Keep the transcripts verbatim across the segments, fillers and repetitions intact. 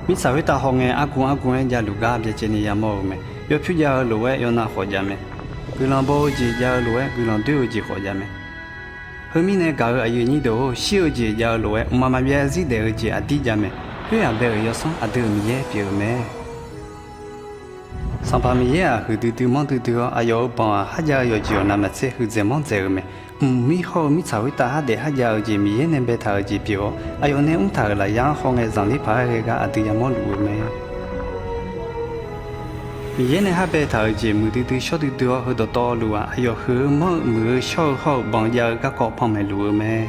Mirtsaq khoertav hawngae argu argu-aer javluf gar byacaevni yamawr-euq mae. Yawpyur jav-eu lof-aer yawnav khawf jav mae. Guiqlanq baw-eu jeq jav-eu lof-aer guiqlanq doer-eu jeq khawf jav mae. Heumirnae gaq-euq aqyuif aqnyir deuq-or, shir-eu jeq jav-eu lof-aer mqmaq maqbyav zir daef-eu jeq aqdir jav mae. Khoer-aq bae-euq yawsanr aqdui-euq Miqyaer pyeuf-eu mae. Sanqpaq Miqyaer-aq huiqdui dui manr duidui-awr, aqyawf-euq banq-aq kharjav-eu yawqjeq yawqnavmaqtser huiqdzaeq manrdzaeq-euq mae. Mq mir hawr-eu mirtsaq khoertav khardaef kharjav-eu jeq Miqyaer nae baetaq-euq jeq pyeuf-awr, aqyawf nae mrtaq-euq lafyaq-anr hawngae zanqler paq-aer ghae-aq aqdui yamawr luf-eu mae. Miqyaer nae khar baetaq-euq jeq muiqdui dui shawr duidui-awr, heudawqtawvluf-aq aqyawf huiq-eu manr-eu muiq-eu shawr-eu hawr-eu banq jav-eu garkawv panmaeq luf-eu mae.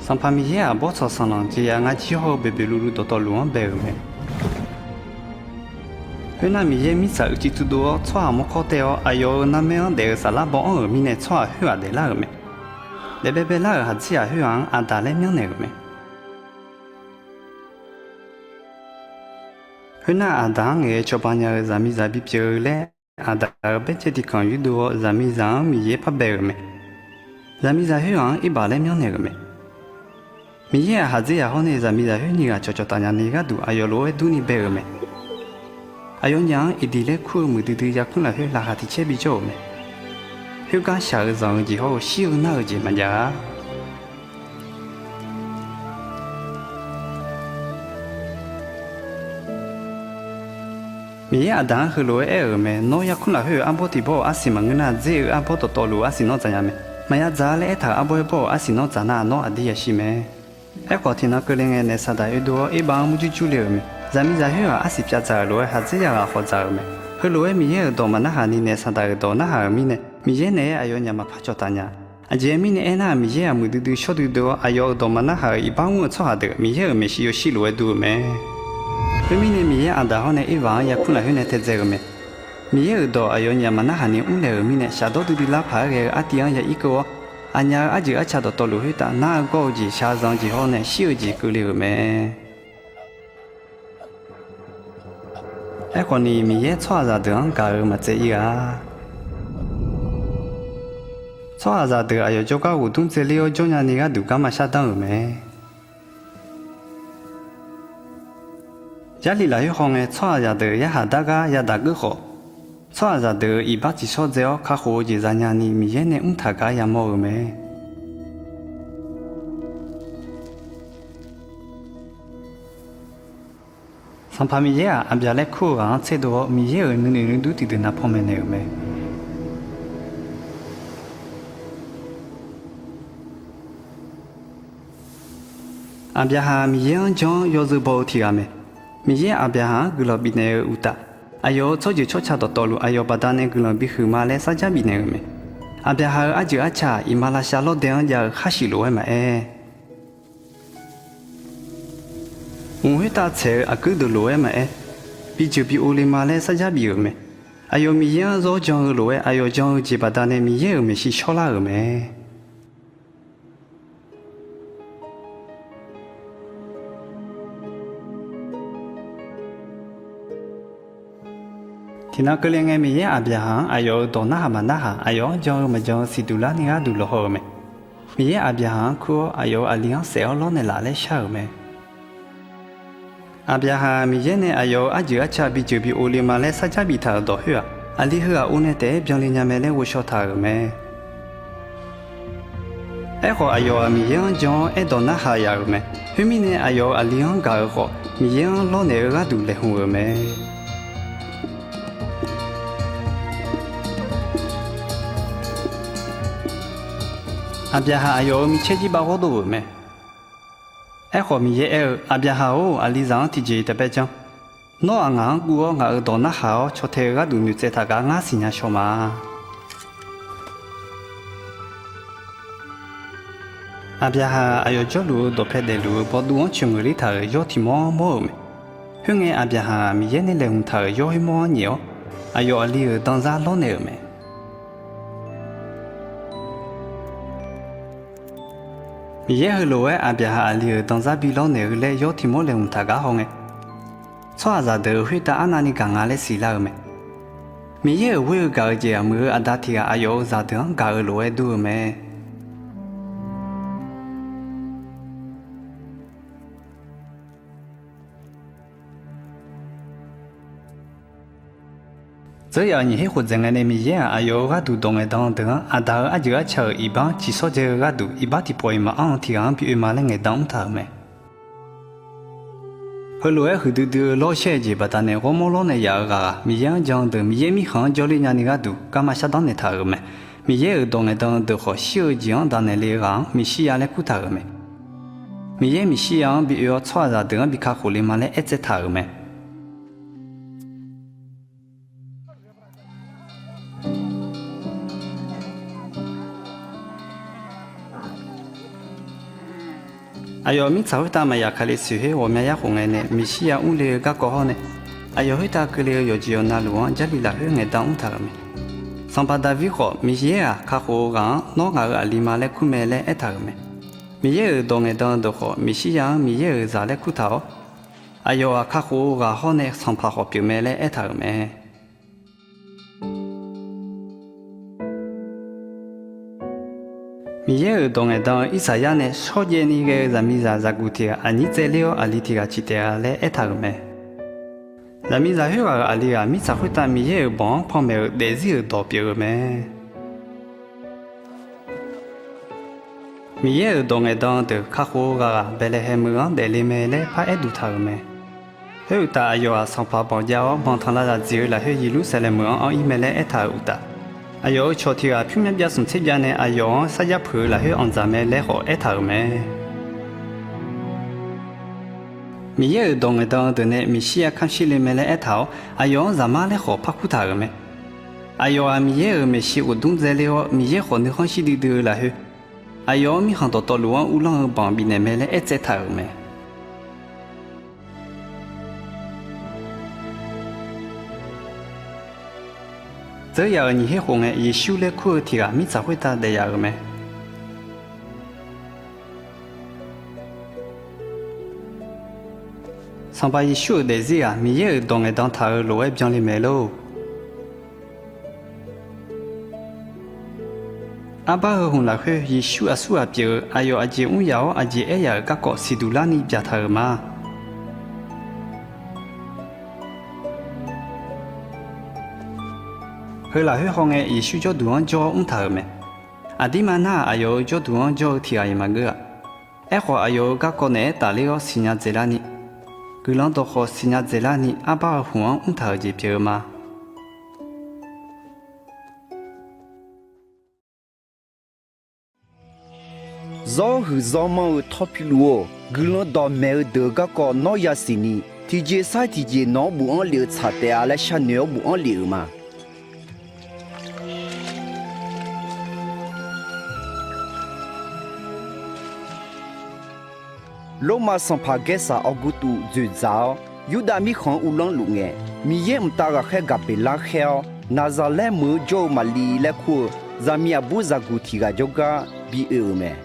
Sanqpaq Miqyaer-aq bawrtsanq sanqlanq jeq yaq ngar jir hawr-eu boeqboeq luvluv dawqtawvluf-anr bae-euq mae. Khoernar, Miqyaer mirtsaq uicuiv tsuvdov-awr tsawrhaq mawrkawr taev-awr, aqyawf-euq narmaer-anr daef-eu saflar baw anr-euq mirnae, tsawrhaq khoer-aq daeflar-euq mae. Daefbae baelar-euq haqdzer ghaq khoer-aq-anr Aqdaq laer myanrnaeq-euq mae. Khoernar, Aqdaq-anr ngaeq-aer cawba nya-eu zaqmiqzaq bipyeuf-eu laer, Aqdaq-euq baercaev tiqkanq yurdov-awr, zaqmiqzaq-anr Miqyaer parbae-euq mae. Zaqmiqzaq khoer ghaq-anr Irbaq laer myanrnaeq-euq mae. Miqyaer-aq, haqdzer ghaq hawr nae zaqmiqzaq khoer nyiq ghaq cawqcawq taf nya ni gharduq aqyawf lof-aer durni bae-euq mae. Aqyawfnyaf-anr Eqdiq laer kur-eu muiqdui dui yarkmr lafkhoer laqkhaq tiq caer bijawr-euq mae. Khoergar shaq-eu zanq-eu jeq hawr-eu shir-eu nar-eu jeq maqjav-a. Miqyaer Aqdaq-anr heulof-aer aer-euq mae: Nawr yarkmr lafkhoer-euq arbawr tiq bawr-euq arsiq maqngeur nar, dzer-eu arbawr dawqtawvluf-eu arsiq nawr dzaq nya mae. Maqya dzaq-a laer aertaq-euq arbawr aer bawr-euq arsiq nawr dzaq nar, nawr aqdir yashir mae. Aerkhawf, tiqnan keuvle ngae, naef Saqdaq oedov-awr Irbaq-anr murjur jur le-euq mae. Zaqmiqzaq khoer ghaq arsiq pyav dzaq-euq lof-aer, haqdzer yaq ghaq khawf dzaq-euq mae. Heulof-aer Miqyaer-euq dawq maqnarhaq ni, naef Saqdaq-euq dawq narhaq-euq mirnae, Miqyaer naeq-aer aqyawfnyaf maqpar cawqtaf nya. Aqjeq mirnae aernar, Miqyaer-aq muiqdui dui shawr duidui-awr, aqyawf-euq dawq maqnarhaq-euq iqbax mr-euq tsawrhaq deuq Miqyaer-euq maeqshi yawshir lof-aer dur-eu mae. Khoermirnae, Miqyaer Aqdaq hawr nae Irbaq-anr yarkmr lafkhoer nae taedzae-euq mae. Miqyaer-euq dawq aqyawfnyaf maqnarhaq ni mrlaeq-euq mirnae, shafdawr duidui lar paq-aer ghae-eu artiv-anr ya irkeuv-awr, aqnyaf-euq arjeuq arca dawqtawvluf khoertav nar-eu gawr-eu jeq, shaqzanq-eu jeq hawr nae shir-eu jeq keuvle-euq mae. Aerkhawf ni, Miqyaer tsawrhaqzaq deuq-anr gaq-euq maqtsaev ir-a. Tsawrhaqzaq deuq aqyawf jawrgar ghofdmr dzaeler-awr jawrnya ni gharduq garma shardanr-euq mae. Jarlif lafkhoer hawngae, tsawrhaqzaq deuq yarhaq dar gar yadaq geur khawf, tsawrhaqzaq deuq-euq iqbax tsiqshawr dzae-awr kakhof-eu jeq zanya ni, Miqyaer nae mrtaq gar yamawr-eu mae. Sanqpaq Miqyaer-aq, Aqbyaq laer kur-eu ghaq-anr tserdov-awr, Miqyaer-euq nuinoeq nuidur tiqdeuq na panmaeq naeq-euq mae. Aqbyaqhaq Miqyaer-anr jan-awr yawzeu baw-eu tiq ghaq mae. Miqyaer Aqbyaqhaq-anr guiqlanq bifnaeq-eu uqtaf, aqyawf-euq tsawrjeuq tsawrca dawqtawvluf aqyawf baqdanae guiqlanq bihuiq ma laer sarjar bifnaeq-euq mae. Aqbyaqhaq-euq arjeuq arca-aq, iqmalavshav lawrdae-anr jav-eu khar shif lof-aer maqaer, mq khoertav tsaeq-eu aqkuir deuq lof-aer maqaer, bijeuq bi ov le ma laer sarjar bif-euq mae. Aqyawf Miqyaer-anr zawr jan-eu lof-aer, aqyawf jan-eu jeq baqdanae Miqyaer-euq maeqshi shawrlar-euq mae. Tiqnan keuvle ngae, Miqyaer Aqbyaqhaq-anr aqyawf-euq dawq narhaq maqnarhaq, aqyawf-anr jan-eu maqjan-eu siqduq larni gharduq lawqhaw-euq mae. Miqyaer Aqbyaqhaq-anr kur-awr, aqyawf-euq aqli-anr saef-awr lawrnaeq laf laer shar-euq mae. Aqbyaqhaq Miqyaer nae aqyawf-euq arjeuq arca bijeuq bi ov le ma laer sarjar biftaq-euq dawq khoer-aq, aqli heu ghaq ov nae taef-aer byanle nya mae laer ghovshaw taq-euq mae. Aerkhawf, aqyawf-aq, Miqyaer-anr jan-awr aerdawq narhaq yaf-euq mae. Khoermirnae, aqyawf-euq aqli-anr gaq-eu khawf, Miqyaer-anr lawrnaeq-eu gharduq laeqhmq-euq mae. Aqbyaqhaq aqyawf-euq micaer jir bav ghawrdov-euq mae. Aerkhawf, Miqyaer aer-eu, Aqbyaqhaq-or, aqlizaq-anr tiqjeq taef bae janr. Nawr-aq, ngaq-anr guv-awr ngaq-euq dawq narhaq-awr caw tae-eu gharduq noeqtsaev taq gar ngar siqnya shaw ma. Aqbyaqhaq aqyawf jawrluf-eu dawqpae daefluf-eu bawduv-anr coeqngeuf ler taq-euq yawr tiq mawr mawr-euq mae. Khoerngae, Aqbyaqhaq Miqyaer nae laeqhmq taq-euq yawr khoer mawr-anr nyaef-awr, aqyawf aqli-euq danzar lawrnaeq-euq mae. Miqyaer heulof-aer Aqbyaqhaq aqli-euq danzar bi lawrnaeq-eu laer yawr tiq mawr laeqhmq taq gar hawngae, tsawrhaqzaq deuq-euq khoertav arnavni gaq nga laer siqlar-eu mae. Miqyaer-euq ghoer-eu gaq-eu jeq-aq, muiq-eu aqda tiq ghaq aqyawf-euq zaqdeuq-anr gaq-eu lof-aer dur-eu mae. Dzeur yaf-euq nyiq her khof dzaeq ngae nae Miqyaer-aq, aqyawf-euq gharduq dawq ngaeqdan-eu deuq-anr, Aqda-euq arjeuq arca-euq iqbax ciqsawr dzae-eu gharduq iqbax tiqpawf-iq maqanr-eu tiq ghaq-anr bi oe ma laer ngaeqdan mr taq-euq mae. Heulof-aer huiqdui dui-eu lawr shaer-eu jeq baqdanae ghawrmawr lawr nae yaf-euq ghaq-aq, Miqyaer-anr jan-eu deuq Miqyaer Mirkhanq-anr jawrler nyani gharduq garma shardanr naeqtaq-euq mae. Miqyaer-euq dawq ngaeqdan-eu deuq khawf shir-eu jeq-anr danaeq le-eu ghaq-anr Meqsirya laer kurtaq-euq mae. Miqyaer Meqsirya-anr bi oe-awr tsawrhaqzaq deuq-anr bi kakhof le ma laer aertsaev taq-euq mae. Aqyawf mirtsaq khoertav maqyaf kali siq her ghawqmya yar khof ngae nae Meqsirya mrle-eu garkawv hawr nae, aqyawf khoertav keuvle-eu yawqjeq yawqnavluf-anr Jarlif lafkhoer ngaeqdan mr taq-euq mae. Sanqpaq Daqvir khawf, Miqyaer-aq kakhof-eu ghaq-anr Nawr, ngaq-euq aqli ma laer kur mae laer aertaq-euq mae. Miqyaer-euq dawq ngaeqdan-eu deuq khawf, Meqsirya-anr Miqyaer-euq zaq laer kurtaq-awr, aqyawf-aq kakhof-eu ghaq hawr nae sanqpaq khawf pyeuf mae laer aertaq-euq mae. Miqyaer-euq dawq ngaeqdan-eu Irsaqyar nae shawrjaev ni ghae-eu zaqmiqzaq zaqguq tiq ghaq aqnyir tsaevler-awr aqli tiq ghaq ciq taef-a laer aertaq-euq mae. Zaqmiqzaq khoerghaq-euq aqli ghaq mirtsaq khoertav Miqyaer-euq banq-anr panmaeq-euq daefzir-euq dawq pyeuf-eu mae. Miqyaer-euq dawq ngaeqdan deuq kakhof-eu ghaq ghaq Baeqlaeqhaeq meuq-anr daefle mae laer paraer duq taq-euq mae. Khoeruqtaf, aqyawf-aq sanqpaq banq jav-awr banq tanqlav zaqdzeq-eu lafkhoer Yeqlursaqlaeq meuq-anr anr-ir mae laer aertaq-euq uqtaf, aqyawf-euq cawq tiq ghaq pyur myanr byav smq tser byav nae aqyawf-anr sarjax peuq-eu lafkhoer anqdzaq mae laer khawf aertaq-euq mae. Miqyaer-euq dawq ngaeqdan deuq nae Meqsirya kamq shir le mae laer aertaq-awr, aqyawf-anr Zaqmar laer khawf par kurtaq-euq mae. Aqyawf-aq, Miqyaer-euq maeqshi ghofdmr dzaeler-awr, Miqyaer khawf nuikhanr shir duidui-eu lafkhoer, aqyawf-anr mirkhanq dawqtawvluf-anr uvlanr-eu banq bifnaeq mae laer aertsaev taq-euq mae. Dzeur yaf-euq nyiq her khof ngae, Yeqsur laer kur-eu tiq ghaq mirtsaq khoertav daef yaf-euq mae. Sanqpaq Yeqsur-euq daefzir-aq, Miqyaer-euq dawq ngaeqdan taq-euq lof-aer byanle mae lor. Arbar heu hmq lafkhoer Yeqsur aqsur ghaq pyeuf-eu aqyawf aqjeq mr yaf-awr aqjeq aer yaf-euq garkawv siqduq larni byaqtaq-euq ma. Heu lafkhoer hawngae Yeqsur jawrduq-anr jawr-awr mrtaq-euq mae. Aqdirma nar-aq, aqyawf-euq jawrduq-anr jawr-eu tiq ghaq-iq maqngeur-a. Aerkhawf, aqyawf-euq garkawv naeq-aer tafler-awr siqnya dzaeqlarni, guiqlanq dawqkhawq siqnya dzaeqlarni arbar heu hmq-anr mrtaq-euq jeq pyeuf-eu ma. Zawr huiq zawr manr-eu Tawrpiluf-or, guiqlanq dawqmaeq-eu deuq-euq garkawv nawr yasiq ni, tiqjeq sar-iq tiqjeq nawq-anr bofanr lef-eu tsaq taef-a laer sharnoeq-awr bofanr lef-euq ma. Lormav sanqpaq Gaersaq Awrgurtuv dzoeqdzaq-awr, Yurdav mirkhanq-anr uvlanr luf ngae, Miqyaer mqtav ghaqkhaer Gaqbeqlar khaer-awr, Naqzaqlaer meuq-eu jawr-eu Maqli laer kur-eu zaqmiq aqbur zaqguq tiq ghaq jawrgar bi oe-euq mae.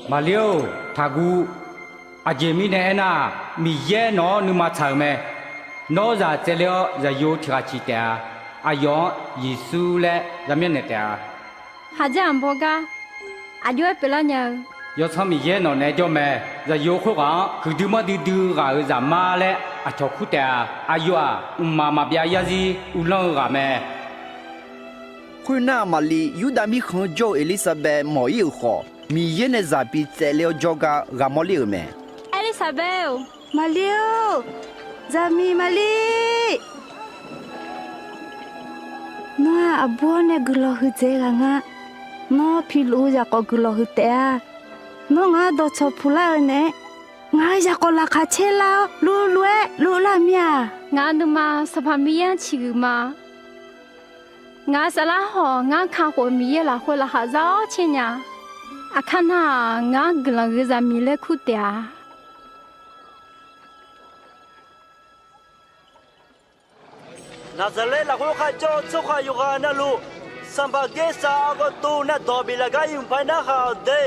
Maqlir-or, taqguv. Aqjeq mirnae aernar-aq, Miqyaer nawq-anr nuima tsaq-euq mae. Nawr zaq tsaevler-awr zaqyo tiq ghaq ciq taef-a. Aqyawf-anr Yeqsur laer zaqmyanr naeq taef-a. Haqjanr aqbawr gar aqjox-aer pyeuflar nya-eu Yawsanr Miqyaer nawq naeq-aer jawr mae. Zaqyo khoerghaq-anr huiqdui manrdui dui ghaq-euq Zaqmar laer aqcawq kur taef-a. Aqyawf-aq, mqmaq maqbyav yarzir uvlanr-eu ghaq mae. Khoernar, Maqli Yurdav mirkhanq-anr jawr-eu Erlirsaqbaev mawq-ir-euq khawf, Miqyaer nae zaq bi tsaevler-awr jawrgar ghaq mawrler-euq mae. Erlirsaqbaev-or, Maqli-or, zaqmiq Maqli, nawr-aq, aqbur-awr nae guiqlanq huiqdzaeq ghaq nga. Nawr piluf-eu zaqkhawf guiqlanq huiq taef-a. Nawr ngaq-anr dawqcawq puqlar-eu naeq-aer, ngaq-euq zaqkhawf laqkhaq caer lar-awr, luvluv-aer luvlar mir-a. Ngaq-euq nuima Sanqpaq Miqyaer-anr ciqhuiq ma. Ngaq-euq saflar hawq ngar kakhof-eu Miqyaer lafkhoer laqkhaq za-awr caer nya. Aqkar nar-aq, ngar guiqlanq huiq zaqmiq laer kur taef-a. Naqzaqlaer lafkhoer kharjawr-eu tsawrhaq yawqghaq navluf, Sanqpaq Gaersaq Awrgurtuv navdawq biflaf gar iqpaq narhaq-awq de.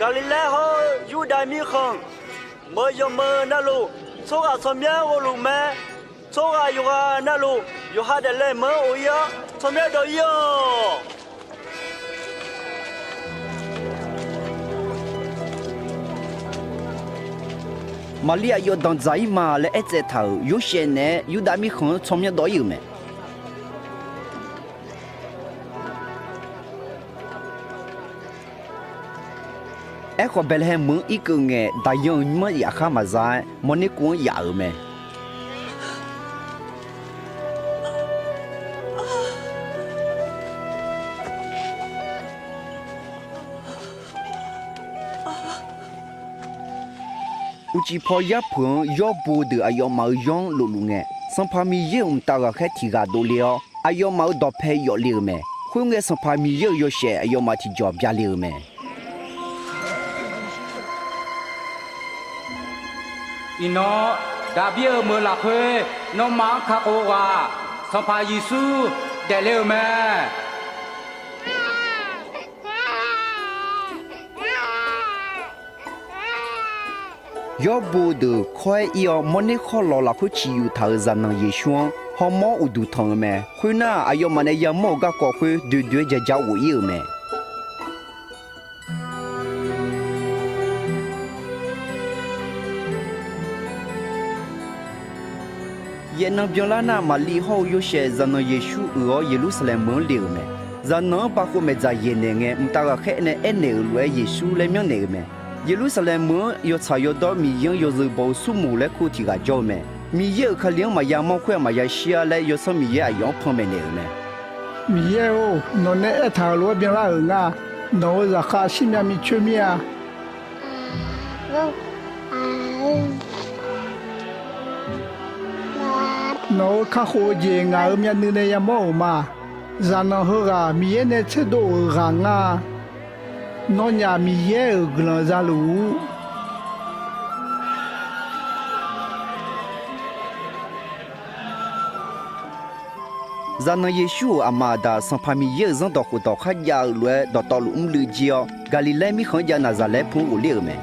Gaqliqlaer hawr-eu Yurdav mirkhanq, meuq yawqmeuq navluf tsawrhaq tsawrmyanr ghovluf mae. Tsawrhaq yawqghaq navluf yawqha daefle meuq-anr of-ir-awr, tsawrmyanr dawq-ir-awq. Maqlir aqyawf danqdzaq-ir ma laer aertsaev taq-euq Yorsaev naeq-aer Yurdav mirkhanq-anr tsawrmyanr dawv-ir-euq mae. Aerkhawf, Baeqlaeqhaeq meuq-anr irkeuv ngae, daqyan-euq nymr-anr yaf khar maqza-aer, mawrner kuv-anr yaf-euq mae. Uqcif paw yarpeuq-anr yawr bo deuq aqyawfmaf-euq yawr-anr lofluf ngae, Sanqpaq Miqyaer-euq mqtav ghaqkhaer tiq ghaq dovle-awr, aqyawfmaf-euq dawqpae yawf le-euq mae. Khoerngae, Sanqpaq Miqyaer-euq yawshaef aqyawfmaf tiqjawq byale-euq mae. Iqnan, Daqbir-euq meuq lafkhoer nawmaf-anr kakhof ghaq, Sanqpaq Yeqsur daefle-euq mae. Yawr bo deuq kawr-aer ir-awr, mawrner khawrlawq lafkhoer ciqyuf taq-euq zaqnanq Yeqsur-anr hawmawr uqduq tanq-eu mae. Khoernar, aqyawfmaf nae yamawr-euq garkawv khoer doeqdoeq-aer ja ja ghof-ir-euq mae. Yaefnan byanlar nar, Maqliv hawr-eu Yorsaev zaqnanq Yeqsur uiq-awr Yeqlursaqlaeq meuq-anr le-euq mae. Zaqnanq-anr bav khov maeqdzaq yaeq naeq ngae, mqtav ghaqkhaer nae aernaeq-euq lof-aer Yeqsur laer myanrnaeq-euq mae. Yeqlursaqlaeq meuq-anr yawtsaq yawdawr Miqyaer-anr yawzeu baw-eu smrmuiq laer kur tiq ghaq jawr-eu mae. Miqyaer-euq Kali-anr maqya manr khoer-aq maqya shir-ar laer yawsanr Miqyaer aqyawf-anr panmaeq naeq-euq mae. Miqyaer-or, nawq nae aertaq-euq lof-aer byanlar-euq nga. Nawq-euq zaqkhav shirmyav micoer mir-a. Nawq-euq kakhof-eu jeq ngaq-euq myavnuiv nae yamawr-euq ma. Zaqnanq heughaq Miqyaer nae tserdov-euq ghaq ngar-a. Nawnyaf Miqyaer-euq guiqlanq za luf-ur. Zaqnanq Yeqsur-euq aqma aqda Sanqpaq Miqyaer-euq zanrdawq khofdawq kharjav-eu lof-aer dawqtawvluf mrluiv jir-awr, Gaqliqlaer mirkhanq-anr jav Naqzaqlaer pmr ghofler-euq mae.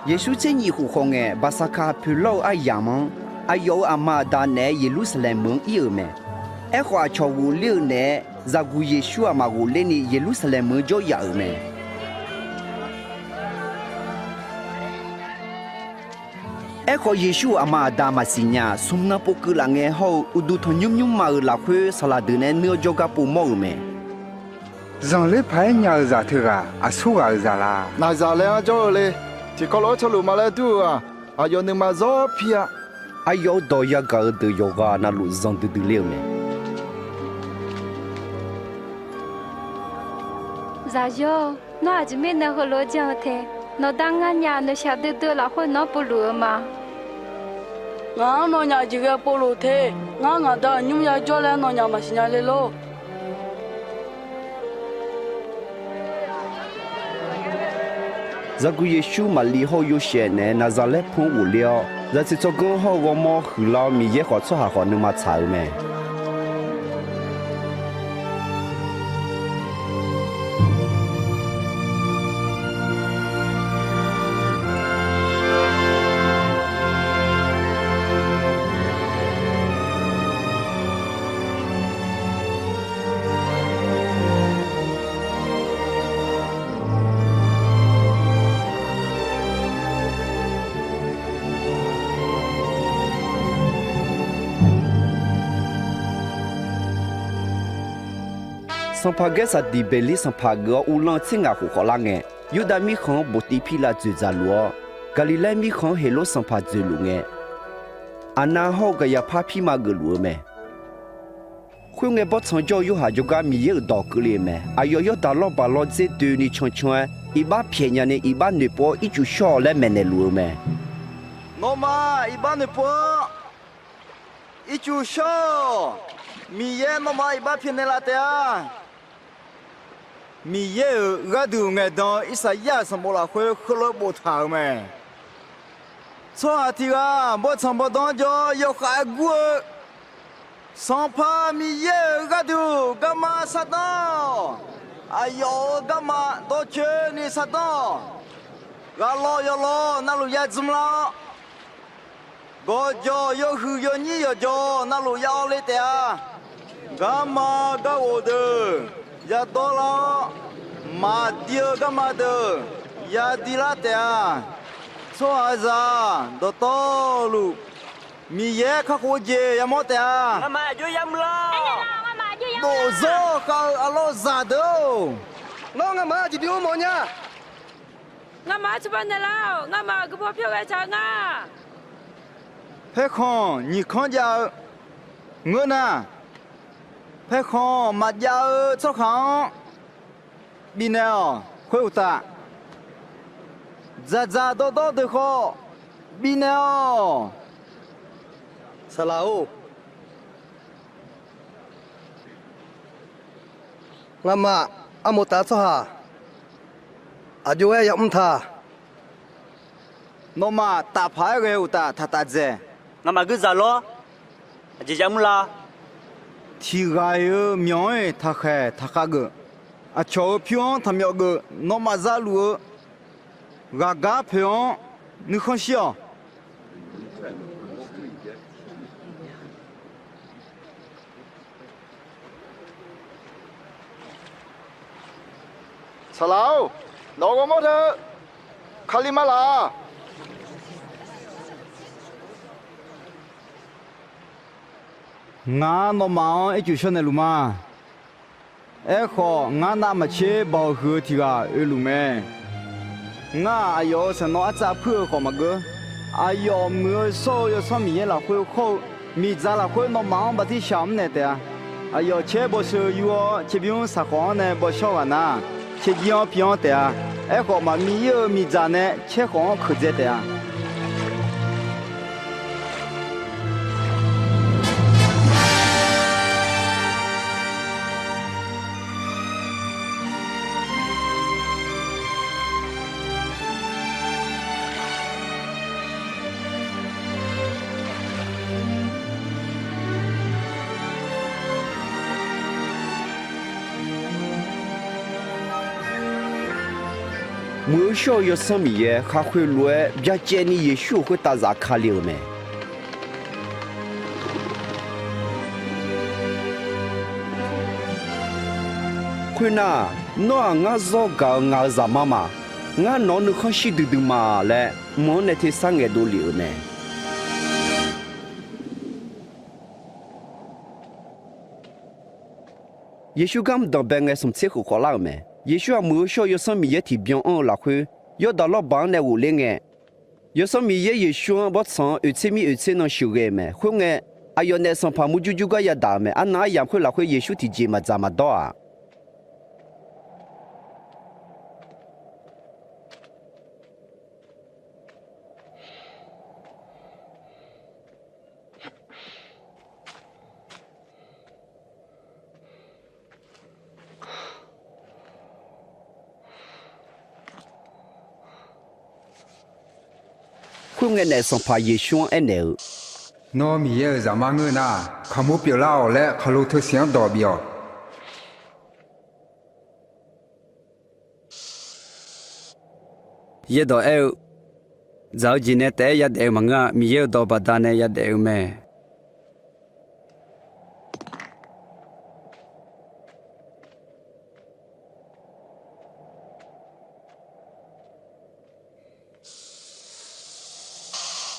Yeqsur tser nyif khof khawf ngae, Baqsaqkaq poeqlawr-eu aryamq-anr aqyawf-euq aqma aqda naeq-aer Yeqlursaqlaeq meuq-anr ir-euq mae. Aerkhawf, aqcawq ghofler-eu naeq-aer zaqguq Yeqsur aqmaf ghofler ni Yeqlursaqlaeq meuq-anr jawr yaf-euq mae. Aerkhawf, Yeqsur-euq aqma aqda maqsiq nya-aq, smq nan pov keuv laf ngae hawr-eu uqduq tanqnymr nymrma-euq lafkhoer saqlaq deuq nae nuir-awr jawrgar povmawr-euq mae. Zanqler paq-aer nya-eu zaq teughaq aqsur ghaq-euq zaq la? Naqzaqlaer-anr jawr-eu le. Tiqkawv lof-aer tsawrluf ma laer dur-euq-aq, aqyawf nuima zawr pir-a. Aqyawf-euq dawq yagaq-eu deuq yawqghaq navluf zanqdui dui ler-eu mae. Zaqyo-or, nawr aqjeq mirnae heulof-aer jan-eu te? Nawqda ngar nya noeqshaq duidui-eu lafkhoer nawq-anr povluf-eu ma. Ngaq-anr nawnyaf jeqghae povluf te. Ngar ngaq Da-euq nymr yajawr laer nawnyaf maqsiq nya le lor. Zaqguq Yeqsur Maqliv hawr-eu Yorsaev naeq-aer Naqzaqlaer pmr-anr ghofler-awr, zaqsiq tsawrganr hawr-eu ghawrmawr huiqlar-awr, Miqyaer khawf tsawrhaq khawf nuima tsaq-euq mae. Sanqpaq Gaersaqdiq Beqlir sanqpaq geuf-awr uvlanr tser ngaq khof khawf lar ngae, Yurdav mirkhanq-anr boqtiv pirlav dzoeqdzaq luf-awr, Gaqliqlaer mirkhanq-anr Heqlor sanqpaq dzoeqluf ngae, Aqnav hawr-eu Gaqyaqpar pirma geufluf-eu mae. Khoerngae, bawrtsanq jawr-eu Yorhaq jawrgar Miqyaer-euq dawq keuvle-euq mae. Aqyawf Yawrdaq lawrbaq lawrdzer doeni cancan-aer, iqbax pyaeq nyani iqbax noeqpov-awr, Ircuf shawr-awq laer maeqnaeq luf-eu mae. Nawmaf iqbax noeqpov-awr, Ircuf shawr-awq. Miqyaer nawmaf iqbax pyaeqnaeq laf taef-a. Miqyaer-euq gharduq ngaeqdan-eu Irsaqyar-euq sanqbof lafkhoer heulof-aer boftaq-euq mae. Tsawrhaq tiq ghaq bawrtsanq bawrdanr-anr jawr-awr yawkhav-aer gur-eu, Sanqpaq Miqyaer-euq gharduq garma sardanr-awq. Aqyawf-euq garma dawrcoeni sardanr-awq. Ghaqlawv yawlawv navluf ya dzmr lar-awr, Gawqjawq yawhuiq yawnyir yawqjawq navluf ya awv le taef-a. Garma garghof deuq yadawr lar-awr, maqdir-eu garma deuq yadi lar taef-a. Tsawrhaqzaq dawqtawvluf Miqyaer kakhof-eu jeq yamawr taef-a. Dofzawr khav-eu arlawr zaqdeuq-or, nawr ngamaf-anr aqjeq bimr mawf nya. Ngamaf-anr cawba naeqlar-awq. Ngamaf-euq guiqpaw pyawr ghae taq-eu nga. Paerkhanq nyiq kanr jav-eu ngeur nar, paerkhanq maqjav-eu tsawrhaq-anr bifnaeq-awq. Khoer uqtaf, dzaqdzaq dawrdawr deuq khawf bifnaeq-awq. Saqlaq-or, ngamaf armof taf-eu tsawrhaq aqjox-aer yamr ta. Nawmaf tafpaq-aer ghae-eu uqtaf taqtaf dzaeq. Ngamaf guirzaq lawr, aqjeq yamr la. Tiq ghaq-iq-eu myawq-anr-iq taqkhaeq taqkhav geuf. Aqcawq-euq pyur-anr taqmyawf geuf. Nawmaf zaluf-eu ghaqgar poeq-anr nuikhanr shir-awq. Saqlaq-or, nawq-euq ghawrmawr teu Kali maqlaq-a. Ngar nawmaf-anr ircuf shawr naeqluf ma. Aerkhawf, ngar navmaqtser baoq huiq-eu tiq ghaq oeluf mae. Ngar-aq, aqyawf-euq saeqnawv artsav puir-eu khawf maqgeur. Aqyawf muiq-eu shawr-eu Yawsanr Miqyaer lafkhoer hawr-eu miqdzaq lafkhoer nawmaf-anr bartirsaq mr naeq taef-a. Aqyawf caer bawsheu yur-awr, caerbymr saqkhawf-anr nae bawshawr ghaq nar, caerjir-anr pi-anr taef-a. Aerkhawf, maqmi ir-eu miqdzaq nae caer khawf-anr keuqdzae taef-a. Muiq-eu shawr-eu Yawsanr Miqyaer khaqkhoeq lof-aer byacaevni Yeqsur-euq khoertav zafkale-euq mae. Khoernar, nawr-aq ngar zawr gaq-eu ngaq-euq Zaqmar ma. Ngar nawq-anr nuikhanr shir duidui ma laer mq-anr nae tersar ngaeqdov lef-euq mae. Yeqsur garmr danqbae ngae, smq tser khof khawf lar-euq mae. Yeqsur-aq, muiq-eu shawr-eu Yawsanr Miqyaer tiqbyan anr-eu lafkhoer, Yawrdaq lawrbaq-anr nae ghofler ngae, Yawsanr Miqyaer Yeqsur-anr bawrtsanq-anr oeqtser mir oeqtser nan sheuqghae-eu mae. Khoerngae, aqyawf naef sanqpaq murjur jur gar yadaq-euq mae. Arnan aryamq khoer lafkhoer Yeqsur tiqjeq maqdzaq maqdawr-aq, Khoerngae, naef sanqpaq Yeqsur-anr aernaeq-eu, Nawr Miqyaer-euq Zaqmar ngeur nar, kaqmur pyeuflar-awq laer khaqlo teusiq-anr dawq bif-awq. Yaerdawq aer-eu, dzaq-eu jeq nae taef-aer yadaef-eu maqngeur-a. Miqyaer-euq dawq baqdanae yadaef-eu mae.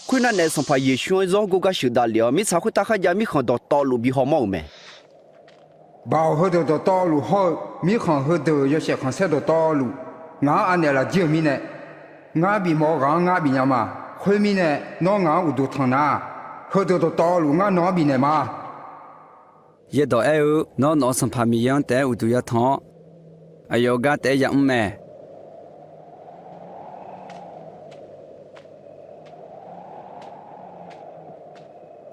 Khoernar, naef sanqpaq Yeqsur-anr zawr gor gar sheuqdav lef-awr, mirtsaq khoertav kharjav mirkhanq dawqtawvluf bi hawmawr-euq mae. Baoq heudeuq dawqtawvluf hawr-eu mirkhanq heudeuq yawshaef khanqsaer dawqtawvluf, ngaq-anr anaeq lafjir-euq mirnae, ngar bifmawf-eu ghaq-anr ngar bifnya ma. Khoermirnae, nawr ngaq-anr uqduq tanq nar, heudeuq dawqtawvluf ngar nawq-anr bifnaeq ma. Yaerdawq aer-eu, nawr nawq-euq Sanqpaq Miqyaer-anr taef-aer uqduq yatanq-awr, aqyawf gar taef-aer yamr mae.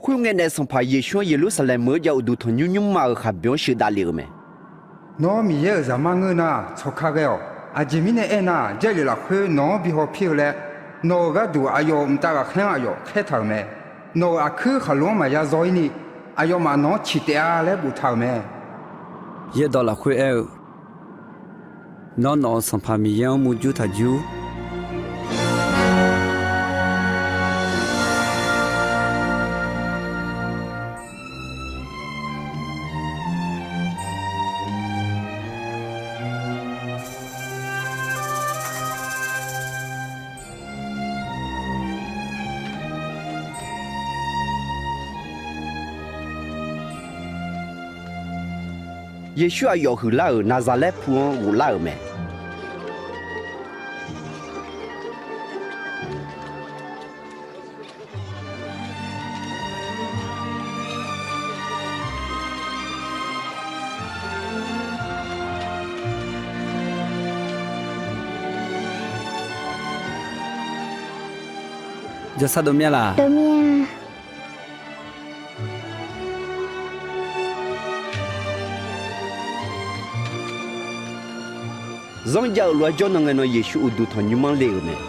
Khoerngae, naef sanqpaq Yeqsur-anr Yeqlursaqlaeq meuq-eu jav uqduq tanqnymr nymrma-euq khaqboeq-anr sheuqdav lef-euq mae. Nawr Miqyaer-euq Zaqmar ngeur nar, tsawq ka ghae-awq. Aqjeq mirnae aernar, Jarlif lafkhoer nawq-anr bi hawpir-eu laer, nawq-euq gharduq aqyawf-euq mqtav ghaqkhaer-anr aqyawf khaertaq-euq mae. Nawq-euq aqkuir khaqlo-anr maqya zaw-ir ni, aqyawfmaf nawq-anr ciq taef-a laer boftaq-euq mae. Yaerdawq lafkhoer aer-eu, nawr nawq-euq Sanqpaq Miqyaer-anr murjur taq jur. Yeqsur aqyawf huiqlar-euq Naqzaqlaer pu-anr ghoflar-euq mae. Jawrsar dov mir-a laq? Zanrjav-euq lof-aer jawrnan ngae nan Yeqsur uqduq tanqnymr-anr le-euq mae.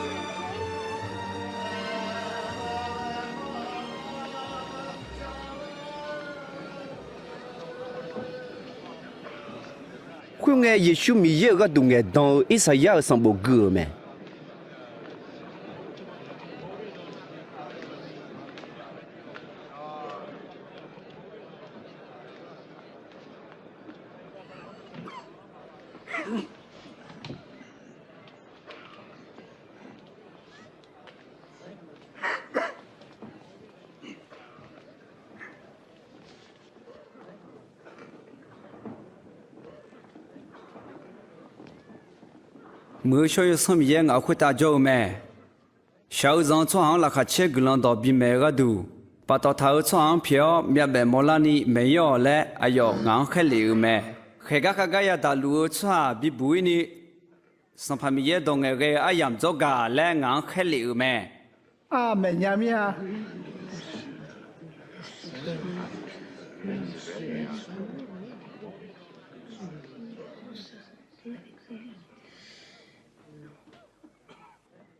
Khoerngae, Yeqsur Miqyaer-euq gharduq ngaeqdan-eu Irsaqyar-euq sanqbof gui-euq mae. Muiq-eu Shawr-eu Yawsanr Miqyaer ngaq-euq khoertav jawr-eu mae. Shaq-eu zanq-eu tsawrhaq-anr laqkhaq caer guiqlanq dawq bimaeq-eu gharduq, paftawf taq-eu tsawrhaq-anr pyeuf-awr myavbaef mawrlarni maeq-ir-awq laer aqyawf ngaq-anr khaerlef-euq mae. Khaeqgar khavgar yadaq luf-eu tsawrhaq bibuq-ir ni, Sanqpaq Miqyaer dawq ngaeqghae-eu aryamq dzawr gaq laer ngaq-anr khaerlef-euq mae. Aqmeq nya mir-a.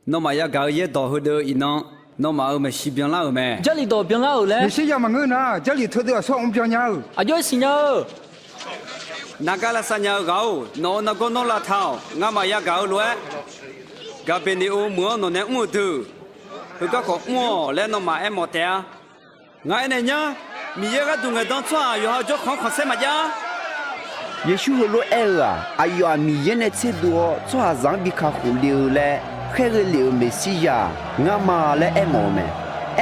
Nawmaf yagaq-eu yaerdawq heudeuv iqnan, nawmaf-euq maeqshi byanlar-euq mae. Jarlif dawq byanlar-euq laer. Meqsirya maqngeur nar, Jarlif teudeuv aqsur aqmr byan nya-eu. Aqjox-aer siqnya-eu. Naqgar lavsav nya-eu ghaq-or, nawq-euq nargawr nawr lavtaq-awq. Ngamaf yagaq-eu lof-aer, Gaqbeqneqo meuq-anr nawq nae mr-eu deuq, heugar khawf mr-awq laer nawmaf aermawf taef-a. Ngar aernaeq nyar, Miqyaer gharduq ngaeqdan tsawrhaq yawqha jawrkhanq-anr khanqsaer maqjav-a. Yeqsur heulof-aer aer-eu-aq, aqyawf-aq Miqyaer nae tserdov-awr tsawrhaqzaq-anr bi kakhof le-eu laer khaerghae lef-euq Meqsirya-aq ngar ma laer aermawf-eu mae.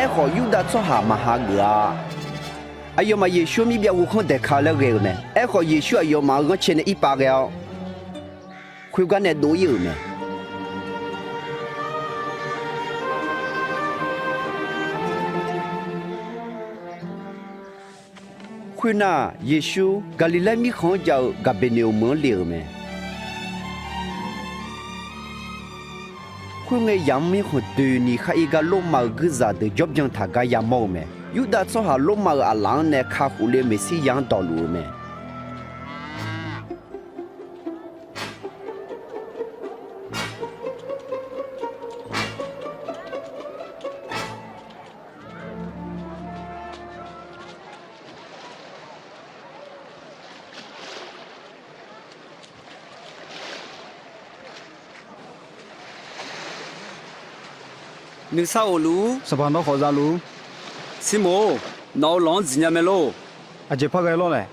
Aerkhawf, Yurdav tsawrhaq maqha geuf-a. Aqyawfmaf Yeqsur-anr mirbyav ghovkhanr daeqka-eu laer ghae-eu mae. Aerkhawf, Yeqsur aqyawfmaf-euq ghanrcae nae irpav ghae-awr, khoergar nae dov-ir-euq mae. Khoernar, Yeqsur Gaqliqlaer mirkhanq-anr jav-eu Gaqbeqneqoq meuq-anr le-euq mae. Khoerngae, yamq-anr mirkhanq doeni khar ir gar Lormav-euq guirzaq deuq jawrbyan taq gar yamawr-eu mae. Yurdav tsawrhaq Lormav-euq aqlaf-anr nae kakhof le-eu Meqsirya-anr dawqluf-eu mae. Nuisar of luf-ur. Sanqpaq nawr khawf za luf-ur. Sirmoq-or, nawq-euq lawq-anr dziqnya mae lor. Aqjeq par ghae lawr nae.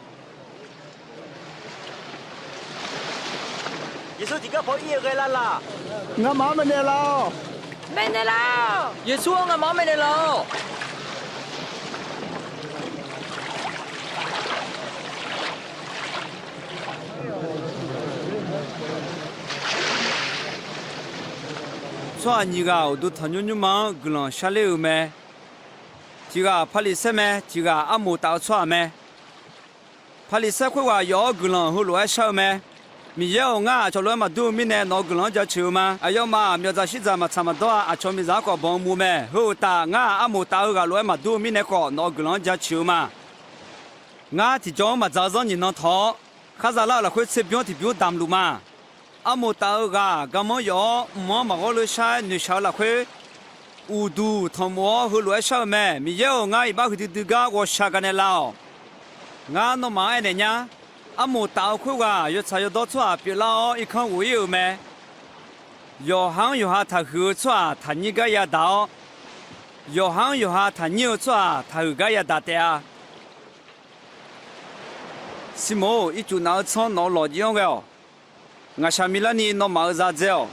Yeqsur tiqgar paw ir-eu ghae lar laq. Ngamaf-anr maeqnaeq laf-awq. Maeqnaeq laf-awq. Yeqsur-anr ngamaf-anr maeqnaeq laf-awq. Tsawrhaq nyiq ghaq uqduq tanqnymr nymrma-anr guiqlanq sharler-euq mae. Tiq ghaq Paqliqsaer mae, tiq ghaq armoq taf-eu tsawrhaq mae. Paqliqsaer khoerghaq yawf-awr guiqlanq heulof-aer shar-eu mae. Miqyaer-or, ngar aqcawq lof-aer maqdur-eu mirnae nawq-euq guiqlanq-anr jaceuq-eu ma. Aqyawfmaf myawfdzaq shirzaq maqtsaq maqdawr-a. Aqcawq miqzaq-anr khawf banq-eu muq mae. Heu uqtaf, ngar-aq armoq taf-eu ghaq lof-aer maqdur-eu mirnae khawf nawq-euq guiqlanq-anr jaceuq-eu ma. Ngar tiqjawr-anr maqdzaq-eu zanr nyiq nan tawq-awr, khar zalar-euq lafkhoer tserbymr tiqbymr damq luf ma. Armoq taf-eu ghaq-aq, garmanr yawf-awr mq-anr maqghawr leur shar-aer noeqshaq-eu lafkhoer, uqduq tanqmof-awr heulof-aer shar-eu mae. Miqyaer-or, ngar iqbax huiqdui dui gar ghawqshaq gaqnaeq laf-awq. Ngar nawmaf-anr aernaeq nyar. Armoq taf-eu khoerghaq yawtsaq yawdawr tsawrhaq pyeuflar-awr irkanr ghof-ir-euq mae. Yawqha-anr yawqha taqhuiq-eu tsawrhaq taqnyir gar yadaq-awr, yawqha-anr yawqha taqnyir-eu tsawrhaq taqhuiq gar yadaq taef-a. Sirmoq-or, ircuf naf-eu tsanr nawq-eu lawq jiv-anr ghae-awq. Ngaqshaq milarni nawmaf-euq za dzae-awq.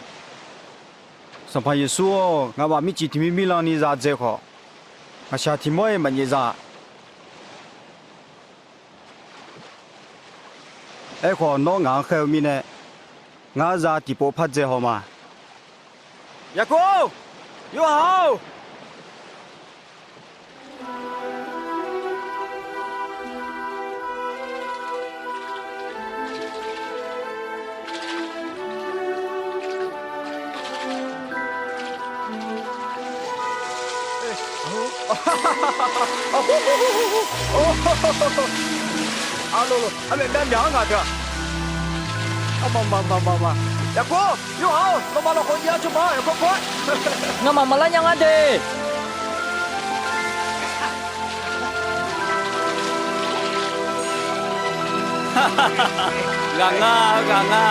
Sanqpaq Yeqsur-or, ngaqmaf mircif tiq mir mirlanni za dzae khawf, ngaqshaq tiq mawr-iq maqnyaef za. Aerkhawf, nawr ngaq-anr khaer-eu mirnae, ngar za tiqpov par dzae haw ma. Yaqkov-or, Yorhaq-or. Arlolo, armaeq myavmyaq-anr ngaq teu-aq. Arma ma ma ma ma. Yaqkov, Yorhaq-or, nawmaf lafkhoer jav-awr cawba-awr yawkawr kawr-aer. Ngamaf maqlar nya ngar de. Ghaq nga, ghaq nga.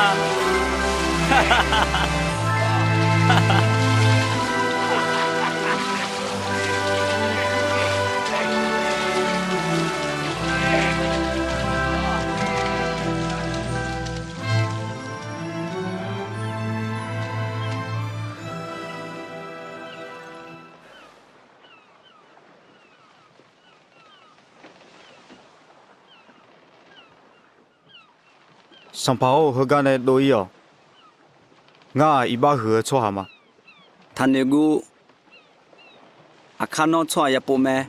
Sanqpaq-or, heugar nae dov-ir-awq. Ngar-aq, iqbax huiq-eu tsawrhaq ma. Taqnoeq guv. Aqkar nawr tsawrhaq yapov mae.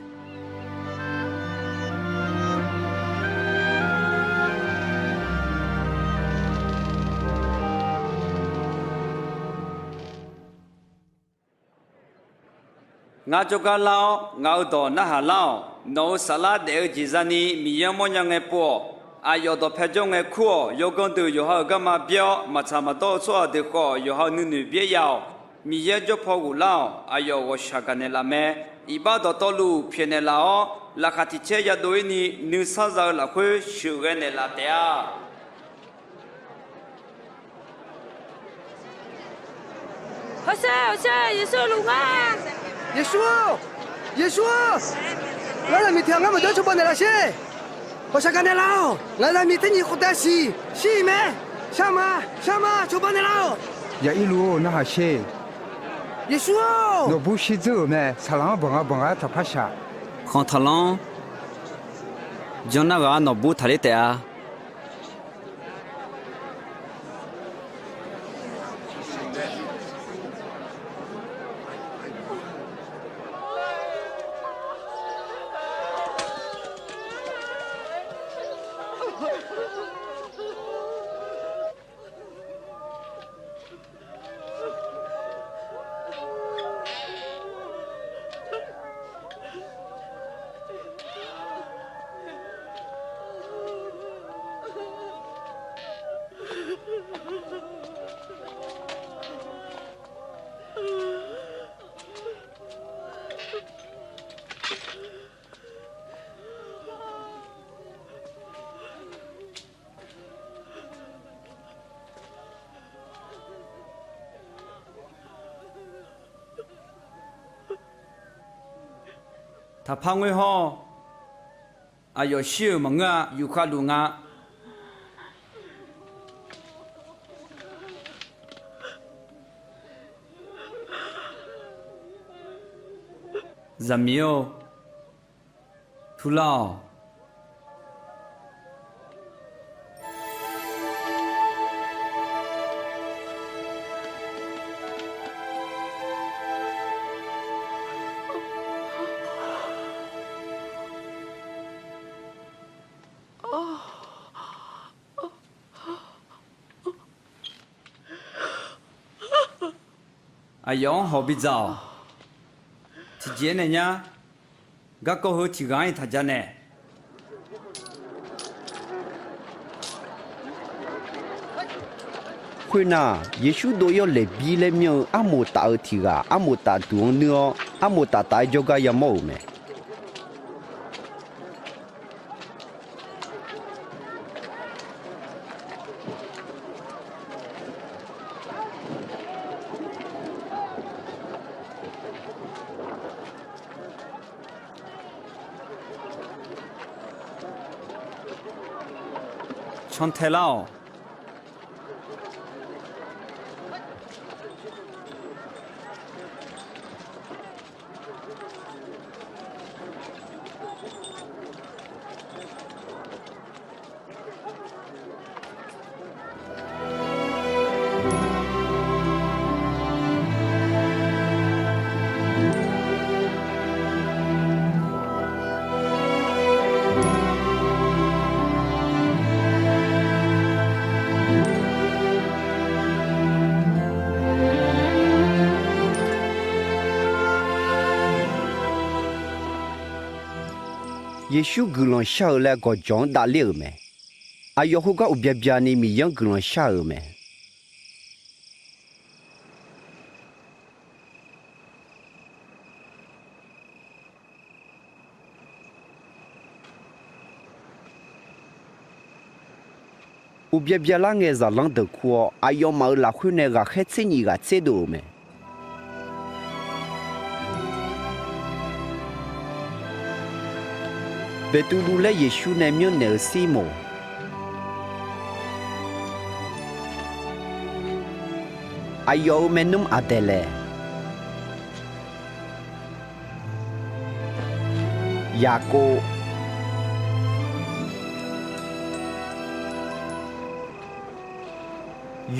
Ngar jawrgar lar-awr, ngaq-euq dawq narhaq lar-awq. Nawq-euq saflar daef-eu jeq zani Miqyaer-anr mawrnya ngae pov-awq. Aqyawf dawqpae jawr ngae kur-awq. Yawganr deuq yawqha-euq garma byaer-awr, maqtsaq maqdawr-eu tsawrhaq deuq khawf, yawqha-euq nuinoeq byaer ya-awq. Miqyaer jawr paw ghoflar-awq. Aqyawf ghawqshaq gaqnaeq laf mae. Iqbax dawqtawvluf pyaeqnaeq laf-awr, laqkhaq tiq caer yadov-ir ni nuisar za-eu lafkhoer sheuqghae naeqlaf taef-a. Hawsher, hawsher, Yeqsur luf nga. Yeqsur-or, Yeqsur-or, ngar zaqmiq tiq ghaq ngar maqjawr cawba naeqlaf sher. Ghawqshaq gaqnaeq laf-awq. Ngaq zaqmiq tser nyiq khof taef siq shir-iq mae. Shar ma, shar ma, cawba naeqlaf-awq. Yaqirluf-or, narhaq sher. Yeqsur-or, nawqbur shirdzeur-euq mae. Saqlaq-anr banq nga banq nga-aer taqpar shaq. Khanq taqlanr. Janr nar ghaq-anr nawqbur taqler taef-a. Taqpar ngoer hawr-awq. Aqyawf shir-euq maqngeur-a. Yufkhav luf nga. Zaqmiq-or, turlar-awq. Aqyawf-anr hawq bidzaq-awq. Tiqjeq-aer nae nyar. Garkawv heu tiq ghaq-anr-iq taq ja naeq. Khoernar, Yeqsur dov-ir-awr laeqbir laer myanr-eu armoq taf-eu tiq ghaq armoq taf duq-anr nuir-awr, armoq taf taf-aer jawrgar yamawr-euq mae. Cantae lar-awq. Yeqsur guiqlanq shar-eu laer gawqjawq-anr davler-euq mae. Aqyawf khoergar uqbya bya ni Miqyaer-anr guiqlanq shar-euq mae. Uqbya byalar ngae zaqlanr deuq kur-awr, aqyawfmaf-euq lafkhoer nae ghaqkhaer tser nyif ghaq tserdov-euq mae. Beqtuvluv laer Yeqsur nae myanrnaeq-eu Sirmoq, aqyawf-euq maernmr Aqdaeqlaeq, Yaqkov,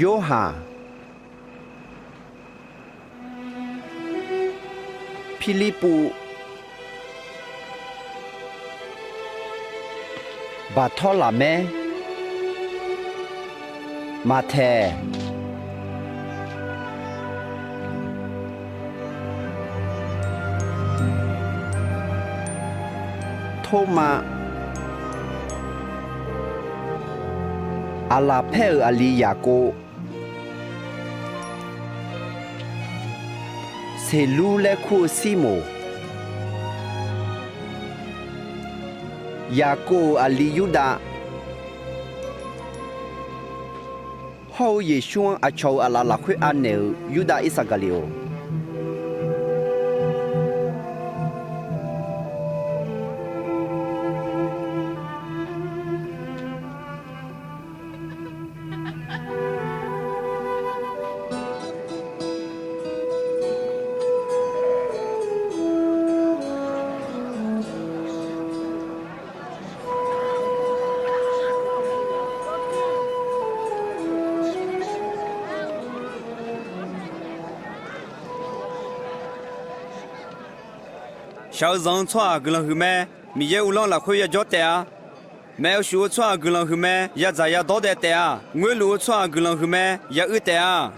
Yorhaq, Pirlirpuv, Baqtawrlaqmaer, Maqtaeq, Tormav, Aqlaqpaer-euq aqli Yaqkov, Seqlur laer kur-eu Sirmoq, Yaqkov-euq aqli Yurdav, hawr-eu Yeqsur-anr aqcawq-euq aqlaf lafkhoer anaeq-euq Yurdav Irsaqgaqliqoq. Shaq-eu zanq-eu tsawrhaq guiqlanq huiq mae. Miqyaer uvlanr lafkhoer yajawr taef-a. Maeq-eu shuf-eu tsawrhaq guiqlanq huiq mae. Yadzaq yadawr daev taef-a. Ngoerluf-eu tsawrhaq guiqlanq huiq mae. Yauir taef-a.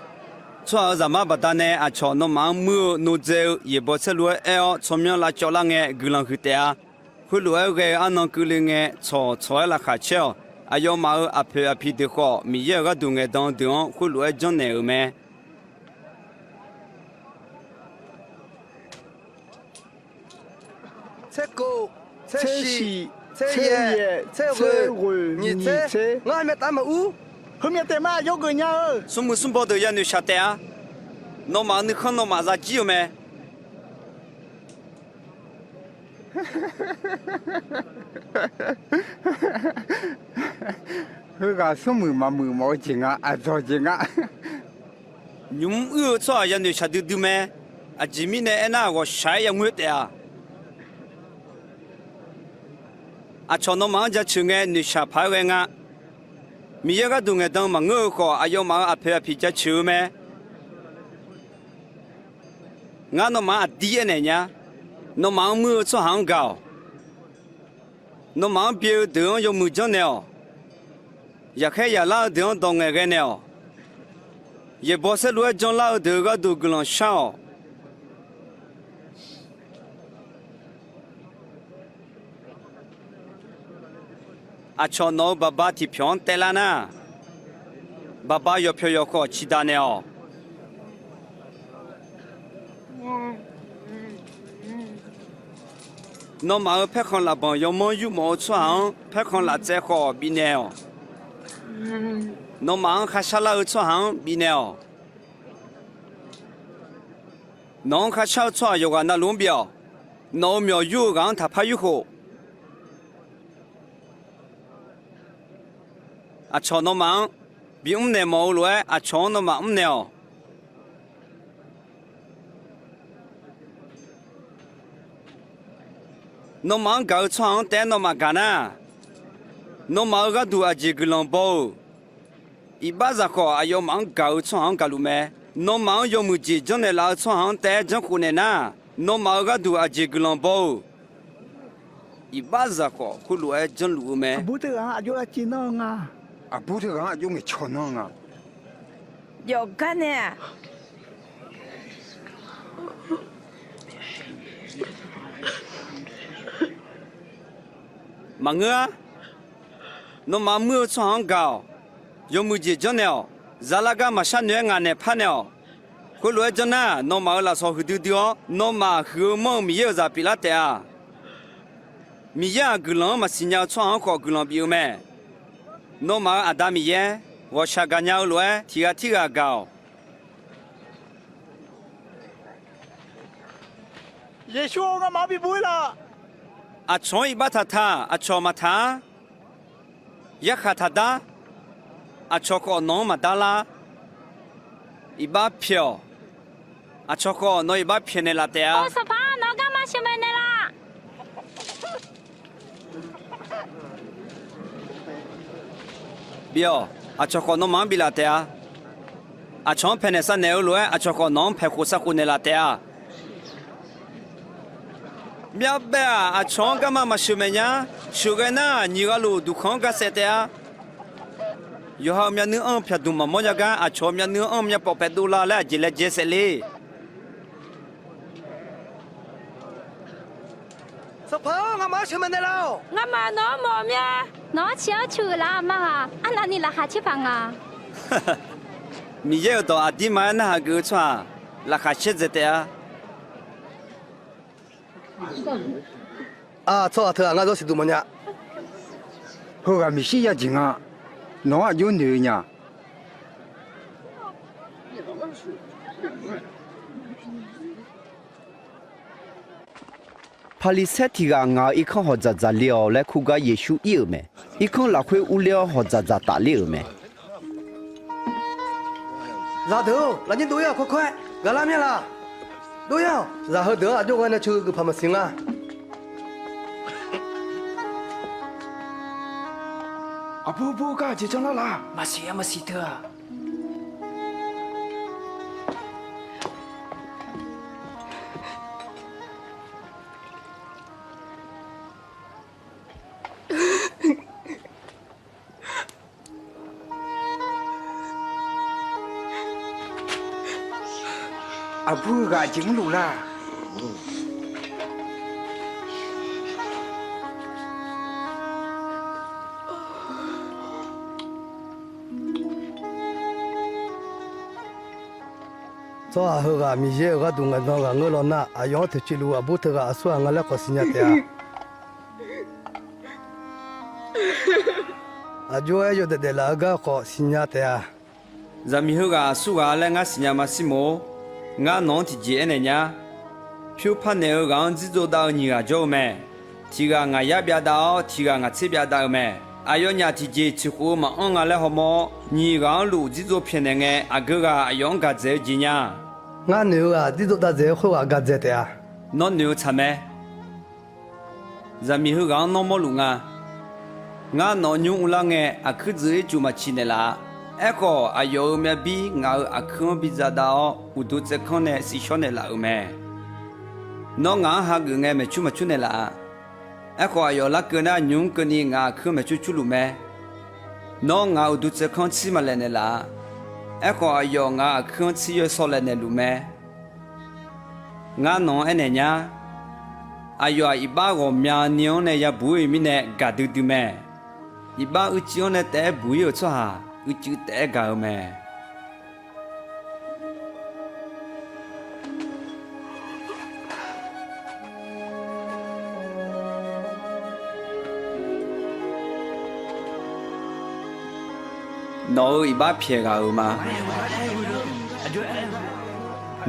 Tsawrhaq-euq zaqmar baqdanae aqcawq nawmaf-anr muir-eu nodzae-eu yaeqbawq saerlu-aer aer-awr tsawrmyanr lavcawv lar ngae guiqlanq huiq taef-a. Khoerlof-aer ghae-eu arnan keuvle ngae tsawq tsawq-aer laqkhaq caer-awq. Aqyawfmaf-euq aqpoeq aqpiq deuq khawf, Miqyaer-euq gharduq ngaeqdan deuq-anr khoerlof-aer janrnaeq-euq mae. Tserkov, tsershif, tseryaeq, tserghoeq, nyiq tser. Ngar heumyav taef-aer maqur. Heumyav taef ma, yawgeuf nya-eu. Smrmuiq smrbaw deuq yanoeq shaq taef-a. Nawmaf-euq nuikhanr nawmaf zajir-eu mae. Heughaq smrmuiq maqmuiq mawf-eu jeq nga, aqdzawq jeq nga. Nymq mr uir-eu tsawrhaq yanoeq shaqdui dui mae. Aqjeq mirnae aernar, ghawqshaq-aer yangoer taef-a. Aqcawq nawmaf-anr jaceuq ngae noeqshaq paq-aer ghae nga. Miqyaer gharduq ngaeqdan maqngeur-eu khawf, aqyawfmaf-euq aqpoeq aqpiq jaceuq-eu mae. Ngar nawmaf-anr aqdir aernaeq nya. Nawmaf-anr muir-eu tsawrhaq-anr gaq-awq. Nawmaf-anr byae-eu deuq-anr yawmuiq janrnaeq-awq. Yaqkhaer yaqlar-eu deuq-anr dawq ngaeqghae naeq-awq. Yaeqbawq saerlu-aer janlar-eu deuq-euq gharduq guiqlanq shar-awq. Aqcawq nawq-euq baqba tiqpyawq-anr taev lar nar, baqba yawqpyawq yawqkhawf ciqdaq naeq-awq. Nawmaf-euq paerkhanq lafbanq yawmanr yurmawf-eu tsawrhaq-anr paerkhanq laftsaev khawf bifnaeq-awq. Nawmaf-anr kharshar lar-eu tsawrhaq-anr bifnaeq-awq. Nawq-anr kharshar-eu tsawrhaq yawqghaq navluf-anr bif-awq. Nawq-euq myawq yur-eu ghaq-anr taqpar yurkhof. Aqcawq nawmaf-anr bimr naeq mawf-eu lof-aer, aqcawq-anr nawmaf mrnaeq-awq. Nawmaf-anr gaq-eu tsawrhaq-anr taef-aer nawmaf gaq nar, nawmaf-euq gharduq aqjeq guiqlanq baw-euq. Iqbaxzaq khawf, aqyawfmaf-anr gaq-eu tsawrhaq-anr gaqluf mae. Nawmaf-anr yawmuiq jeq janrnaeq laf-eu tsawrhaq-anr taef-aer janrkhof naeq nar, nawmaf-euq gharduq aqjeq guiqlanq baw-euq. Iqbaxzaq khawf, khoerlof-aer janrluf-eu mae. Aqbur teughaq-anr aqjox lavciv nanr-eu nga. Aqbur teughaq-anr aqjox ngaeqcawq nanr-eu nga. Yawqgar nae-aq, Maqngeur-ar. Nawmaf muir-eu tsawrhaq-anr gaq-awq. Yawmuiq jeq janrnaeq-awq. Zalagar maqshar noeq-aer ngaq naeq parnaeq-awq. Khoerlof-aer janr nar, nawmaf-euq lafsawq huiqdui dui-awr, nawmaf huiq-eu manr-eu Miqyaer-euq zaq pyeuflar taef-a. Miqyaer-aq, guiqlanq-anr maqsiq nya-eu tsawrhaq-anr khawf guiqlanq bif-eu mae. Nawmaf-euq Aqda Miqyaer, ghawqshaq gaqnya-eu lof-aer tiq ghaq tirghaq gaq-awq. Yeqsur-or, ngamaf-anr bibuq-ir laf. Aqcawq-anr iqbax taqtaq, aqcawq maqtaq-ar. Yarkhaq taqdar, aqcawq khawf nawq-anr maqdar lar. Iqbax pyaeq-awq. Aqcawq khawf nawq iqbax pyaeqnaeq laf taef-a. Sanqpaq-anr nawq-anr garma sheuqmaeq naeqlaf. Bif-awq. Aqcawq khawf nawmaf-anr biflaf taef-a. Aqcawq-anr paeqnaeq savnaeq-eu lof-aer, aqcawq khawf nawq-anr paeqkhof savkhof naeqlaf taef-a. Myavbaef-aq, aqcawq-anr garma maqsheuqmaeq nya. Sheuqghae nar, nyiq ghaq luf duqkhanq-anr ga saef taef-a. Yawqha-euq myavnuiv anr-eu pyaqdmq maqmawr nya gar, aqcawq-euq myavnuiv anr-eu myavpawf paef dovlar laer aqjeq laejae saef le. Sanqpaq-or, ngamaf-anr sheuqmaeq naeqlaf-awq. Ngamaf nawq-anr mawf-eu mya. Nawq-anr ciq-anr cu-euq laf-a ma ghaq. Arnavni laqkhaq caer paq nga. Miqyaer-euq dawq aqdirma-aer narhaq geuf-eu tsawrhaq, laqkhaq caerdzaeq taef-a. Aq, tsawrhaq teughaq ngar zawr siqduq mawfnya. Heughaq Meqsirya jeq nga. Nawq-anr aqjox noeq-eu nya. Paqliqsaer tiq ghaq ngaq-euq irkanr hawq dzaqdzaq le-awq laer kur gar Yeqsur ir-euq mae. Irkanr lafkhoer urler-awr hawq dzaqdzaq tafler-euq mae. Zaqdeuq-or, lafnyir dov-ir-awq. Kawrkawr-aer gaqlar mya laq. Dov-ir-awq. Zaq heudeuq-anr aqjox ghae nae ceuq-eu geufpaq maqsiq nga. Aqbur bur gar aqjeq janrlar laf. Maqsiq-a, maqsiq teu-aq. Aqbur-eu ghaq aqjeq mrluf laf. Tsawrhaq heughaq Miqyaer-euq gharduq ngaeqdan ghaq ngeur law nar, aqyawf-anr toeqciv luf aqbur teughaq aqsur ghaq nga laer khawf siqnya taef-a. Aqjox-aer yawdaef daeflaf-eu gar khawf siqnya taef-a. Zaqmiq heughaq aqsur ghaq laer ngar siqnya ma Sirmoq-or, ngar nawq-anr tiqjeq aernaeq nya. Pyur parnaeq-eu ghaq-anr dzirdzov dav-eu nyiq ghaq jawr-eu mae. Tiq ghaq ngaq yar byavdav-awr, tiq ghaq ngaq tser byavdav-eu mae. Aqyawfnyaf tiqjeq tiq khof-eu maqanr nga laer hawmawr-awr, nyiq ghaq-anr luf dzirdzov pyaeqnaeq ngae, aqgeu ghaq aqyawf-anr gaq dzaeq-eu jeq nya. Ngar noeq-eu ghaq dzirdzov dav dzaeq-eu khoerghaq gaq dzaeq taef-a. Nawr noeq-eu tsaq mae. Zaqmiq heughaq-anr nawr mawrluf nga. Ngar nawq-anr nymr uvlar ngae, aqkuir dzuif-ir cuf maqciq naeqlaf-a. Aerkhawf, aqyawf-euq myavbir ngaq-euq aqkuir-anr bidzaq dav-awr, uqduq tsaevkanr nae sivshawr naeqlaf-euq mae. Nawr ngaq-anr hageuf ngae maeqcur maqcur naeqlaf-a. Aerkhawf, aqyawf larkeuv nar, nymq-mr keuvni ngaq-euq aqkuir-anr maeqcur curluf mae. Nawr ngaq-euq uqduq tsaevkanr-anr tsir maqlaeq naeqlaf-a. Aerkhawf, aqyawf ngaq-euq aqkuir-anr tsir yawsaw laeq naeqluf mae. Ngar nawq-anr aernaeq nya. Aqyawf-aq, iqbax ghawqmyani-anr nae yabuq-ir-euq mirnae gaqdui dui mae. Iqbax uicuiv-anr nae taef-aer buq-ir-euq tsawrhaq, uicuiv taef-aer gaq-eu mae. Nawq-euq iqbax pyaeq ghaq-euq ma.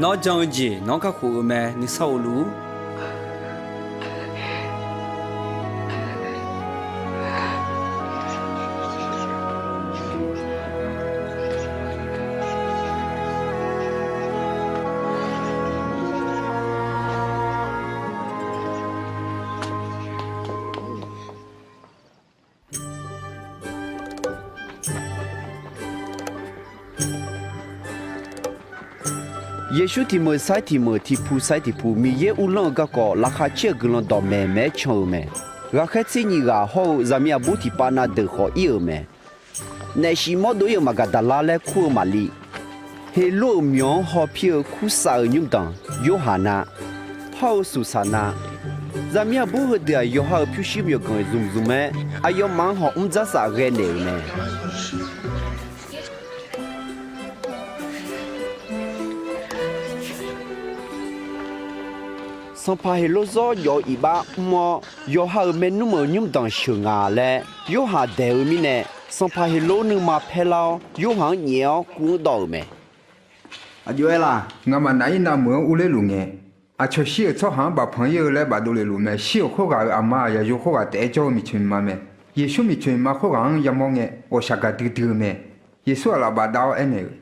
Nawr jan-eu jeq nawq-anr kakhof -euq mae. Nuisar of luf-ur. Yeqsur tiq meuq sair tiq meuq, tiq pu sair tiq pu, Miqyaer uvlanr-eu garkawv laqkhaq caer-eu guiqlanq dawqmaeq maeq-aer can-euq mae. Ghaqkhaer tser nyiq ghaq hawr-eu zaqmiq aqbur tiqpav na deuq khawf ir-euq mae. Naef shif mawr dov-ir-euq Maqgaqdaqlar laer kur-eu Maqliv, Heqlor-euq myawq-anr hawpir-eu Kursav-euq nymrdanq Yorhaqna, hawr-eu Suqsaqna, Zaqmiq aqbur heudeuq-aq, yawqha-euq pyurshuir myawqganq zmq zmq-aer, aqyawfmaf-anr hawq mr dzar saf ghae naeq-euq mae. Sanqpaq Heqlor zawr jawf-eu iqbax mr-awr, yawqha-euq maernmr-euq nymrdanq sheuq nga laer Yorhaq daeq-eu mirnae, Sanqpaq Heqlor nuima paerlar-awr, Yorhaq-anr nyaef-awr kuv-anr dawv-euq mae. Aqjox-aer la? Ngamaf naf-ir navmeuq-anr urler luf ngae, aqcawq shir-euq tsawrhaq-anr bafpanq ir-eu laer bafdov lef luf mae. Shir-euq khoerghaq-euq aqma-aq, Yaqyo khoerghaq taef-aer jawr-eu miqcoeq miqma mae. Yeqsur miqcoeq miqma khoerghaq-anr yamawr ngae, ghawqshaq gaq duidui-eu mae. Yeqsur-aq lafbaf dav-awr aernaeq-euq,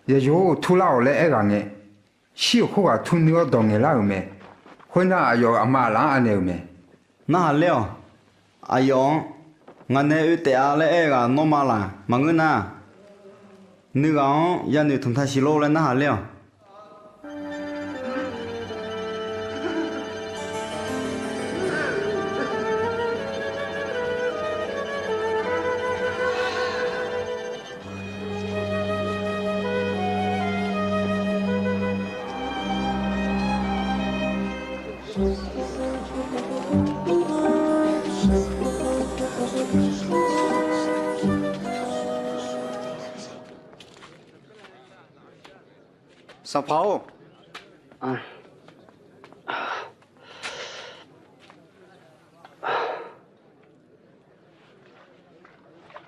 Yaqyo-or, turlar-awq laer aerghaq ngae, shir-euq khoerghaq tur nuir-awr dawq ngaeqlar-euq mae. Khoernar, aqyawf-euq aqma aqlaf-anr anaeq-euq mae. Narhaq ler-awq. Aqyawf-anr, Ngaq nae oe taef-a laer aer-eu ghaq nawmaf laf maqngeur nar, nuighaq-anr yanoeq tanqtaq siq lor laer narhaq ler-awq. Sanqpaq-or,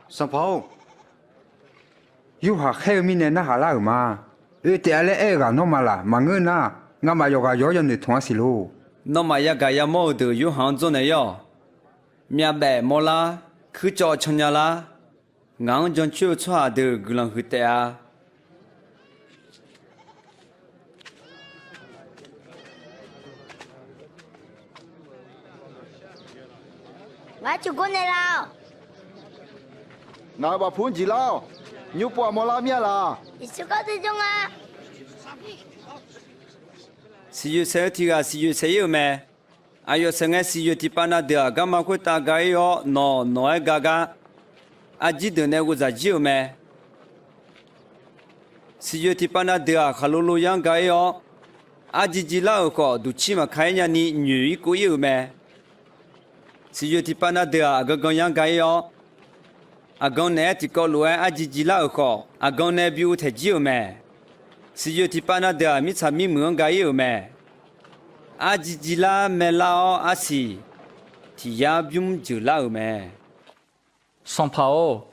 Sanqpaq-or, Yorhaq khaer-eu mirnae narhaq lar-euq ma. Oe taef-a laer aer-eu ghaq nawmaf laf maqngeur nar, ngamaf yawqghaq yawq-awr yanoeq tanq-a siq lor. Nawmaf yagaq yamawr-eu deuq Yorhaq-anr dzawrnaeq-ir-awq. Myavbaef mawrlar, kuircawv cannya lar, ngaq-anr jancoer-eu tsawrhaq deuq guiqlanq huiq taef-a. Ngar tiqgor naeqlaf-awq. Ngaq-euq bafpu-anr jeq lar-awq. Nymrpov aqmawr lar mir-a laq? Yeqsur kawr dui jawr nga. Siqyoeq saeq-eu tiq ghaq siqyoeq saeq-ir-euq mae. Aqyawf saeq ngae, siqyoeq tiqpav na deuq-aq, garma khoertav ga-ir-awr, nawq nawq-aer ga gar, arjir deuq nae ghovzaq jir-euq mae. Siqyoeq tiqpav na deuq-aq, khaqlo lo yar-anr ga-ir-awr, arjir jir lar-euq khawf, duqcir maqka-ir nyani nyoeq-ir kov-ir-euq mae. Siqyoeq tiqpav na deuq-aq, aqgan gan yar-anr ga-ir-awr, aqgan naeq-aer tiqkawv lof-aer arjir jir lar-euq khawf, aqgan nae bi uvtaeq jir-euq mae. Siqyoeq tiqpav na deuq-aq, mirtsaq mirmuiq-anr ga-ir-euq mae. Arjir jir lar maerlar-awr arsiq tiq yar bymr jeuq lar-euq mae. Sanqpaq-or,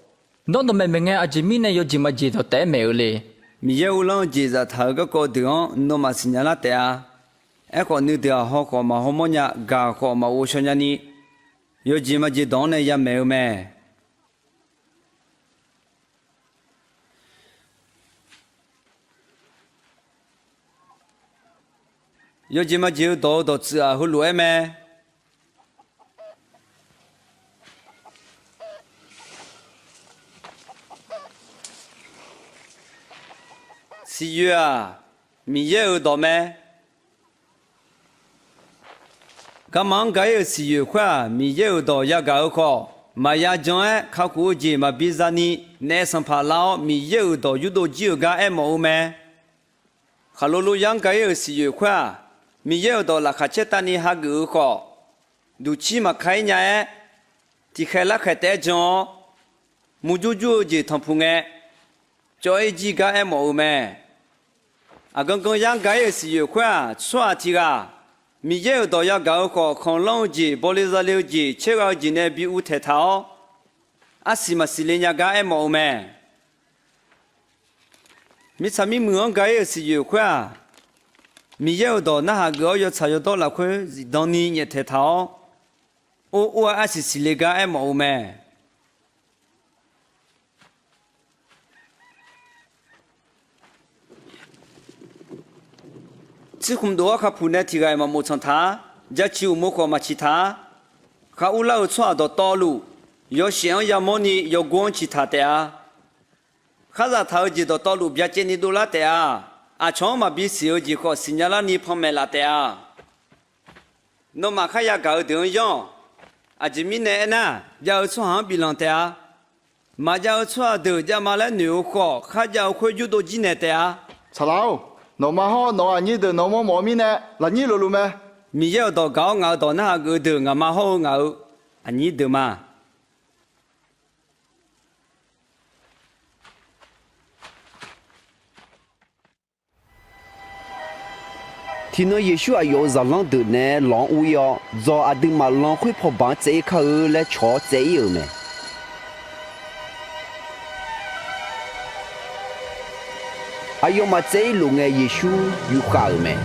nawr dawqmaeq maeq ngae aqjeq mirnae yawjeq maqjeq dawq taef-aer maeq-eu le? Miqyaer uvlanr-eu jeq zaftaq-euq garkawv deuq-anr nawmaf siqnya lar taef-a. Aerkhawf, nuideuq-aq haw khawf maqhaw mawrnya, gaq khawf maqghov shaw nyani, yawjeq maqjeq dawq-anr nae yamaeq-eu mae. Yawjeq maqjeq-eu dawq-eu dawqtsuif-aq, heulof-aer mae. Siqyoeq-aq, Miqyaer-euq dawq mae. Garma-anr ga-ir-euq siqyoeq khoer-aq, Miqyaer-euq dawq yagaq-eu khawf, maqya jan-aer kakhof-eu jeq maqbi zani, naef sanqpaq lar-awr Miqyaer-euq dawq yurdov jir-euq gar aermawf-eu mae. Khaqlo lo yar-anr ga-ir-euq siqyoeq khoer-aq, Miqyaer-euq dawq laqkhaq caer tavni hageuf-eu khawf, duqcir maqka-ir nya-aer, tiqkhaeq larkhaeq taef-aer jan-awr, murjur jur-eu jeq tanqpuq ngae, cawv-ir jir gar aermawf-eu mae. Aqgan gan yar-anr ga-ir-euq siqyoeq khoer-aq, tsawrhaq tiq ghaq Miqyaer-euq dawq yagaq-eu khawf, khanqlanr-eu jeq, bawle zale-eu jeq, caergha-eu jeq nae bi uvtaeq taq-awr, arsiq maqsiq le nya gar aermawf-eu mae. Mirtsaq mirmuiq-anr ga-ir-euq siqyoeq khoer-aq, Miqyaer-euq dawq narhaq geuf-awr yawtsaq yawdawr lafkhoer zifdan ni nyaeftaeq taq-awr, or or-aer arsiq siqle gar aermawf-eu mae. Tsirkhmq dof-awr kakhof nae tiq ghaq-iq maqmof tsanq taq-a. Jaceuq uqmov khawf maqciq taq-a. Khar urlar-eu tsawrhaq dawqtawvluf, yawshaef-anr yamawrni yawgor-anr ciqtaq taef-a. Khar zaftaq-eu jeq dawqtawvluf byacaevni dovlar taef-a. Aqcawq-anr maqbi siq-eu jeq khawf siqnya larni panmaeq laf taef-a. Nawmaf kharya gaq-eu deuq-anr yanr-awq. Aqjeq mirnae aernar, jav-eu tsawrhaq-anr biflanq taef-a. Maqjav-eu tsawrhaq deuq javma laer noeq-eu khawf, kharjav-eu khoer yurdov jir naeq taef-a. Saqlaq-or, nawqma hawr nawq-euq aqnyir deuq nawq mawrmawf-eu mirnae, lafnyir lofluf mae. Miqyaer-euq dawq gaq-awr ngaq-euq dawq narhaq geuf-eu deuq ngaqma hawr-eu ngaq-euq aqnyir deuq ma. Tiqnan Yeqsur aqyawf-euq zaqlanr deuq naeq-aer lawq-anr ur-ir-awr, dzawq aqduimaf lan khoerpaw baq-anr tsaev-ir kar-eu laer cawq-awr tsaev-ir-euq mae. Aqyawfmaf tsaev-ir luf ngae, Yeqsur yufkhav-euq mae.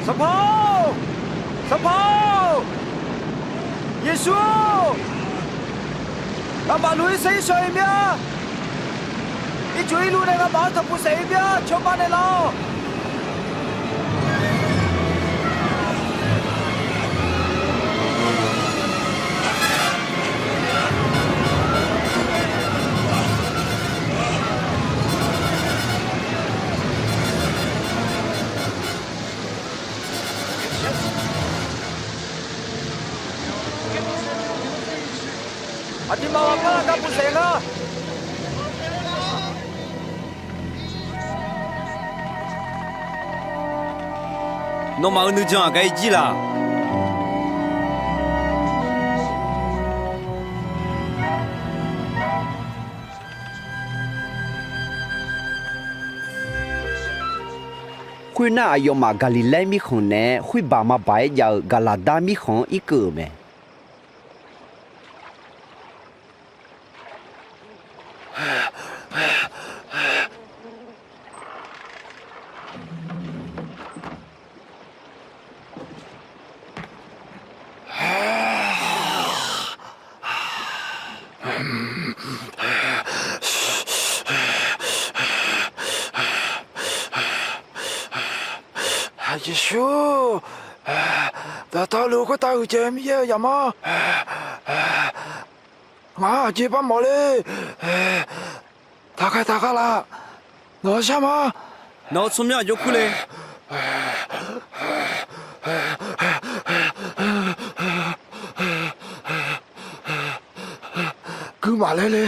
Sanqpaq-or! Sanqpaq-or! Yeqsur-or! Ngamaf luf-ir saer-ir shawq-ir mir-a. Ircuf irluf nae ngamaf-anr tanqpuq saef-ir mir-a. Cawba naeqlaf-awq. Aqduimaf ghaq par lavgar puq saef nar, nawmaf-euq nuijan aqgaf-ir jir laq. Khoernar, aqyawfmaf Gaqliqlaer mirkhanq naeq-aer khoerbaq maqbaq-aer jav-eu Gaqlaqdar mirkhanq-anr irkeuv-euq mae. Yeqsur, dawqtawvluf khoertav huiqdzaeq-eu Miqyaer-euq zaqmanr, ngaq-anr aqjeq par mawf le. Taqkhaeq taqkhav laf. Nawq-anr shar ma. Nawq-euq tsawrmyanr aqjox kur le. Guirmaf laer le.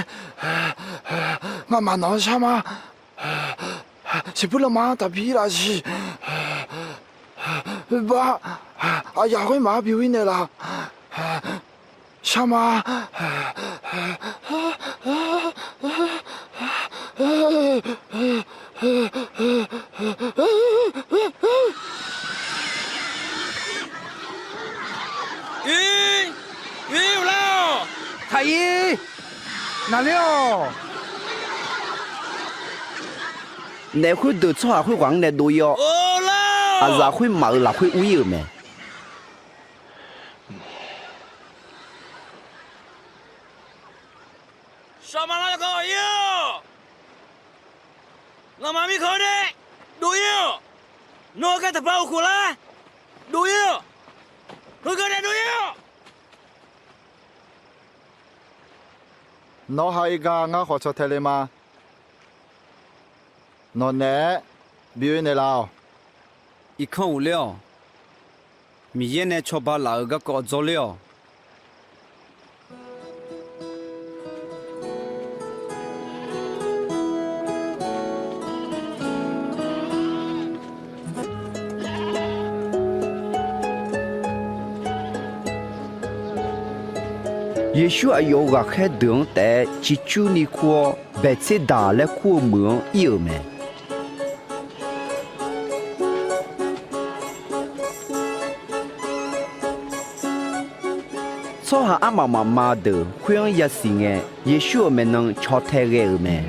Ngamaf nawq-anr shar ma. Siqbuir lanma-anr taqbi laf siq. Bar, aqyaf khoermaf-anr bi-ir naeqlaf. Shar ma. Ir, ir uqlar-awq. Taq ir, naqler-awq. Naef khoerdeuq tsawrhaq khoerghaq-anr nae dov-ir-awr, aqzaf khoermaf-euq lafkhoer ur-ir-euq mae. Saqmaqlav garkawv ir-awq. Ngamaf mirkhanq-anr nae dov-ir-awq. Nawr-eu gar taqpar uqkhof lar. Dov-ir-awq. Heugar nae dov-ir-awq. Nawr ha-ir gar ngar khawf caw tae le ma. Nawq naeq-aer bi oe naeqlaf-awq. Irkanr ghofler-awq. Miqyaer nae cawba laf-euq garkawv dzawrler-awq. Yeqsur aqyawf-euq ghaqkhaer deuq-anr taef-aer ciqcurni kur-awr, Baeqtserdaq laer kur-eu meuq-anr ir-euq mae. Tsawrhaq armaf mafma deuq khoer-anr yasiq ngae, Yeqsur-euq maeqnan caw tae ghae-euq mae.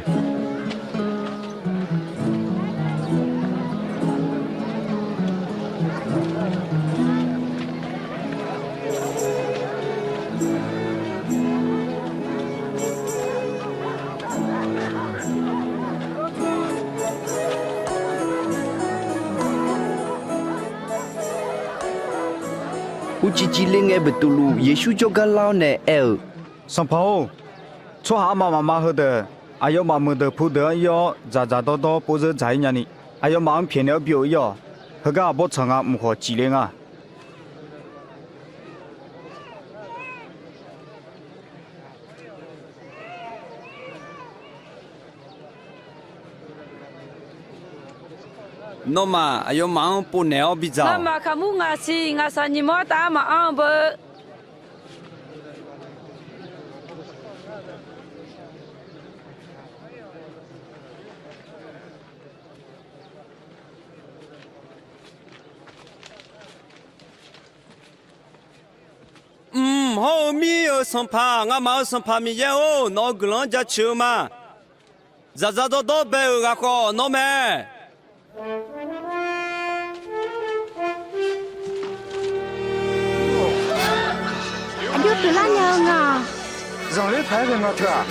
Uqcif cifle ngae, Beqtuvluv Yeqsur jawrgar lar-awr nae aer-eu, Sanqpaq-or, tsawrhaq armaf mafma heudeuq aqyawfmaf meuqdeuq pudeuq-anr ir-awr, dzaqdzaq dawrdawr pov zeur dzaq-ir nyani, aqyawfmaf-anr pyaeqnaeq-awr bi-euq ir-awq. Heugar aqbawr tsaq nga mq khawf cifle nga. Nawmaf aqyawfmaf-anr povnaeq-awr bidzaq-awq. Nawmaf kaqmur ngaq siq, ngaqshaq nyiqmawr taf-aer maqanr-eu beu. Mq hawr-eu mir-euq Sanqpaq, ngamaf-euq Sanqpaq Miqyaer-or, nawq-euq guiqlanq-anr jaceuq-eu ma. Dzaqdzaq dawrdawr bae-euq ghaq khawf nawr mae. Aqjox pyeuflar nya-eu nga. Zanqler paq-aer ghae nga teu-aq.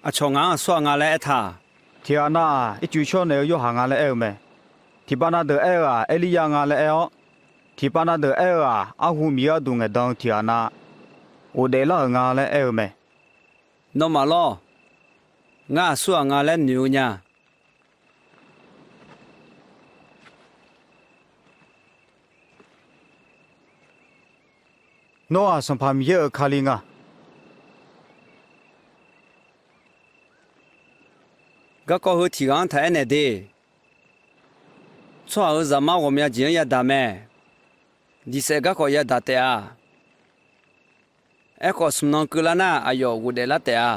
Aqcawq ngaq-anr aqsurghaq nga laer aertaq. Tiqghaq nav-aq, ircuf shawr naeq-eu Yorhaq nga laer aer-eu mae. Tiqpav na deuq aer-eu-aq, Erliryav nga laer aer-awr, tiqpav na deuq aer-eu-aq, arhu Miqyaer gharduq ngaeqdan-eu tiqghaq nav ghofdaef lar-euq nga laer aer-eu mae. Nawmaf lawr, ngar aqsurghaq nga laer noeq-eu nya. Nawr-aq, Sanqpaq Miqyaer-euq Kali nga. Garkawv heu tiqghaq-anr taq aernaeq de. Tsawrhaq-euq Zaqmar ghawqmya jeq-anr yadaq mae. Diqsaef garkawv yadaq taef-a. Aerkhawf, smq nan keuvlar nar, aqyawf ghofdaef lar taef-a.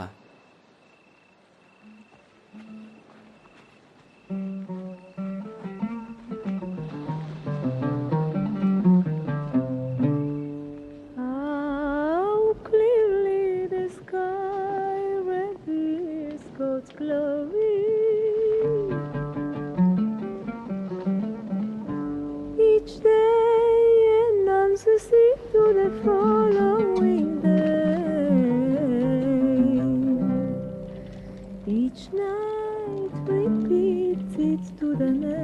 How clearly the sky reveals God's glory. Each day announces it to the following day. Each night repeats it to the next.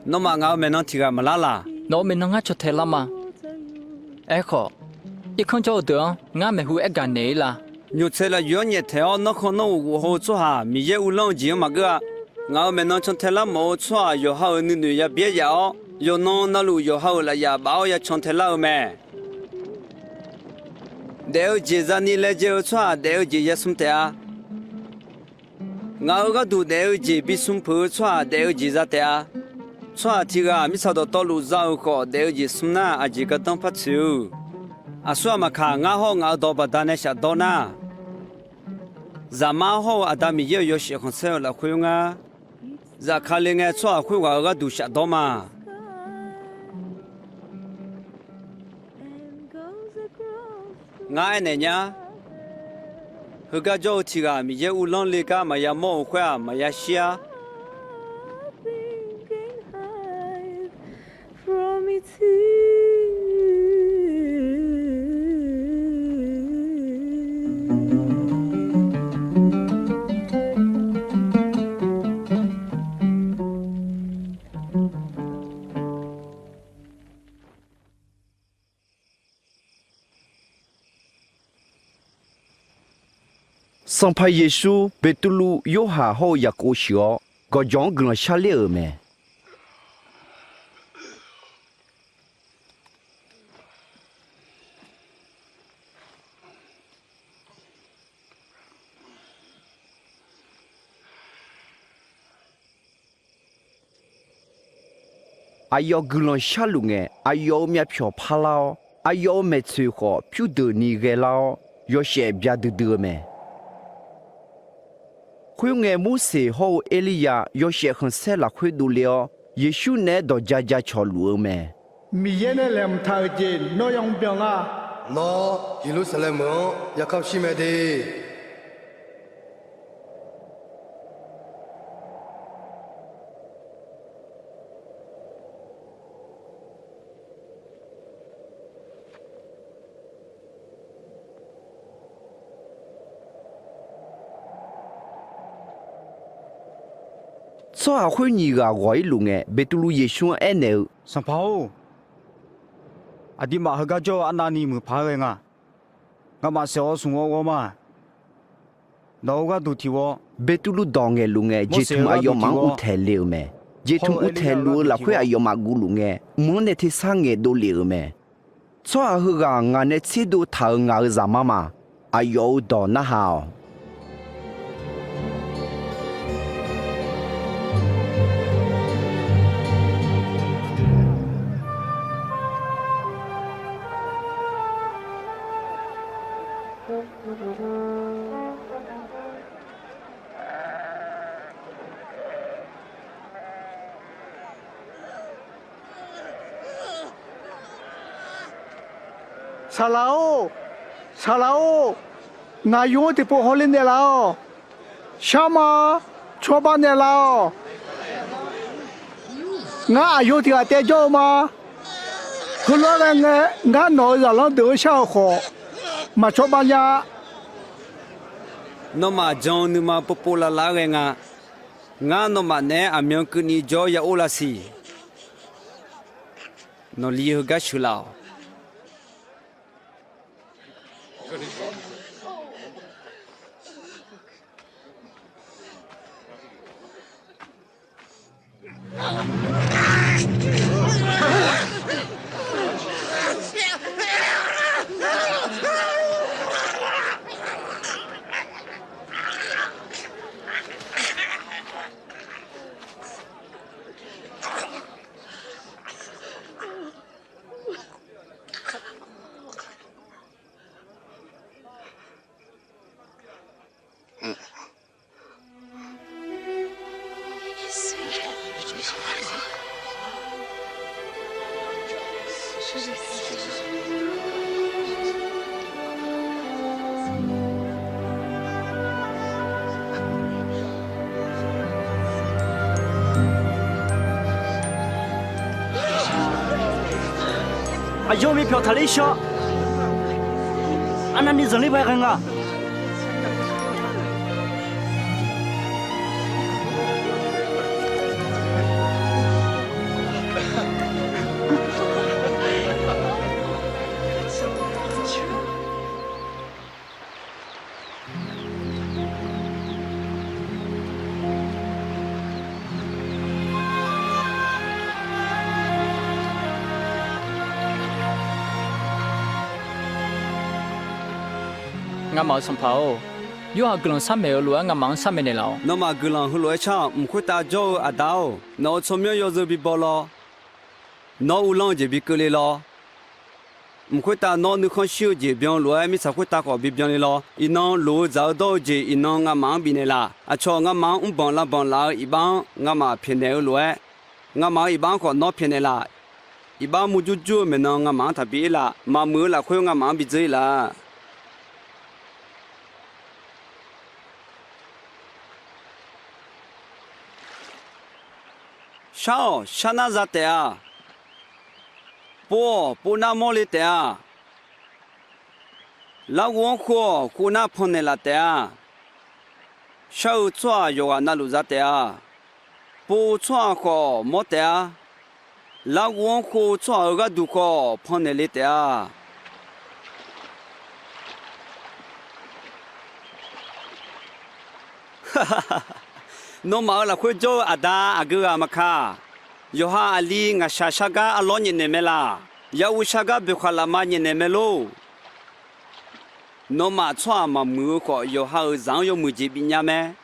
Nawmaf ngaq-euq maeqnan tiq ghaq maqlar laq? Nawq-euq maeqnan ngar caw tae lar ma. Aerkhawf, irkanr jawr-eu deuq-anr ngar maeqhu aer gaq naeq-ir la? Nymq tsaev lafyoeq-anr nyaeftaeq-awr nanrkhan nanrghof ghof haw-eu tsawrhaq Miqyaer uvlanr-eu jeq-anr maqgeur-a. Ngaq-euq maeqnan can tae lar mawf-eu tsawrhaq yawqha-euq nuinoeq ya byaer yaf-awr, yawqnan navluf yawqha-euq lafyaf baf-awr ya can tae lar-eu mae. Daef-eu jeq zani laejae-eu tsawrhaq daef-eu jeq ya smr taef-a. Ngaq-euq gharduq daef-eu jeq bismr peuq-eu tsawrhaq daef-eu jeq za taef-a. Tsawrhaq tiq ghaq mirtsaq dawqtawvluf za-euq khawf daef-eu jeq smr nar, aqjeq gardanr par tsoeq-eu. Aqsurghaq maqkaq, ngar hawr-eu ngaq-euq dawq baqdanae shafdawr nar, Zaqmar hawr-eu Aqda Miqyaer-euq yawshaef khanqsaer-eu lafkhoer ngar, zafkale ngae tsawrhaq khoerghaq-euq gharduq shafdawr ma. Ngar aernaeq nyar. Heugar jawr-eu tiq ghaq Miqyaer uvlanr le gar maqya mawr-euq khoer-aq, maqya shir-ar. Sanqpaq Yeqsur Beqtuvluv, Yorhaq hawr-eu Yaqkov sheuq-awr, gawqjawq-anr guiqlanq sharler-euq mae. aqyawf guiqlanq sharluf ngae, aqyawf-euq myavpyawq parlar-awr, aqyawf-euq maeqtsoeq khawf pyurdeuqni ghaelar-awr, yawshaef bya duidui-eu mae. Khoerngae, Morseq hawr-eu Erlirya yawshaef khanqsaer lafkhoer dovle-awr, Yeqsur naeq-aer dawq ja ja cawq luf-eu mae. Miqyaer nae laeqhmq taq-euq jeq nawr ya byan lar. Nawr Yeqlursaqlaeq meuq-anr ya kamr shir mae de. Tsawrhaq khoer nyiq ghaq ghawq-ir luf ngae, Beqtuvluv Yeqsur-anr aernaeq-eu, Sanqpaq-or, aqduimaf heugar jawr-eu arnavni muiq paq-aer ghae nga. Ngamaf saeq-awr smq-awr ghawr ma. Nawq-euq gharduq tiq ghawr. Beqtuvluv dawq ngaeqluf ngae, jeqtmq aqyawfmaf-anr uvtaeq le-euq mae. Jeqtmq uvtaeq luf-eu lafkhoer aqyawfmaf guvluf ngae, mq-anr nae tersar ngaeqdov lef-euq mae. Tsawrhaq heughaq ngaq nae tserdov taq-euq ngaq-euq Zaqmar ma. Aqyawf-euq dawq narhaq-awq. Saqlaq-or, saqlaq-or, ngaq yur-anr tiqpov hawler naeqlaf-awq. Shar ma. Cawba naeqlaf-awq. Ngar aqyawf tiq ghaq taev jawr-eu ma. Heulof-aer ghae ngae, ngar nawq-euq zaqlanr deuq-anr shar-euq khawf, maq cawba nya-a. Nawmaf jan-eu nuima povpov lavlav-aer ghae nga. Ngar nawmaf naeq-aer aqmyan keuvni jawr ya or lavsiq. Nawqli heugar sheuqlaf-awq. Aqyawf-euq myavpyawq taqler shawr. Arnavni zanqler ba ghae nga. Ngamaf-euq Sanqpaq-or, Yorhaq guiqlanq sharmaeq-eu lof-aer ngamaf-anr sharmaeq naeqlaf-awq. Nawmaf guiqlanq heulof-aer shar-awq. Mq khoertav jawr-eu Aqda-or, nawq-euq tsawrmyanr yawzeu bi baw lawr. Nawr uvlanr-eu jeq bi keuvle lawr. Mq khoertav nawr nuikhanr shir-eu jeq byan-eu lof-aer mirtsaq khoertav khawf bi byanle lawr. Iqnan loq-eu dzaq-eu dawr-eu jeq iqnan ngamaf-anr bifnaeq laf. Aqcawq ngamaf-anr mrbanq lavbanq laf-eu iqbax-anr ngamaf pyaeqnaeq-eu lof-aer, ngamaf-euq iqbax-anr khawf nawr pyaeqnaeq laf. Iqbax murjur jur-eu maeqnan ngamaf-anr taqbi ir laf. Maqmuiq-eu lafkhoer ngamaf-anr bi dzeur ir laf. Shar-awq, sharnar za taef-a. Pov-awq, povnar mawrle taef-a. Larghov-anr khov-awq, khovnar pannaeq laf taef-a. Shar-eu tsawrhaq yawqghaq navluf za taef-a. Pov-eu tsawrhaq khawf mawr taef-a. Larghov-anr khov-eu tsawrhaq-euq gharduq khawf pannaeq le taef-a. Nawmaf-euq lafkhoer jawr-eu Aqda aqgeu ghaq maqka. Yawqha aqli ngaqshaq shargar arlawr nyaefnaeq mae laq. Yahuv shargar boeqkhaq lafma nyaefnaeq mae lor. Nawmaf tsawrhaq maqmuiq-eu khawf, yawqha-euq zaq-anr yawmuiq jeq bifnya mae.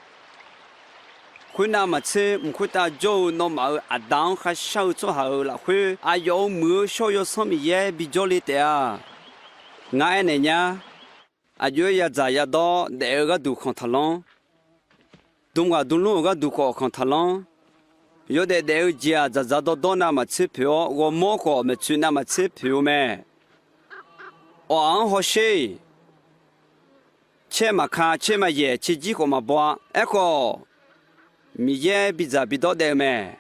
Khoernav maqtser, mq khoertav jawr-eu nawmaf-euq aqda-anr kharshar-eu tsawrhaq-euq lafkhoer, aqyawf-euq muiq-eu shawr-eu Yawsanr Miqyaer bijawr le taef-a. Ngar aernaeq nya. Aqjox-aer yadzaq yadawr daef-eu gharduq khanq taqlanr. Dm ghaq dm lmr-euq gharduq khawf khanq taqlanr. Yawdaef daef-eu jeq-aq, dzaqdzaq dawrdawr navmaqtser poeq-awr, ghawrmawr khawf maeqtsoeq navmaqtser poeq-eu mae. Awq-aq-anr hawsher. Caer maqka, caer maqyaeq, caerjir khawf maqbaw-a. Aerkhawf, Miqyaer bidzaq bidawr daef-eu mae.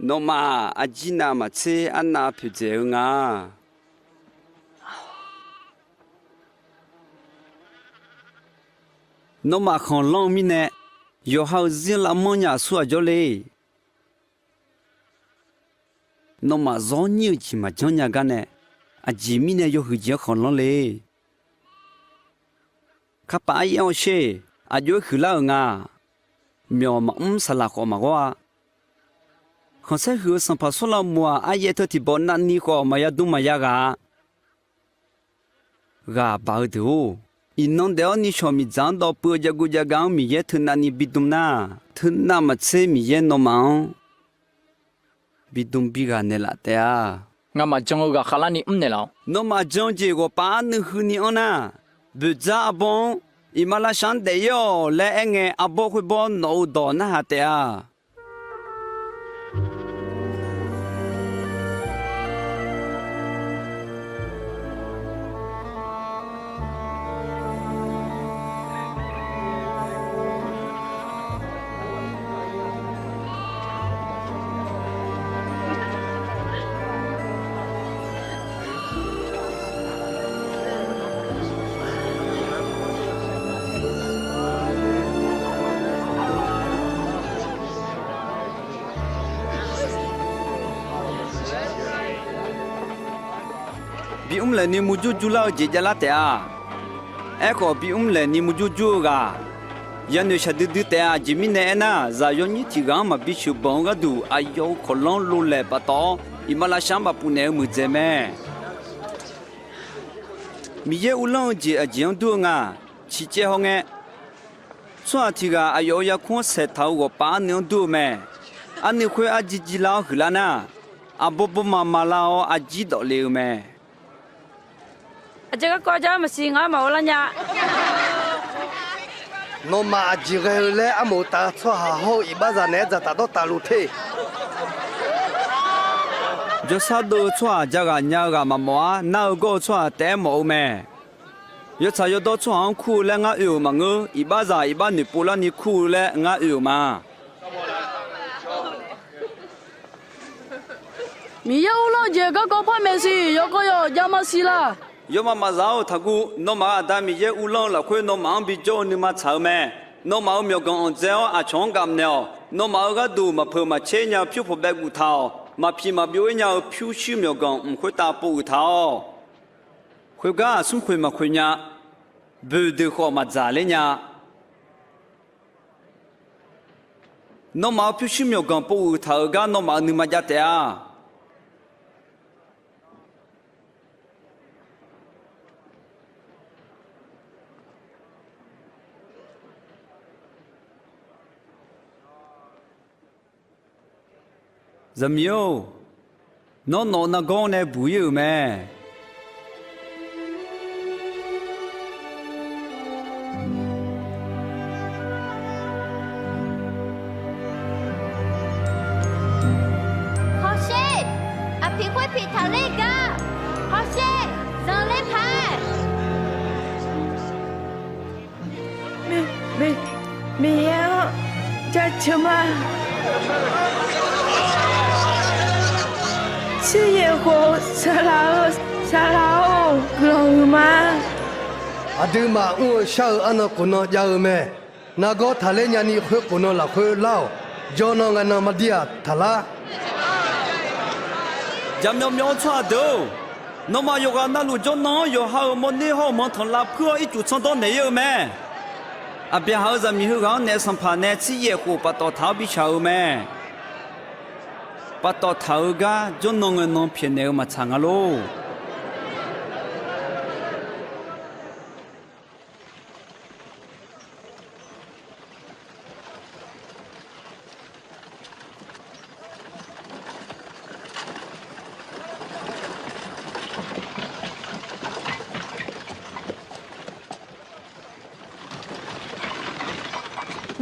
Nawmaf-aq, arjir navmaqtser arnav poeqdzaeq-eu nga. Nawmaf khanqlanr-eu mirnae, yawqha-euq zir lavmanr nya aqsur aqjawr le. Nawmaf zawr nyir-eu jeq maqjanr nya gar nae, aqjeq mirnae yawhuiq jeq-anr khanqlanr le. Kapaf aryaer hawsher. Aqjox-aer huiqlar-euq nga. Myawq maqmr saqlaq khawf maqghawr-a. Khanqsaer huiq-eu sanqpaq Sawrlavmoq-aq, aryaer teu tiqbawq navni khawf maqya dm maqya ghaq-a. Ghaq baq-eu deuq-or, iqnan daef-awr nishawq miqdzaq-anr dawv puiv-eu jav guv jav gav-anr Miqyaer teu navni bidm nar, teu navmaqtser Miqyaer nawmaf-anr bidm bi ghaq naeqlaf taef-a. Ngamaf jan-eu ghaqkhav larni mrnaeq laf-awq. Nawmaf jan-eu jeq ghawqpav nuiv huini anr nar, boeqdzar arbawr-anr, Iqmalavshav-anr daef-ir-awq laer aer ngae, arbawr khoerbawr nawq-euq dawq narhaq taef-a. Bimr laeqni murjur jurlar-eu jeq javlar taef-a. Aerkhawf, bimr laeqni murjur jur-eu ghaq yanoeq shaqdui dui taef-a. Aqjeq mirnae aernar, zaq yawnyir tiq ghaq-anr maqbi sheuqbanq-eu gharduq, aqyawf-euq kawqlanr lov laeq paftawf-awr, Iqmalavshav-anr bafpuf naeq-eu muiqdzaeq mae. Miqyaer uvlanr-eu jeq aqjeq-anr dur-eu nga. Ciqcaev hawngae, tsawrhaq tiq ghaq aqyawf-euq yarkmr-anr saeqtaq-eu ghawqpav arnuiv-anr dur-eu mae. Arnuiv khoer arjir jir lar-awr huiqlar nar, aqbawr bawrma ma lar-awr arjir dawf le-eu mae. Aqjeq garkawv jar maqsiq, ngar maqghov lar nya. Nawmaf aqjeq ghae-eu laer armoq tav tsawrhaq hawr-eu iqbaxzaq naeq-aer dzaqtaf dawrtaf luf te. Jawrsar dov-eu tsawrhaq jaghaq nya-eu ghaq maqmawf-ar. Nar-eu gawr-eu tsawrhaq taef-aer mawf-eu mae. Yawtsaq yawdawr tsawrhaq-anr kur-eu laer ngar oe-euq maqngeur. Iqbaxzaq iqbax noeqpov larni kur-eu laer ngar oe-euq ma. Miqyaer uvlanr-eu jeq garkawv par maeqsiq, yawkawv yawq jav maqsiq laq. Yawmaf maqzaq-or, taqguv. Nawmaf-euq Aqda Miqyaer uvlanr-eu lafkhoer nawmaf-anr bijawr-eu nuima tsaq-eu mae. Nawmaf-euq myawqganq anqdzae-awr aqcawq-anr gaf naeq-awq. Nawmaf-euq gharduq maqpeuq maqtser nya pyur pawqbaev guf taq-awq. Maqpiq maqbyov-ir nya-eu pyurshuir myawqganq mq khoertav pov uiq taq-awq. Khoergar aqsmr khoeq maqkhoeq nya. Boeqdeuq khawf maqdzaq ler nya. Nawmaf-euq pyurshuir myawqganq pov uiq taq-euq gar nawmaf-euq nuima jav taef-a. Zaqmiq-or, nawr nawq-eu nargawr nae buq-ir-euq mae. Hawsher, aqpiq khoer piq taqler gar. Hawsher, zanqler paq-aer. Miqyaer-anr jaceuq ma. Tsiryaef khof saqlaq-eu saqlaq-or, guiqlanq huiq ma. Aqduimaf mr-eu shar-eu arnan khof nan jav-eu mae. Nargawr taqler nyani khoer khof nan lafkhoer lar-awq. Jawrnan ngae nan maqdir-aq taqlar. Jaqmyawf myawf-eu tsawrhaq deuq-or, nawmaf yawqghaq navluf jawrnan-anr yawqha-euq mawrner hawr-eu manqtanqlav puir-awr ircuf tsanrdawr naeq-ir-eu mae. Aqbyaqhaq-euq zaqmiq heughaq-anr naef sanqpaq nae tsiryaef khof paftawf taq-awr bi shaq-euq mae. Paftawf taq-eu gar jawrnan ngae nan pyaeqnaeq-eu maqtsaq nga lor.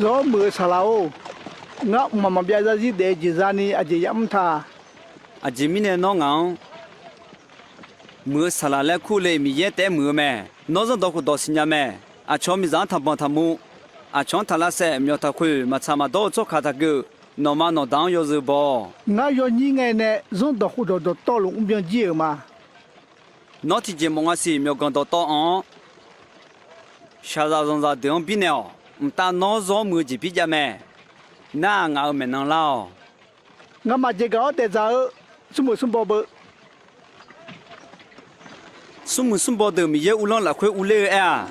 Zawr muiq-eu saqlaq-or, ngar mqmaq maqbyav zarzir daef-eu jeq zani aqjeq yamr ta. Aqjeq mirnae nawr ngaq-anr muiq-eu saqlaq laer kur le? Miqyaer taef-aer muiq-eu mae. Nawr zanrdawq khofdawq siqnya mae. Aqcawq-eu miqzaq-anr taqbanq taqmuv, aqcawq-anr taq lavsaef, myawq taqkhoeq, maqtsaq maqdawr-eu tsawrkaq taqgeuf, nawqma nawqda-anr yawzeu baw-awq. Ngar yawnyir ngae nae zanrdawq khofdawq dawqtawvluf mrbyan jir-euq ma. Nawr tiqjeq mawf nga siq myawqganq dawqtawv anq-awr, shaqzaq zanqzaq deuq-anr birnaeq-awq. Mqtav nawr zawr muiq-eu jeq birjav mae. Nar-aq, ngaq-euq maeqnan lar-awq. Ngamaf jeqgaq-awr daefdzaq-eu smrmuiq smrbaw beu. Smrmuiq smrbaw deuq Miqyaer uvlanr lafkhoer uvler-eu aer-aq,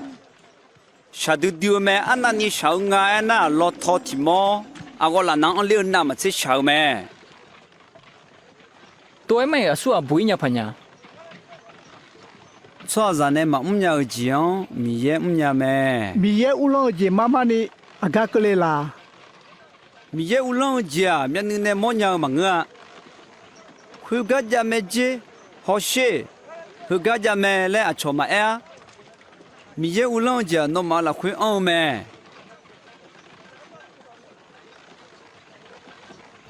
shaqdui dui-eu mae. Arnavni shaq-eu nga aernar-aq, lawtaw tiq mawr aqghawv lafnavmr-anr ler-eu navmaqtser shaq-eu mae. Tov-aer mar-iq aqsur ghaq buq-ir nya paq nya. Tsawrhaqzaq nae maqmr nya-eu jeq-anr Miqyaer mrnya mae. Miqyaer uvlanr-eu jeq mar mar ni aqgar keuvle laq? Miqyaer uvlanr-eu jeq-aq, myavnuiv nae mawrnya-eu maqngeur-a. Khoergar jav mae jer, hawsher, heugar jav mae laer aqcawq maqaer-ar. Miqyaer uvlanr-eu jeq-aq, nawmaf-euq lafkhoer anr-eu mae.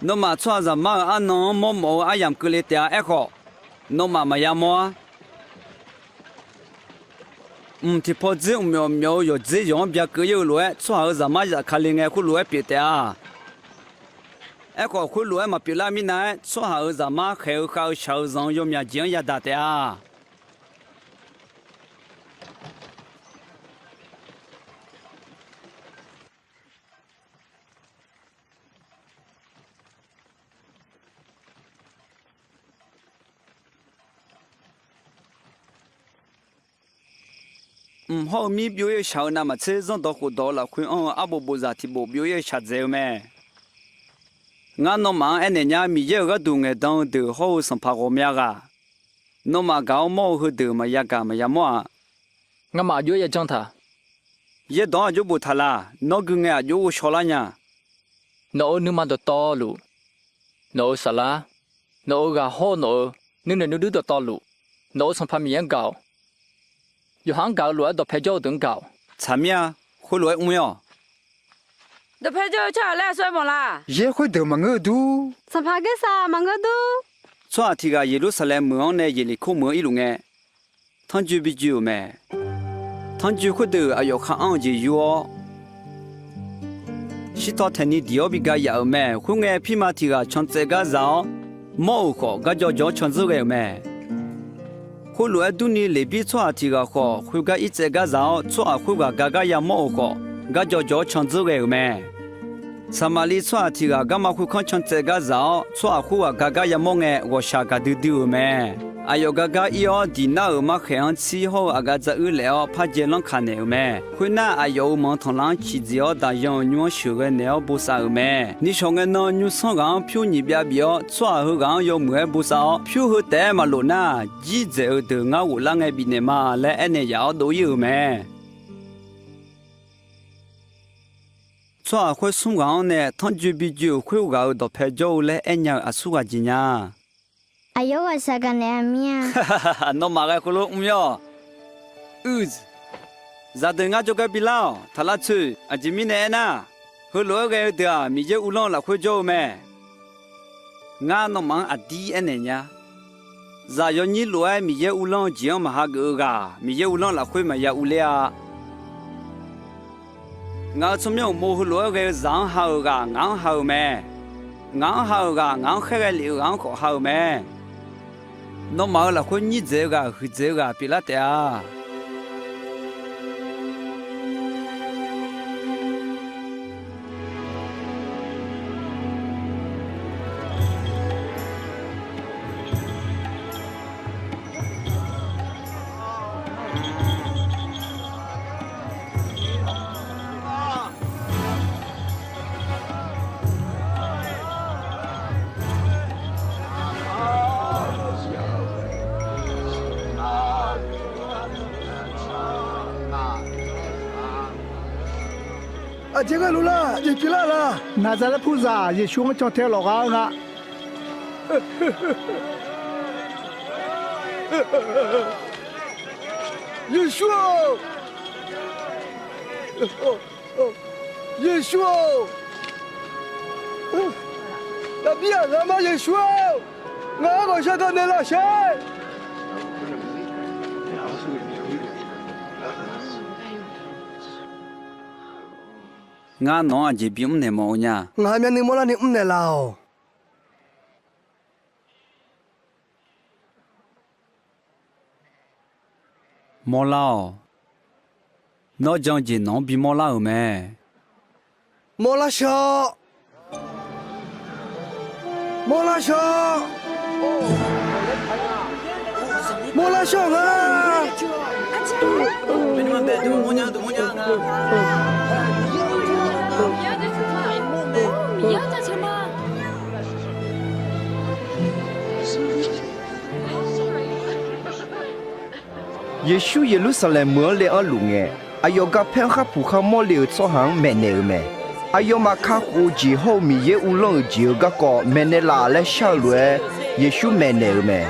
Nawmaf tsawrhaqzaqmar-euq arnan-anr mawrmawf-eu aryamq keuvle taef-a. Aerkhawf, nawmaf maqya mawr-ar. Mq tiqpaw dzer mqmyawf myawf-eu yawqdzer yawq-anr byakeuv-ir-eu lof-aer, tsawrhaq-euq zaqmar zafkale ngae, khoerlof-aer pyeuf taef-a. Aerkhawf, khoerlof-aer maqpyeuf lar mirnav-aer, tsawrhaq-euq zaqmar khaeq-eu khav-eu shaq-eu zanq-eu yawmyaq jeq-anr yadaq taef-a. Mq hawr-eu mir byov-ir-eu shaq-eu navmaqtser, zanrdawq khofdawq-eu lafkhoer anr-eu arbof bofzaq tiqbof byov-ir-eu shaqdzaeq-eu mae. Ngar nawmaf-anr aernaeq nya, Miqyaer-euq gharduq ngaeqdan-eu deuq hawr-eu sanqpaq ghawqmya ghaq, nawmaf gaq-awr mawr-eu heudeuq maqya gaq maqya mawr-aq. Ngamaf aqjox-aer yajanr taq. Yaerdawq-anr aqjox boftaq laq. Nawr gui ngae aqjox ghovshaw lar nya. Nawq-euq nuima dawqtawvluf, nawq-euq saflar, nawq-euq ghaq hawr-eu nawq-euq nuinoeq nuiduir dawqtawvluf, nawq-euq Sanqpaq Miqyaer-anr gaq-awq. Yawqha-anr gaq-eu lof-aer dawqpae jawr-eu deuq-anr gaq-awq. Tsaqmir-a. Khoerlof-aer mr-ir-awq. Dawqpae jawr-eu tsawrhaq laer aqsur-aer mawf la? Yaer khoerdeuq maqngeur-eu dur. Sanqpaq Gaersaq maqngeur dur. Tsawrhaq tiq ghaq Yeqlursaqlaeq meuq-anr nae Yeqliqkor meuq-anr irluf ngae, tanrjoe bi joe-euq mae. Tanrjoe khoerdeuq aqyawf khar anr-eu jeq yur-awr, shirtaw taeqni diq-awr bi ga yaf-euq mae. Khoerngae, pirma tiq ghaq can tsaev gar zaq-awr, mawr-euq khawf, gar jaw jaw-awr can dzeur ghae-euq mae. Khoerlof-aer durni, Leqbir tsawrhaq tiq ghaq khawf, khoergar ir tsaev gar zaq-awr, tsawrhaq khoerghaq gar gar ya mawr-euq khawf, gar jaw jaw-awr can dzeur ghae-euq mae. Saqmaqliv tsawrhaq tiq ghaq garma khoerkanr can tsaev gar zaq-awr, tsawrhaq khoerghaq gar gar ya mawr ngae, ghawqshaq gaqdui dui-euq mae. Aqyawf gar gar ir-awr, diq nar-euq markhaeq-anr tsir hawr-eu aqgaf dzaruir laef-awr par jae lanr kaq naeq-euq mae. Khoernar, aqyawf-euq manq tanqlar-anr ciqdzaeq-awr, daqyan-euq nymr-anr sheuqghae naeq-awr bosav-euq mae. Nishawq ngae nan, nymrsanr ghaq-anr pyur nyiq byav bif-awr, tsawrhaq heughaq-anr yawmuiq-aer bosav-awr, pyur heu taef-aer maqlof nar, jirdzaeq-eu deuq ngar ghoflar ngae bifnaeq ma laer aernaeq yaf-awr dov-ir-euq mae. Tsawrhaq khoer smr ghaq-anr nae tanrjoe bi joe-euq khoerghaq-euq dawqpae jawr-eu laer aernya-euq aqsur ghaq jeq nya. Aqyawf-anr ghaqshaq gaqnaeq-a mir-a. Nawmaf ghae khoerlof mr-ir-awq. Uiq, zaqdeuq ngar jawrgar bilar-awq. Taqlar tsoeq. Aqjeq mirnae aernar, heulof-aer ghae-eu deuq-aq, Miqyaer uvlanr-eu lafkhoer jawr-eu mae. Ngar nawmaf-anr aqdir aernaeq nya. Zaq yawnyir lof-aer Miqyaer uvlanr-eu jeq-anr maqhageuf-eu ghaq, Miqyaer uvlanr lafkhoer maqya uvler-a. Ngaq-euq tsawrmyanr uqmov heulof-aer ghae-eu zaq-anr ha-euq ghaq ngaq-anr ha-euq mae. Ngaq-anr ha-euq ghaq, ngaq-anr khaerghae lef-eu ghaq-anr khawf ha-euq mae. Nawmaf-euq lafkhoer nyirdzaeq-eu ghaq, huiqdzaeq-eu ghaq pyeuflar taef-a. Aqjeq ghae luf lar, jeq pyeuflar laq? Naqzaqlaer puzaq Yeqsur-anr can tae lawfgha-eu nga. Yeqsur-or! Yeqsur-or, Daqbir-aq ngar mar Yeqsur-or, ngar ghawqshaq dawq naeqlaf sher. Ngar nawq-anr aqjeq bimr naeq mawf-eu nya. Ngaq-euq myavnuiv mawrlarni mrnaeq laf-awq. Mawrlar-awq. Nawr jan-eu jeq nawq-anr bimawr lar-euq mae. Mawrlar shawr. Mawrlar shawr. Mawrlar shawr nga. Yeqsur Yeqlursaqlaeq meuq-anr le anrluf ngae, aqyawf garpaer-anr kharpuq kharmawr le-euq tsawrhaq-anr maeqnaeq-euq mae. Aqyawfmaf kakhof-eu jeq hawr-eu Miqyaer uvlanr-euq jeq-euq garkawv maeqnaeq laf laer shar-eu lof-aer, Yeqsur maeqnaeq-euq mae.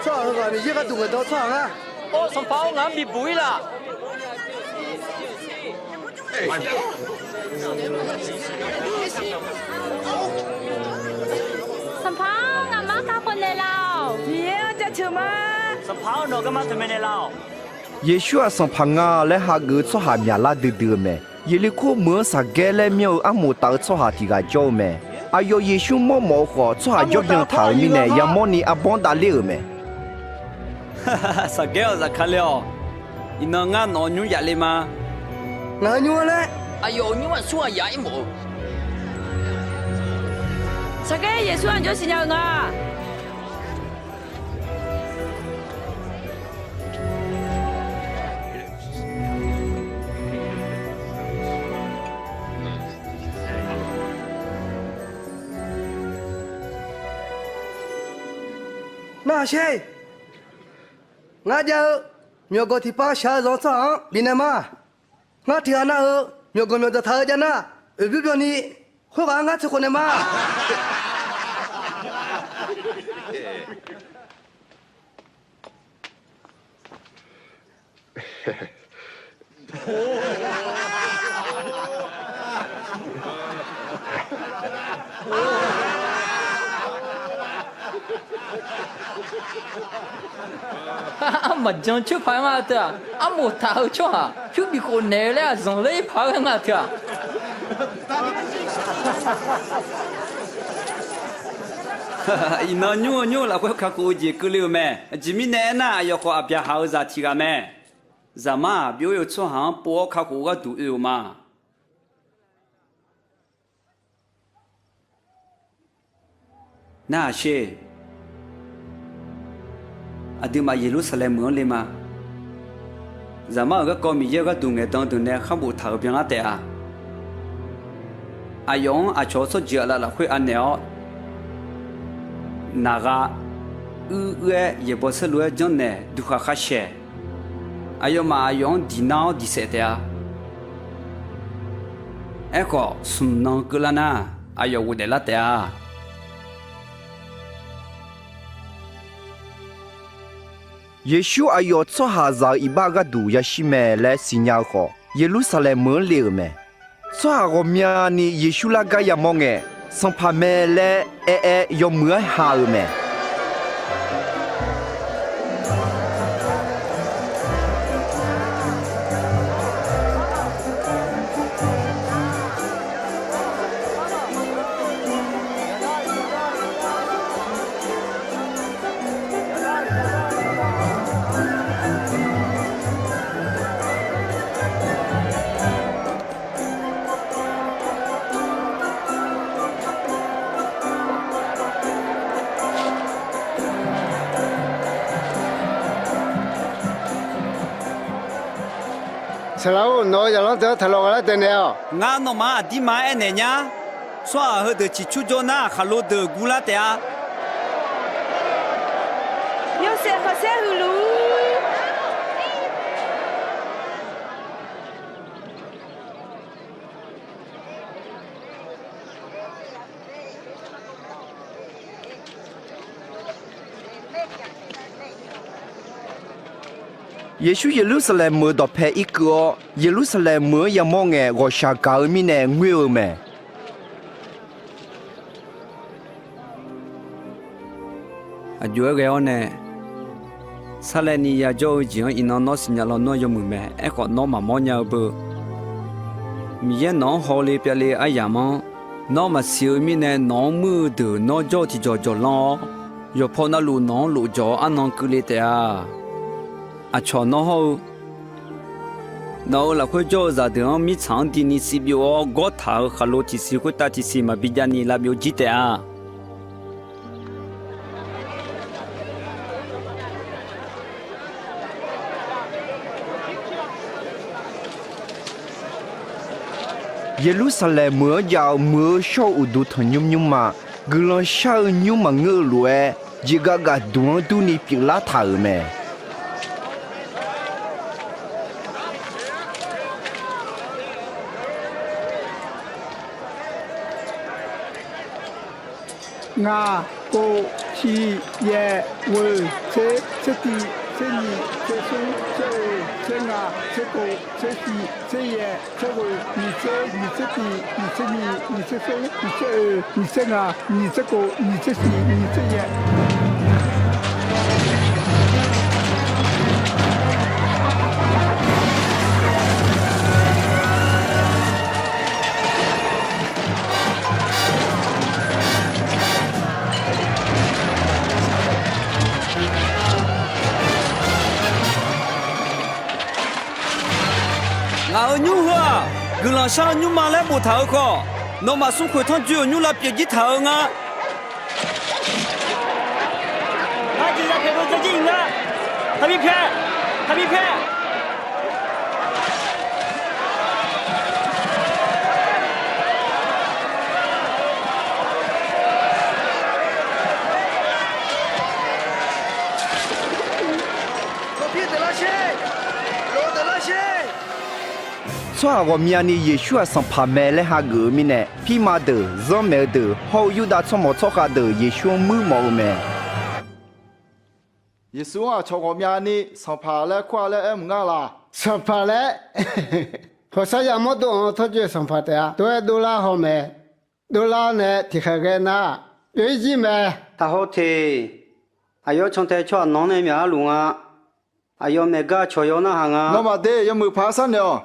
Tsawrhaq heughaq Miqyaer gharduq ngaeqdan-eu tsawrhaq nga. Or, Sanqpaq-or, ngaq-anr bibuq-ir laf. Sanqpaq-anr nga'maf kakhof naeqlaf-awq. Miqyaer-anr jaceuq ma. Sanqpaq-or, nawq garma teuq maeqnaeq laf-awq. Yeqsur-aq Sanqpaq nga laer hageuf-eu tsawrhaq myaqlar duidui-eu mae. Yeqlirkor meuq-anr Saqgaer laer myanr-eu armoq taf-eu tsawrhaq tiq ghaq jawr-eu mae. Aqyawf Yeqsur mawrmawf-eu khawf, tsawrhaq jawrbyan taq-euq mirnae yamawrni arbawr davler-euq mae. Saqgaer-awq, Zaqkaqle-awq, iqnan ngar nawq-anr nymr yaf le ma. Ngaq-euq nymr-anr laer aqyawf-euq nymr aqsurghaq yaf-ir mawf-eu. Saqgaer Yeqsur-anr jawr siqnya-eu nga. Narhaq sher. Ngar jav-eu myawqganq tiqpav shaq-eu zanq-eu tsawrhaq-anr bifnaeq ma. Ngar tiq ghaq nav-euq myawqganq myawqdzaq taq-eu jav nar, oeq bymr byanni khoerghaq-anr ngar teu khof naeq ma. Armaf jan coer paq-aer nga teu-aq, armoq taq-eu tsawrhaq pyur bif khof naeq-eu laer aqzanq ler-ir paq-aer nga teu-aq. Iqnan nymr-eu nymr-eu lafkhoer kakhof-eu jeq keuvle-euq mae. Aqjeq mirnae aernar, aqyawf khawf Aqbyaqhaq-euq zaq tiq ghaq mae. Zaqmar-aq, byov-ir-eu tsawrhaq-anr pov-awr kakhof-eu gharduq oe-euq ma. Narhaq sher. Aqduimaf Yeqlursaqlaeq meuq-anr le ma. Zaqmar-euq garkawv Miqyaer-euq gharduq ngaeqdan deuq nae khar boftaq-euq byanlar taef-a. Aqyawf-anr aqcawq-eu tsawrjeuq aqlaf lafkhoer anaeq-awr, naq gha uir uir-aer yaeqbawq saerlu-aer janrnaeq duqkhaq khar shaeq. Aqyawfmaf aqyawf-anr diq nar-awr diq saef taef-a. Aerkhawf, smq nan keuvlar nar, aqyawf ghofdaef lar taef-a. Yeqsur aqyawf tsawrhaqzaq-euq iqbax gharduq yashir mae laer siqnya-eu khawf, Yeqlursaqlaeq meuq-anr le-euq mae. Tsawrhaq ghawqmyani Yeqsur lar gar yamawr ngae, Sanqpaq mae laer aer-aer yawmuiq-aer ha-euq mae. Saqlaq-or, nawq-euq zaqlanr deuq-anr taqlawq ghaq lar taef naeq-awq. Ngar nawmaf-anr aqdirma aernaeq nya. Tsawrhaq heudeuq ciqcur jawr nar, khaqlo deuq guvlar taef-a. Yawshaef khanqsaer huiq luf-ur. Yeqsur Yeqlursaqlaeq meuq-eu dawqpae irkeuv-awr, Yeqlursaqlaeq meuq-anr yamawr ngae, ghawqshaq gaq-eu mirnae ngoer-eu mae. Aqjox-aer ghae-awr nae, sarlaevni yajawr-eu jeq-anr iqnan nawr siqnya lawnmr-anr yawmuiq mae. Aerkhawf, nawr maqmawr nya-eu beu. Miqyaer nawq-anr hawle pyavle-eu aryamq-anr nawr maqsiq-eu mirnae, nawq-anr muir-eu deuq nawr jawr-eu tiqjawq jawqlanr-awr, yawqpaw navluf nawq-anr lofjawq-awr arnan keuvle taef-a. Aqcawq nawr hawr-eu nawq-euq lafkhoer jawr-eu zaqdeuq-anr mirtsaq-anr dini sivbyov-awr, gawr taq-euq khaqlo tiqsiq khoertav tiqsiq maqbi javni lavbyov jir taef-a. Yeqlursaqlaeq meuq-anr jav-eu muiq-eu shawr-eu uqduq tanqnymr nymrma, guiqlanq shar-eu nymr maqngeur-eu lof-aer, jeqgav gaqduq-anr durni pyeuflar taq-euq mae. Ngaq, kof, shiq, yaeq, ghoeq, tser, tsertiq, tsernyiq, tsersmr, tseroeq, tsernga, tserkof, tsersiq, tseryaeq, tserghoeq, nyiq tser, nyiq tsertiq, nyiq tsernyiq, nyiq tsersmr, nyiq tseroeq, nyiq tsernga, nyiq tserkof, nyiq tsersiq, nyiq tseryaeq. Ngaq-euq nymr heu-aq, guiqlanq shar-eu nymrma laer boftaq-euq khawf, nawmaf smrkhoeq tanrjoe-euq nymr lavpyeuf jir taq-eu nga. Ngar jeqzaq pyaeq dov dzawjir-iq nga. Taqbi pyaeq. Taqbi pyaeq. Tsawrhaq ghawqmyani Yeqsur-aq sanqpaq mae laer hageuf-eu mirnae, pirma deuq, zanrmaeq-eu deuq hawr-eu Yurdav tsawrmawq tsawrkhav deuq Yeqsur-anr muir mawf-eu mae. Yeqsur-anr aqcawq ghawqmyani sanqpaq laer kur-a laer aer mq ngar laq? Sanqpaq laer, hawqsar yamawr dov-anr tawrjoe sanqpaq taef-a. Dov-aer dovlar haw mae. Dovlar nae tiqkhaeq ghae nar, byov-ir jir mae. Taqhaw teq. Aqyawf cantae tsawrhaq nawq-anr nae myaqlar luf nga. Aqyawf maeq gar cawq yaw narhaq nga. Nawmaf de yawmuiq paq-aer sharnoeq-awq.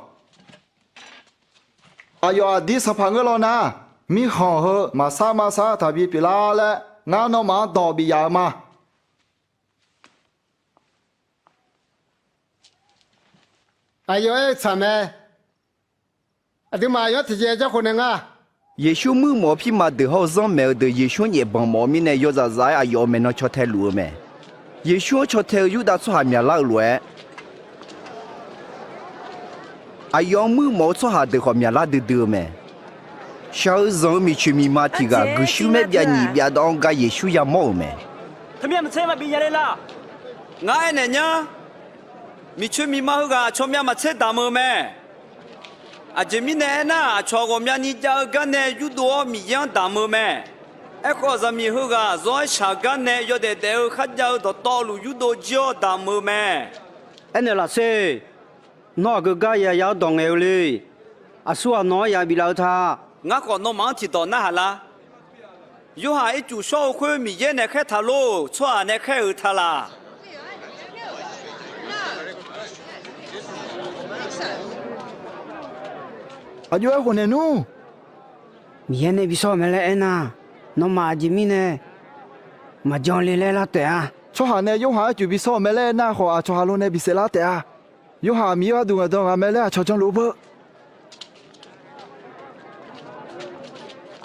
Aqyawf aqdir sanqpaq ngeur law nar, mirkhanq heu maqsar maqsar taqbi pyeuflar laer ngar nawmaf-anr dawq bif yaf-eu ma. Aqyawf aer-eu tsaq mae. Aqduimaf aqyawf-anr tiqjeq jarkhof naeq nga. Yeqsur muir mawf-eu pirma deuq hawr-eu zanrmaeq-eu deuq Yeqsur-anr nyaef banq mawf-eu mirnae, yawzaf zaf-aer aqyawf-euq maeqnan caw tae luf-eu mae. Yeqsur-anr caw tae-eu Yurdav tsawrhaq myaqlar-eu lof-aer, aqyawf-anr muir mawf-eu tsawrhaq deuq khawf myaqlar duidui-eu mae. Shaq-eu zanq-eu miqcoeq miqma tiq ghaq guiqshuir maer byav nyiq byav dawv-anr gar Yeqsur yamawr-euq mae. Taqmyav maqtser maqbi nya le laq? Ngar aernaeq nyar. Miqcoeq miqma heughaq aqcawq myav maqtser damq-eu mae. Aqjeq mirnae aernar, aqcawq ghawqmyani jav-eu gar nae yurdov-awr Miqyaer-anr damq-eu mae. Aerkhawf, zaqmiq heughaq zawr-aer shaq gar nae yawdaef daef-eu kharjav-eu dawqtawvluf yurdov jir-awr damq-eu mae. Aernaeq laf sher. Nawr aqgeu gar yaya-anr dawq ngaeq-eu le. Aqsur ghaq nawq-anr yaq biflaf-eu ta. Ngar khawf nawmaf-anr tiqdawq narhaq lar. Yorhaq ircuf shawr-eu khoer Miqyaer nae khaer taq lor, tsawrhaq nae khaer-euq ta laq? Aqjox-aer khawf naeq nmr. Miqyaer nae bi shawr-eu mae laer aernar, nawmaf aqjeq mirnae maqjan le laer lar taef-a. Tsawrhaq nae Yorhaq ircuf bi shawr-eu mae laer aernar khawf, aqcawq haqlo nae bisaef lar taef-a. Yorhaq Miqyaer gharduq ngaeqdan ghaq mae laer aqcawq janluf-eu beu.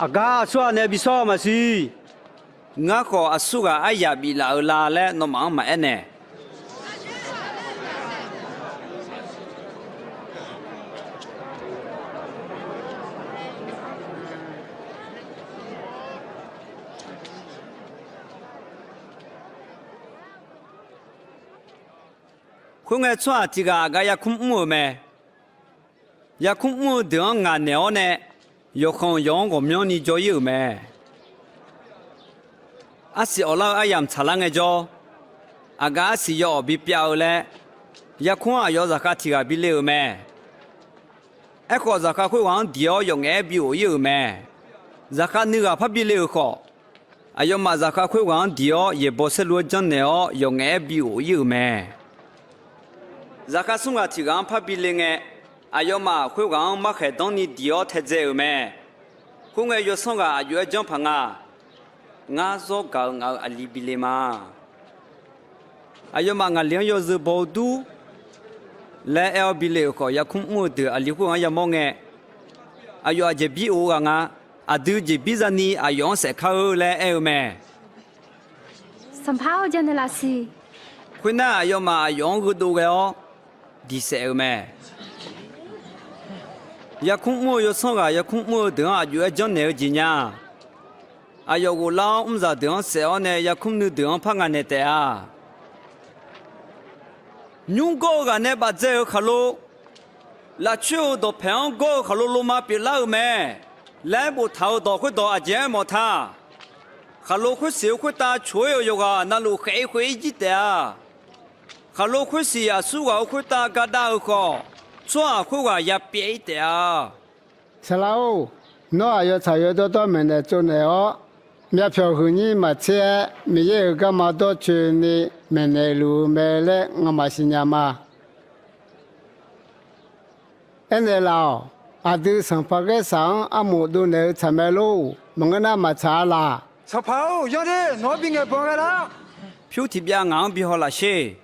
Aqgar aqsur ghaq nae bi shawr-eu maqsiq. Ngar khawf aqsur ghaq aryaq biflaf-eu la laer nawmaf-anr maqaer nae. Khoerngae, tsawrhaq tiq ghaq aqgaf yarkmr mr-euq mae. Yarkmr mr-eu deuq-anr ngaq naeq-awr nae, yawqkhanq yawq-anr ghawqmyanrni jawr-ir-euq mae. Arsiq awqlar-eu aryamq tsaqlar ngaejawr, aqgaf arsiq yaw awq bipyav-eu laer, Yarkmr-anr aqyawf zaqkhav tiq ghaq bi le-euq mae. Aerkhawf, zaqkhav khoerghaq-anr diq-awr yawf ngaef-aer bi of-ir-euq mae. Zaqkhav nuighaq par bi le-euq khawf, aqyawfmaf zaqkhav khoerghaq-anr diq-awr yaeqbawq saerlu-aer janrnaeq-awr yawf ngaef-aer bi of-ir-euq mae. Zaqkhav smr ghaq tiq ghaq-anr par bi le ngae, aqyawfmaf khoerghaq-anr markhaeq danrni diq-awr taedzae-euq mae. Khoerngae, yawsanr ghaq aq jov-aer janr paq nga. Ngar zawr gaq-eu ngaq-euq aqli bi le ma. Aqyawfmaf ngaqli-anr yawzeu baw-eu dur laer aer-awr bi le-euq khawf, yarkmr mr-eu deuq aqli khoerghaq-anr yamawr ngae, aqyawf aqjeq bir of-eu ghaq nga. Aqdui jeqbir zani aqyawf-anr saef kar-eur laer aer-eu mae. Sanqpaq-or, janrnaeq laf siq. Khoernar, aqyawfmaf aqyawf-anr gheudov ghae-awr diq saef-euq mae. Yarkmr mr-eu yawsanr ghaq yarkmr mr-eu deuq-anr aq jov-aer janrnaeq-eu jeq nya. Aqyawf ghoflar-awr mrzaq deuq-anr saef-awr nae yarkmr nuideuq-anr par ngaq naeq taef-a. Nymr gawr-eu ghaq nae bafdzae-euq khaqlo, lafcoer-eu dawqpaeq-anr gawr-eu khaqlo loma pyeuflar-euq mae laer boftaq-euq dawq khoerdawq aqjeq-aer mawf ta. Khaqlo khoersiq-eu khoertav coq-ir-euq yawqghaq navluf khaef-ir khoer-ir jir taef-a. Khaqlo khoersiq aqsur ghaq-euq khoertav gadav-euq khawf, tsawrhaq khoerghaq ya pyaev-ir taef-a. Saqlaq-or, nawr aqyawf tsaq yawdawr dawr maeqnaeq tsovnaeq-awr, myavpyawq huiqnyir maqtser-aer Miqyaer-euq garma dawrcoeni maeqnaeq luf-eu mae laer ngamaf siqnya ma. Aernaeq laf-awq. Aqdui sanqpaq Gaersaq-anr armof dovnaeq-eu tsaq mae lor. Maqngeur nar maqtsaq-a laq. Sanqpaq-or, yanr de. Nawq-anr bingaeq banq ghae lar. Pyur tiqbyav ngaq-anr bi haw laf sher.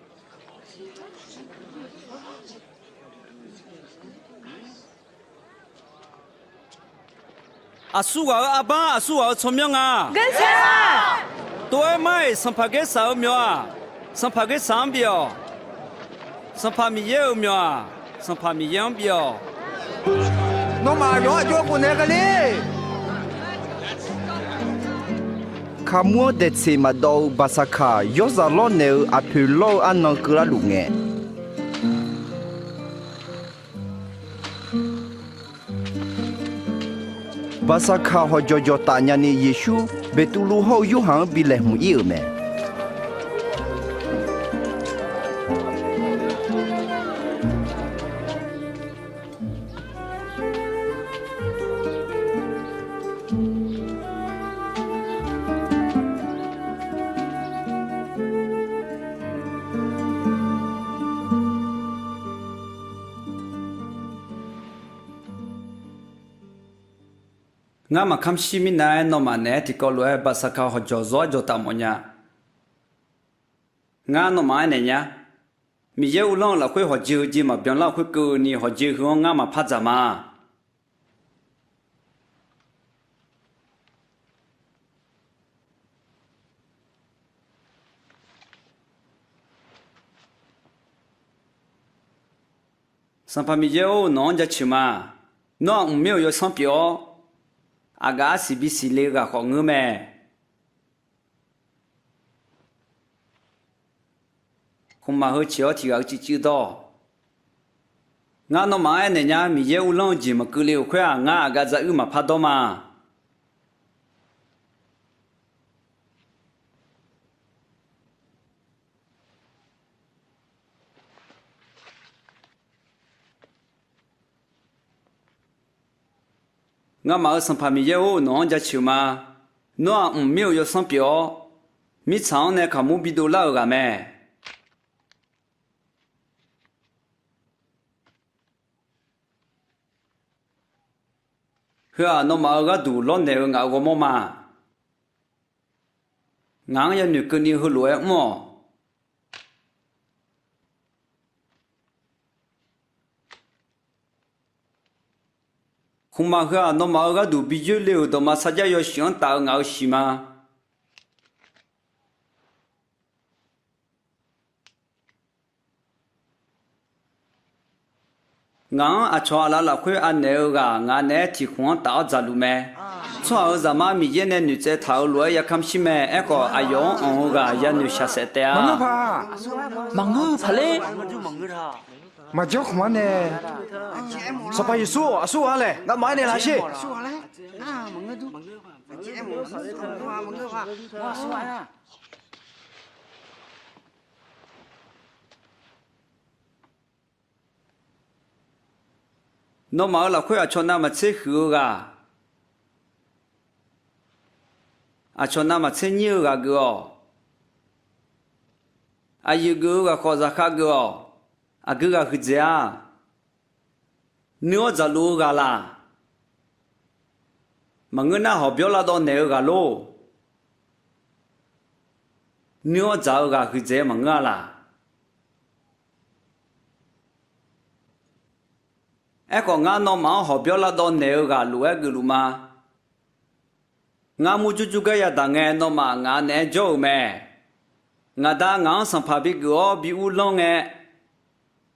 Aqsur ghaq-euq arbar, aqsur ghaq-euq tsawrmyanr nga. Tov-aer mar-iq sanqpaq Gaersaq-euq myawq-aq, sanqpaq Gaersaq-anr bif-awq. Sanqpaq Miqyaer-euq myawq-aq, sanqpaq Miqyaer-anr bif-awq. Nawmaf yawqha jov-aer ghofnaeq ghae le. Kaqmur-anr daeqtseq maqdawv-eu Baqsaqkaq yawrzaq lawrnaeq-eu aqpoeq lawr-eu arnan keuvlar luf ngae, Baqsaqkaq hawqjawq jawqtaf nyani Yeqsur Beqtuvluv hawr-eu Yorhaq-anr bi laeqhmq ir-euq mae. Ngar maqkamr shir mirnav-aer, nawmaf naeq-aer tiqkawv lof-aer Baqsaqkaq hawqjawq zawr-aer jawqtaf mawfnya. Ngar nawmaf-anr aernaeq nya. Miqyaer uvlanr-eu lafkhoer hawqjeq heujeq maqbyan lar-euq khoerkeuvni, hawqjeq heu-anr ngar maqpar dzaq ma. Sanqpaq Miqyaer-or, nawq-anr jaceuq ma. Nawr-aq, mqmir-euq yawsanr pyeuf-awr, aqgaf arsiq bisiq le-eu ghaq khawf ngeur mae. Khmqmaq heu ceq-awr tiq ghaq-eu civciv dawr. Ngar nawmaf-anr aernaeq nya, Miqyaer uvlanr-eu jeq maqkeuv le-euq khoer-aq, ngar aqgaf dzaruir maqpar dawr ma. Ngamaf-euq Sanqpaq Miqyaer-or, nawq-anr jaceuq ma. Nawr-aq, mqmir-euq yawsanr pyeuf-awr, mirtsaq-anr nae kaqmur bidov lar-euq ghaq mae. Heu-aq, nawmaf-euq gharduq lawrnaeq-eu ngaq-euq ghawrmawr ma. Ngaq-anr yanoeq keuvni heulof-aer mr-awq. Khmqmaq heu-aq, nawmaf-euq gharduq bi yoer le-euq dawqma sarjax yawshuif-anr taf-eu ngaq-euq shiq ma. Ngaq-anr aqcawq aqlaf lafkhoer anaeq-eu ghaq ngaq naeq-aer tiq khmq-anr taf-awr dzaqluf mae. Tsawrhaq-euq Zaqmar Miqyaer nae noeqtsaev taq-euq lof-aer ya kamr shir mae. Aerkhawf, aqyawf-anr anq-eu ghaq yanoeq shaqsaef taef-a. Maqngeur paq ler. Maqjanr khmq-anr nae, Sanqpaq Yeqsur aqsur ghaq laer ngamaf-aer naeq laf sher. Nawmaf-euq lafkhoer aqcawq navmaqtser huiq-eu ghaq, aqcawq navmaqtser nyir-eu ghaq geuf-awq. Aqyuif geuf-eu ghaq khawf zaqkhav geuf-awq. Aqgeu ghaq huiqdzaeq-a. Nuir-awr dzaqluf-eu ghaq laq? Maqngeur nar, hawqbyawr lavdawv naeq-eu ghaq lor? Nuir-awr dzaq-eu ghaq huiqdzaeq-eu maqngeur-a laq? Aerkhawf, ngar nawmaf-anr hawqbyawr lavdawv naeq-eu ghaq lof-aer geufluf ma. Ngar murjur jur gar yadaq ngae, nawmaf ngaq naeq-aer jawr-euq mae. Ngaq Da ngaq-anr sanqpaq bigeuf-awr bi uvlanr ngae,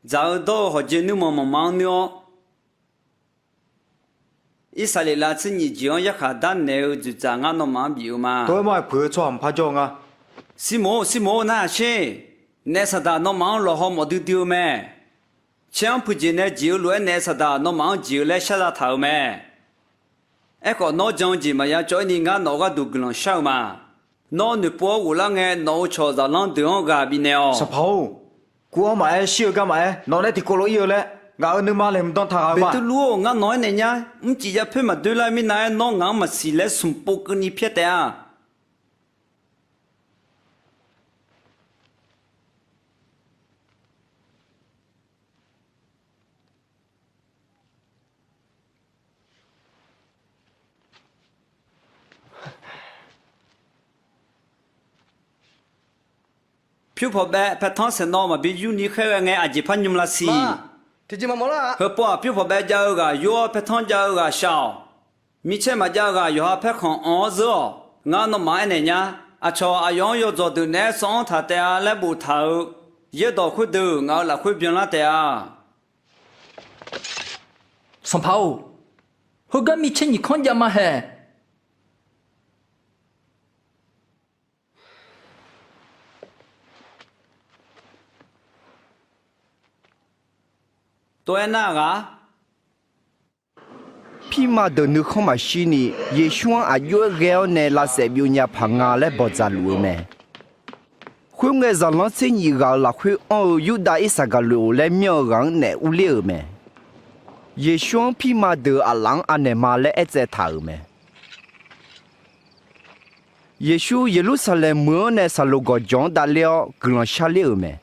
dzaq-eu dawr-eu hawqjeq nuirmanq manq ma-anr nuir-awr, Irsaqleqlav tser nyif jeq-anr yarkhaq darnaeq-eu dzoeqdzaq ngar nawmaf-anr bif-eu ma. Tov-aer mawr-aer puq-eu tsawrhaq maqpar jawr-eu nga. Sirmoq-or, Sirmoq-or, nar-aq sher. Naef Saqdaq nawmaf-anr lawqhaw mawf duidui-eu mae. Caer-anr puiqjeq nae jeq-eu lof-aer naef Saqdaq nawmaf-anr jeq-eu laer shar zataq-euq mae. Aerkhawf, nawr jan-eu jeq maqya cawv-aer ni ngar nawq-euq gharduq guiqlanq shar-eu ma. Nawr noeqpov-awr ghoflar ngae, nawq-euq cawq zaqlanr deuq-anr ghaq bifnaeq-awq. Sanqpaq-or, kuv-anr maqaer, shir-eu gar maqaer, nawq nae tiqkawv lof ir-eu laer ngaq-euq nuima laeqhmq dan taq ghaq-eu ma. Beqtuvluv-or, ngar nawq-aer naeq nya. Mrcif ya poer maqdoer lar mirnav-aer, nawr ngaq-anr maqsiq laer smq pov keuvni pyaer taef-a. Pyur pawqbaev paertanr saeqnawv maqbi yurni khaerghae ngae, aqjeq par nymr lavsiq. Heupov-aq, pyur pawqbaev jav-eu ghaq yur-awr, paertanr jav-eu ghaq shaq-awq. Micaer maqjav-eu ghaq yawqha paerkhanq anq-awr zeur-awq. Ngar nawmaf-anr aernaeq nya. Aqcawq aqyawf-anr yawdzawq deuq naeq-aer sawv-anr taq taef-a laer boftaq-euq yaerdawq khoerdeuq ngaq-euq lafkhoer byanlar taef-a. Sanqpaq-or, heugar micaer nyiq kanr jav ma haeq. Tov-aer nar ghaq. Pirma deuq nuikhanr maqshirni, Yeqsur-anr aq jov-aer ghae-awr nae lavsaef byov nya paq nga laer bawqdzaq luf-eu mae. Khoerngae, zaqlanr tser nyif ghaq-euq lafkhoer anr-eu Yurdav Irsaqgaqlof laer myanr-eu ghaq-anr naef urler-euq mae. Yeqsur-anr pirma deuq aqlaf-anr anaeq ma laer aertsaev taq-euq mae. Yeqsur Yeqlursaqlaeq meuq-anr nae Saqloq gawqjawq-anr davler-awr guiqlanq sharler-euq mae.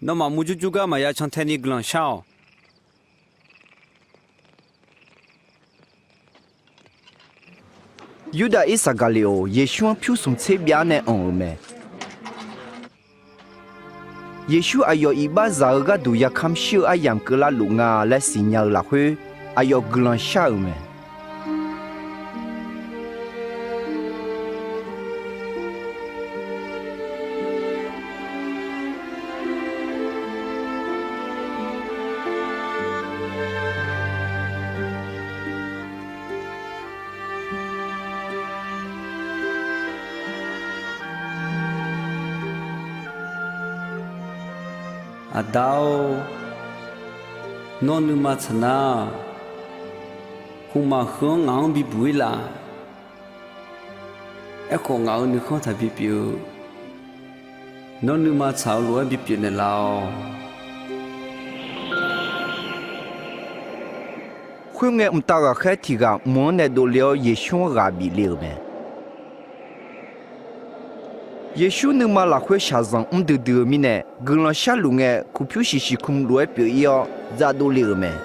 Nawmaf murjur jur gar maqya cantae ni guiqlanq shar-awq. Yurdav Irsaqgaqleoq Yeqsur-anr pyur smq tser byav nae anq-euq mae. Yeqsur aqyawf iqbaxzaq-eu gharduq yakamr shir-eu aryamq keuvlar luf nga laer siqnya-eu lafkhoer, aqyawf guiqlanq shar-euq mae. Aqda-or, nawr nuima tsaq nar, khmqmaq heu-anr ngaq-anr bibuq-ir laf. Aerkhawf, ngaq-euq nuikhanr taqbi pyeuf-eu, nawr nuima tsaq-eu lof-aer bipyeuf naeqlaf-awq. Khoerngae, mqtav ghaqkhaer tiq ghaq mq-anr nae dovle-awr, Yeqsur-anr ghaq bif le-euq mae. Yeqsur nuima lafkhoer shaqzanq mr duidui-eu mirnae, guiqlanq sharluf ngae, kuqpyur shiq shiq kmq lof-aer pyeuf-ir-awr, dzaqdov le-euq mae.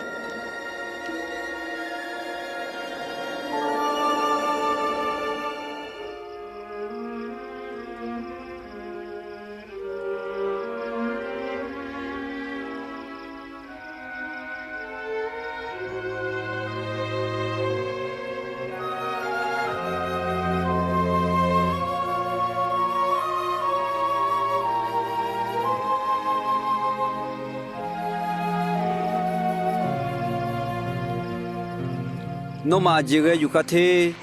Nawmaf aqjeq ghae yufkhav te.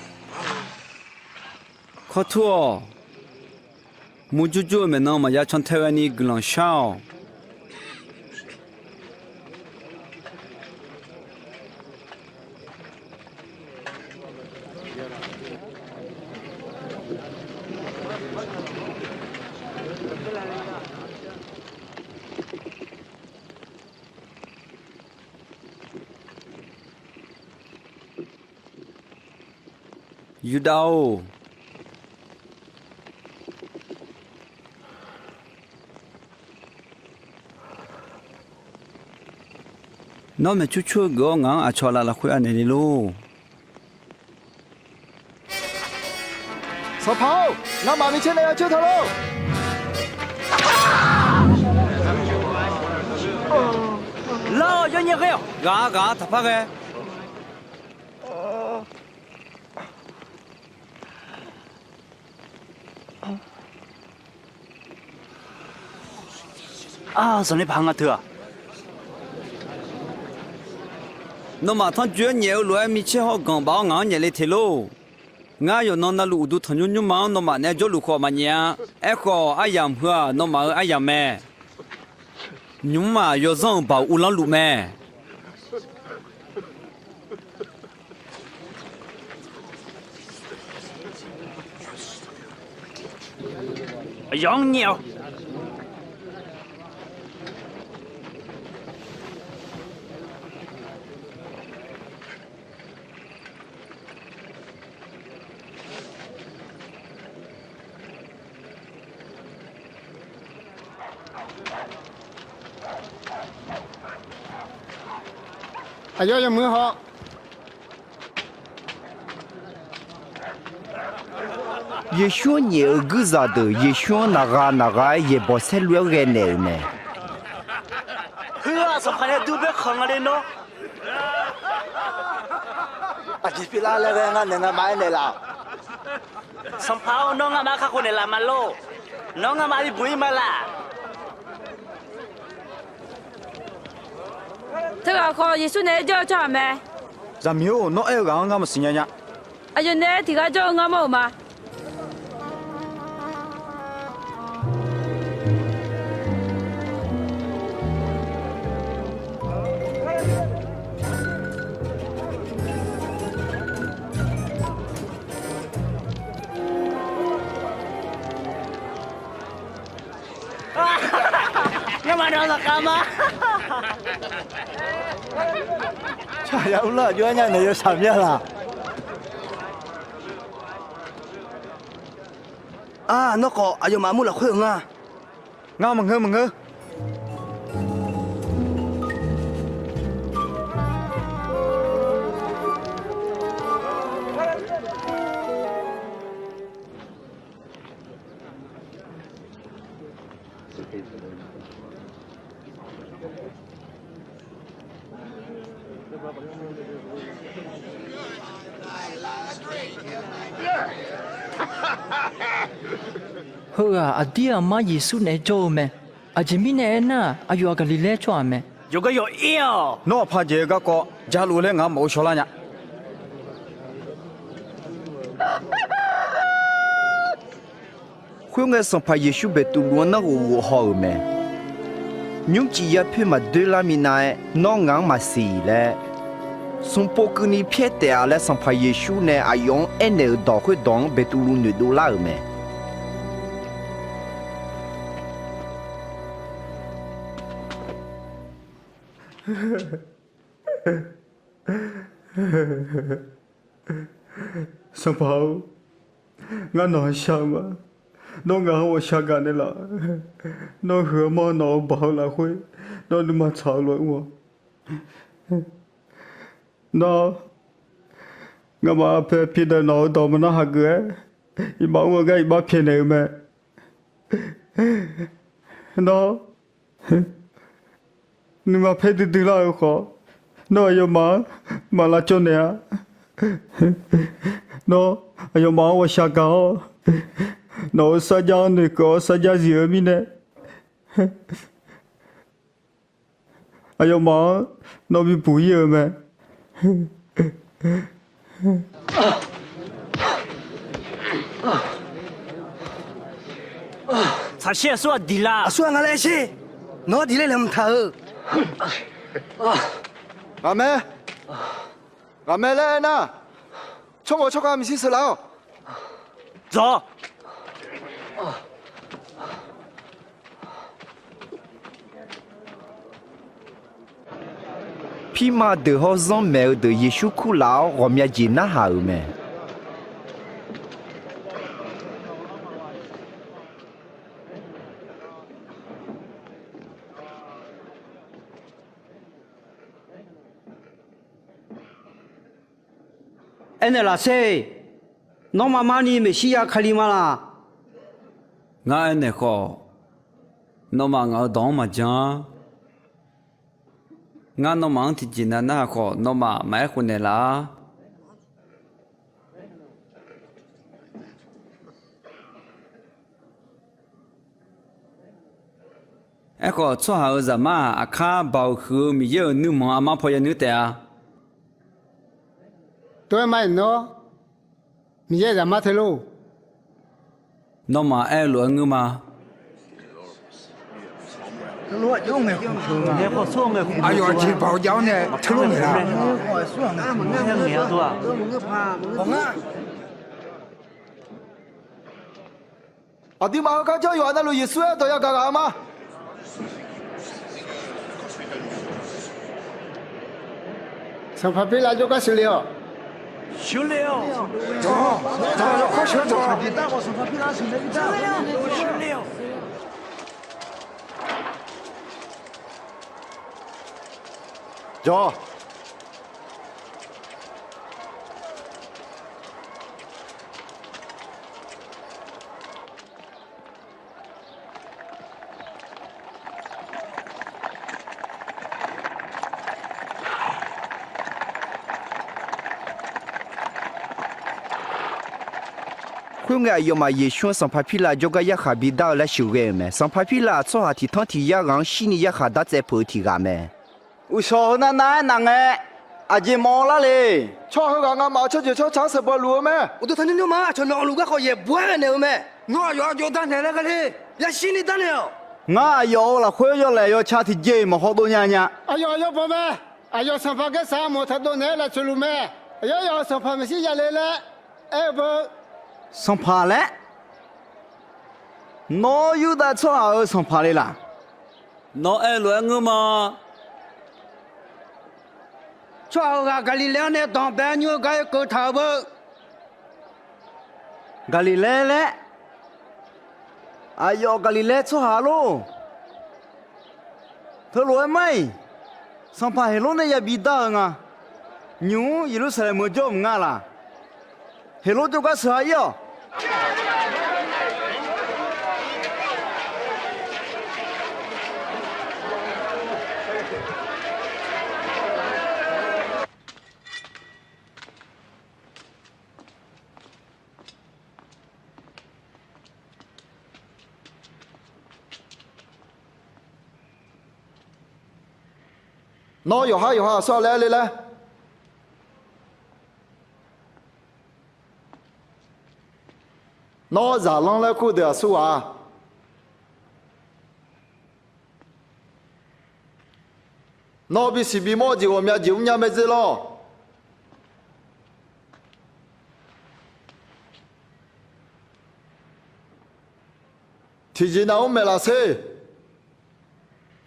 Kawr tur-awq. Murjur jur-eu maeqnan maqya cantae ghaeni guiqlanq shar-awq. Yurdav-or, nawr maeqcur cur-eu geuf-awr ngaq-anr aqcawq laf lafkhoer anaeq le lor. Sanqpaq-or, ngamaf micaer nae ya coer taq lor. Lar-awq, yawnyae ghae-awq. Ghaq-a, ghaq-a, taqpar ghae. Ar, zanqler paq nga teu-aq. Nawmaf tanrjoe-anr nyaef-eu lof-aer micaer hawr ganq baf-awr ngaq-anr nyaef le teq lor. Ngar yawqnan navluf uqduq tanqnymr nymrma-anr nawmaf naeq-aer jawrluf khawf maqnyaef-a. Aerkhawf, aryamq heu-aq, nawmaf-euq aryamq mae. Nymq-mr-aq, yawzanr-euq baoq uvlanr luf mae. Aqyawf-anr nyaef-awq. Aqyawf yawmuiq haw. Yeqsur-anr nyaef-euq guirzaq deuq Yeqsur-anr naqgha naqgha-aer yaeqbawq saerlu-aer ghae naeq-euq mae. Heu-aq, Sanqpaq nae dur baer khanq nga le nawr. Aqjeq pyeuflar laer ghae ngar naeq ngamaf-aer naeqlaf-awq. Sanqpaq-or, nawr ngamaf kakhof naeqlaf ma lor. Nawr ngamaf bibuq-ir ma laq. Teughaq khawf, Yeqsur naeq-aer jawr-eu tsawrhaq mae. Zaqmiq-or, nawr aer-eu ghaq-anr ngar maqsiq nya nya. Aqyawf naeq-aer tiq ghaq jawr-eu ngar mawr-euq ma. Ngar maqnawv laqkhav ma. Tsawrhaq ya urlar aqjox-aer nya naeq yawshaq mya laq. Ar, nawr khawf aqyawfmaf mur lafkhoer-euq nga. Ngar maqngeur maqngeur. Heughaq aqdir aqmar Yeqsur naeq-aer jawr-eu mae. Aqjeq mirnae aernar-aq, aqyawf-aq Gaqliqlaer tsawrhaq mae. Yawqgar yawq-ir-awq. Nawr aqpaq jeq-eu garkawv jaluf laer ngaq-anr maqghov shawrlar nya. Khoerngae, Sanqpaq Yeqsur Beqtuvluv-anr narghof ghof haw-euq mae. Nymrcif yapoer maqdoerlar minav-aer, nawr ngaq-anr maqsiq laer, smqpov keuvni pyaer taef-a laer, Sanqpaq Yeqsur nae aqyawf-anr aernaeq-euq dawq khoerdawq-anr Beqtuvluv noeqdov lar-euq mae. Sanqpaq-or, ngar nawq-anr shar-eu ma. Nawr ngaq-anr ghawqshaq gaq naeqlaf. Nawr huiq-eu mawr nawq-euq baoq-eu lafkhoer, nawr nuima tsaq-eu lof-aer mr-awq. Nawr, ngamaf aqpoeq aqpiq deuq nawq-euq dawq maqnar hageuf-aer, iqbax mr-eu gar iqbax pyaeqnaeq-eu mae. Nawr, nuima paer duidui lar-eu khawf, nawr aqyawfmaf-anr maq lavcawv naeq-a. Nawr, aqyawfmaf-anr ghawqshaq gaq-awr, nawq-euq sarjax-anr noeqkeuv-awr sarjax zif-eu mirnae, aqyawfmaf-anr nawr bibuq-ir-eu mae. Tsaqsher aqsur-aq diq la. Aqsur-aq nga laer sher. Nawr diq laer laeqhmq taq-eu. Ghaqmae, ghaqmae laer aernar, tsawrhaq tsawrkhav maeqshi sheuqlaf-awq. Dzawq. Pirma deuq hawr zanr maeq-eu deuq Yeqsur kurlaf-awr ghawqmya jeq narhaq-euq mae. Aernaeq laf sher. Nawmaf marni Meqsirya Kali ma laq? Ngar aernaeq khawf, nawmaf ngaq-euq dawq-anr maqjan-a. Ngar nawmaf-anr tiqjeq nav narhaq khawf, nawmaf maqaer khof naeqlaf-a. Aerkhawf, tsawrhaq-euq zaqmar-aq, aqkar Baoq huiq-eu Miqyaer-euq nuirmanq armar paw yanuir taef-a. Tov-aer ma-iq nawr, Miqyaer-euq zaqmar te lor. Nawmaf aer-eu lof-aer ngeur ma. Aqyawf aqjeq Baoq jav-awr nae teulof ngaeq-a. Aqduimaf heugar janr yawqha navluf Yeqsur aer dawq yagaq ghaq-eu ma. Sanqpaq Pirlav jawrgar sheuqle-awq. Jawr. Khoerngae, aqyawfmaf Yeqsur-anr Sanqpaq Pirlav jawrgar yarkhaq bidar-eu laer sheuqghae-euq mae. Sanqpaq Pirlav-aq, tsawrhaq tiq tanr tiq yar ghaq-anr shirni yarkhaq dartsaev peuq-eu tiq ghaq mae. Uqshawq heu navnav-aer naq ngae, aqjeq mawf-eu lar le. Tsawrhaq heughaq ngamaf-euq tsawrjeuq tsawrca-anr sheuqbanq luf-eu mae. Uqduq tanqnymr nymrma-aq, cawqnawq luf garkawv yaeqbawq-aer ghae naeq-eu mae. Nawr aqyawf-anr jawrdanr naeq laer ghae le. Yashir ni darnaeq-awq. Ngar aqyawf-euq lafkhoer yawlaeq yawca tiqjeq-iq maqhaw dov nya nya. Aqyawf aqyawf banq mae. Aqyawf Sanqpaq Gaersaq armawf taq dov naeq-aer lafcoeq luf mae. Aqyawf yawf Sanqpaq Meqsirya le laer aer-eu beu. Sanqpaq laer? Nawr Yurdav tsawrhaq-euq sanqpaq le laq? Nawr aer-eu lof-aer ngeur ma. Tsawrhaq heughaq Gaqliqlaer-anr nae danqbae nymr-eu gar oekeuv taq-euq beu. Gaqliqlaer laer? Aqyawf Gaqliqlaer tsawrhaq lor. Teulof-aer mar-iq, sanqpaq Heqlor nae yabi dar-eu nga. Nymq-mr Yeqlursaqlaeq meuq jawr-eu maqnga laq? Heqlor jawrgar sheuq-a ir-awq. Nawr yawqhar yawqha aqsur-a laer aer le laer? Nawr zaqlanr laer kur-eu deuq aqsur ghaq-a? Nawr bisiq bimawr-eu jeq ghawqmya jeq mrnya mae dzer lawr. Tiqjeq nav mr maeqlaf sher.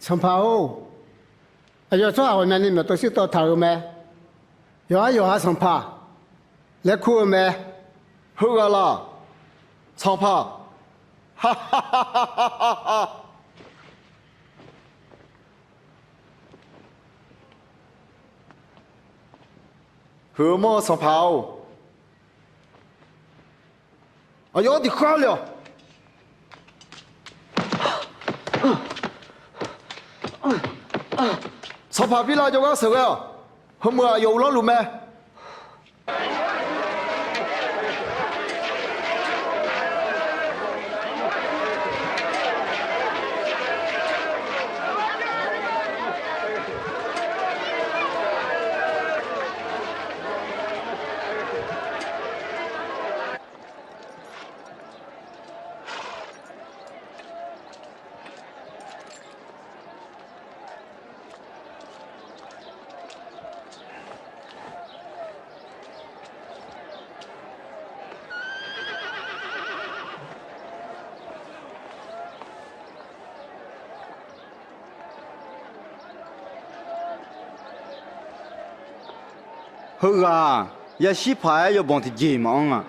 Sanqpaq-or, aqyawf tsawrhaq ghawqmyani maeqtawv shirtawv taq-euq mae. Yawqhar yawqha sanqpaq laer kur-eu mae. Heughaq laq, sanqpaq. Huiq-eu mawr-eu sanqpaq-or, aqyawf-anr diq khar le-awq. Sanqpaq Pirlav jawrgar sheuqghae-awq. Heumeuq aqyawf uvlanr luf mae. Heughaq-aq, yashir paq-aer yawbanq tiqjeq maqanr-a.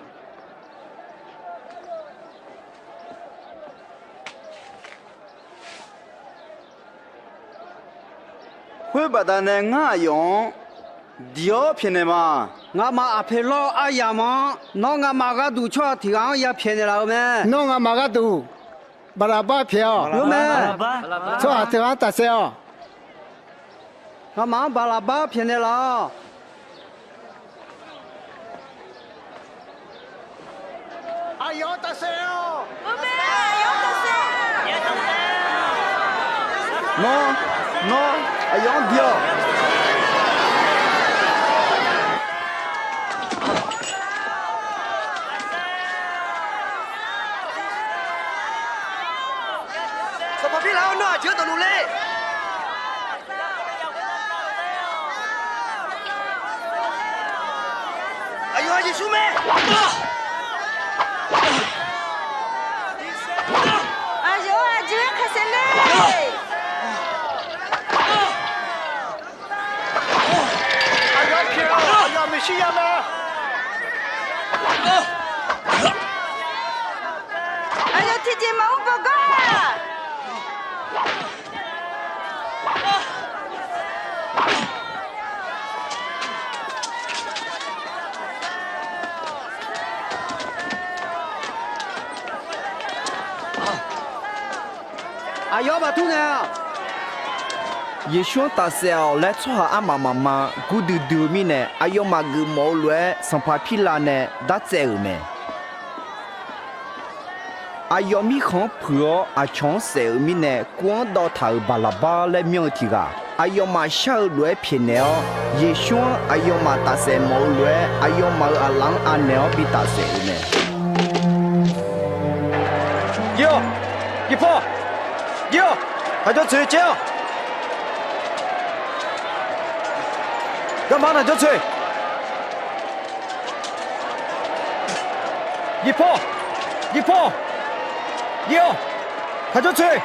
Khoer baqdanae ngar aqyawf-anr diq-awr pyaeqnaeq ma. Ngamaf aqpoeq lawr-eu aryamq-anr, nawr ngamaf gharduq tsawrhaq tiq ghaq-anr ya pyaeqnaeq laf-eu mae. Nawr ngamaf gharduq Baqlaqbar pyaeq-awq. Ngar mae. Tsawrhaq tiq ghaq-anr tafsaef-awq. Ngamaf-anr Baqlaqbar pyaeqnaeq laf-awq. Aqyawf-anr tafsaef-awq. Nawr, nawr, aqyawf-anr bi-awq. Sanqpaq Pirlav-awr, nawr aqjeq-anr dawqluf le. Aqyawf-anr Yeqsur mae. Aqyawf-anr aqjeq-aer khaqsaef le. Aqyawf pyaeq-awq. Aqyawf Meqsirya mae. Aqyawf tiqjeq maqmr bawgar. Aqyawf maqtur naeq-a. Yeqsur-anr tafsaef-awq laer tsawrhaq armaf mafma gurdui dui-eu mirnae, aqyawfmaf geufmawf-eu lof-aer, sanqpaq Pirlav nae dartsaev-euq mae. Aqyawf mirkhanq-anr puiq-awr, aqcawq-anr saef-euq mirnae, kuv-anr dawv taq-euq Baqlaqbar laer myanr-eu tiq ghaq, aqyawfmaf shar-eu lof-aer pyaeqnaeq-awr, Yeqsur-anr aqyawfmaf tafsaef mawf-eu lof-aer, aqyawfmaf-euq aqlaf-anr anaeq-awr bi tafsaef-euq mae. Jir-awq. Jir paw. Jir-awq. Taq jawr tsoeq caer-awq. Garma-anr taq jawr tsoeq. Jir paw. Jir paw. Jir-awq. Taq jawr tsoeq.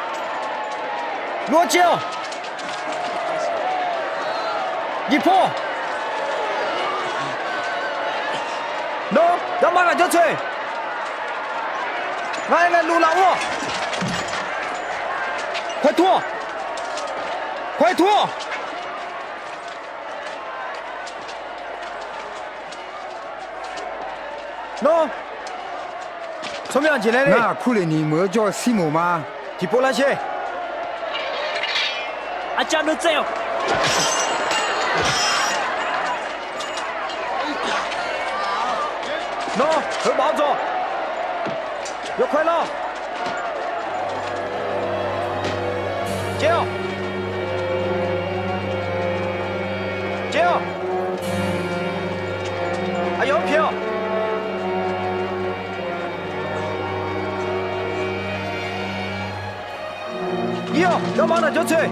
Luf-awr caer-awq. Jir paw. Nawr, garma taq jawr tsoeq. Ngar aer ngae luf laf ur-awq. Khoer tur-awq. Khoer tur-awq. Nawr, tsawrmyanr aqjeq laer le. Ngar Kurleqniq meuq-anr jawr-eu Sirmoq ma. Tiqpov lar sher. Arcav dov tsaev-awq. Nawr, heubaf-awr dzaw. Yawkawr lar-awq. Caer-awq. Caer-awq. Aqyawf-anr pyaeq-awq. Jir-awq. Garma-anr taq jawr tsoeq.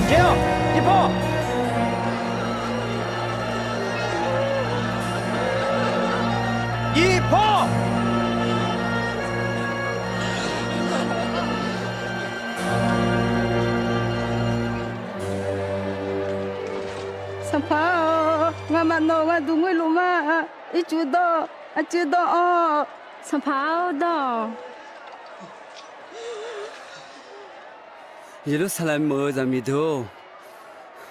Jir-awq. Jir paw. Jir paw. Sanqpaq-or, ngamaf nawq-euq gharduq ngoerluf ma. Ircuf dawr-awq. Aqcuiv dawr-awq. Sanqpaq-or, dawr-awq. Yeqlursaqlaeq meuq-eu zaqmiq deuq-or,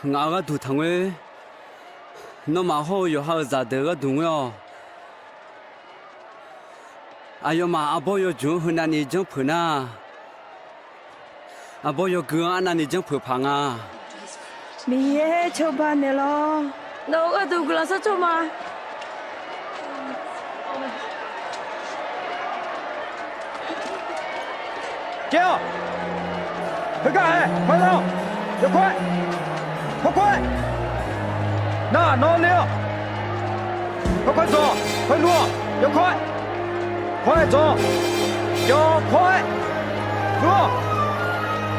ngaq-euq gharduq taqngoer. Nawmaf hawr-eu yawqha-euq zaqdeuq gharduq ngoer-awq. Aqyawfmaf arbawr yawjmq-anr heunavni janrpeuq nar, arbawr yawgui-anr arnavni janrpeuq paq nga. Miqyaer cawba naeqlawr. Nawq-euq gharduq guiqlanq sharcawv ma. Caer-awq. Heugar hae, khoer lar-awq. Yawkawr-aer. Khoerkawr-aer. Nar nawr ler-awq. Khoerkawr-aer dzaw-awq. Khoer lur-awq. Yawkawr-aer. Khoer-aer dzaw-awq. Yawkawr-aer. Lur-awq.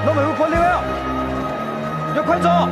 Nawr maeqhu paw ler-awr. Yawkawr-aer dzaw-awq.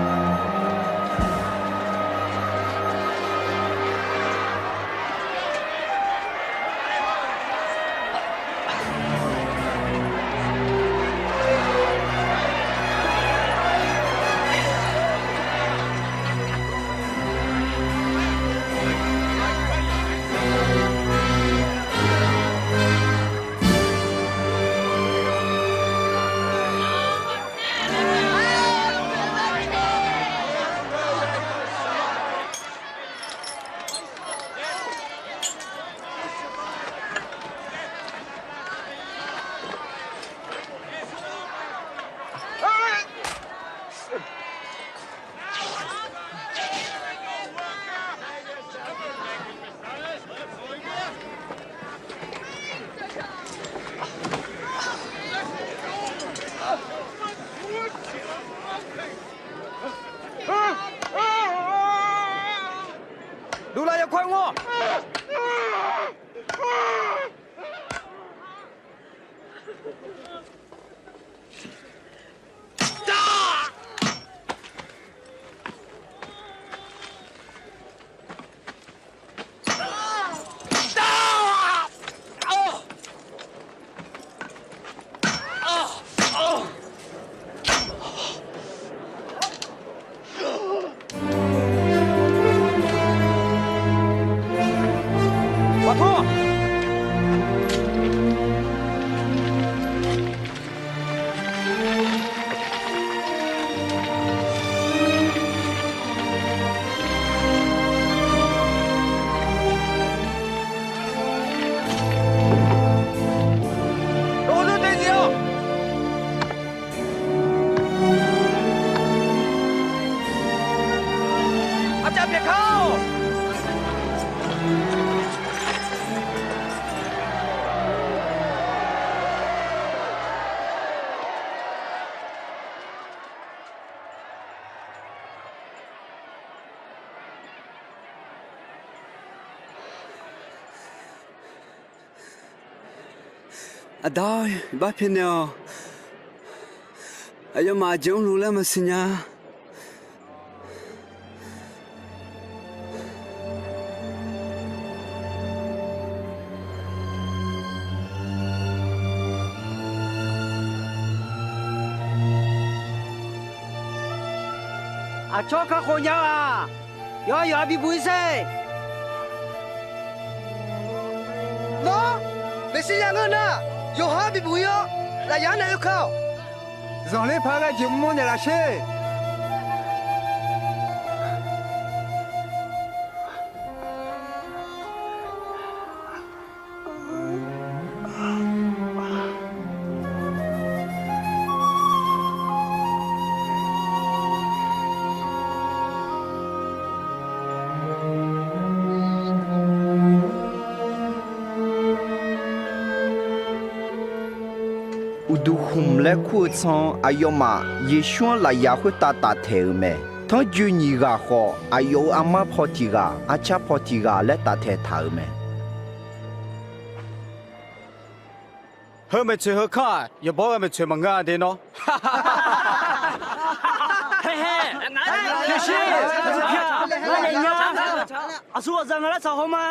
Aqda-or, iqbax pyaeqnaeq-awq. Aqyawfmaf aqjeq mrluf laer maqsiq nya. Aqcawq kakhof nya-aq, yawqha yawqha bibuq-ir sher. Nawr, Meqsirya ngeur nar, yawqha bibuq-ir-awr, lafyaq nae oekar-awq. Zanqler paq-aer ghae jeq mr-awr naeqlaf sher. Uqduq khmq laer kur-eu tsanr aqyawfmaf Yeqsur-anr lafyaq khoertav taftaeq-euq mae. Tanrjoe nyiq ghaq khawf, aqyawf-euq armar paw tiq ghaq, arcar paw tiq ghaq laer taftaeq taq-euq mae. Heu maeqtsoeq heu kar-aq, yawqbawr ghae maeqtsoeq maqngeur-a de nawr. Hae hae, aqsur ghawqzaq nga lar tsaq haw ma.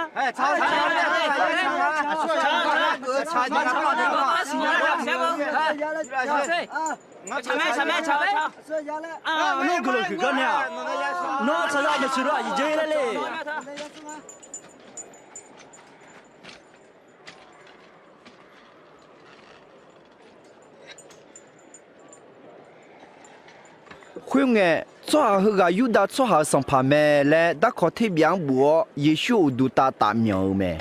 Nawr guiqlanq huiq gar nae-aq, nawr tsaqzaq aqjeq siq lof aqjeq dzer laer le. Khoerngae, tsawrhaq heughaq Yurdav tsawrhaq-euq sanqpaq mae laer darkawq terbyav-anr buf-awr, Yeqsur-euq uqduq tav taf myanq-eu mae.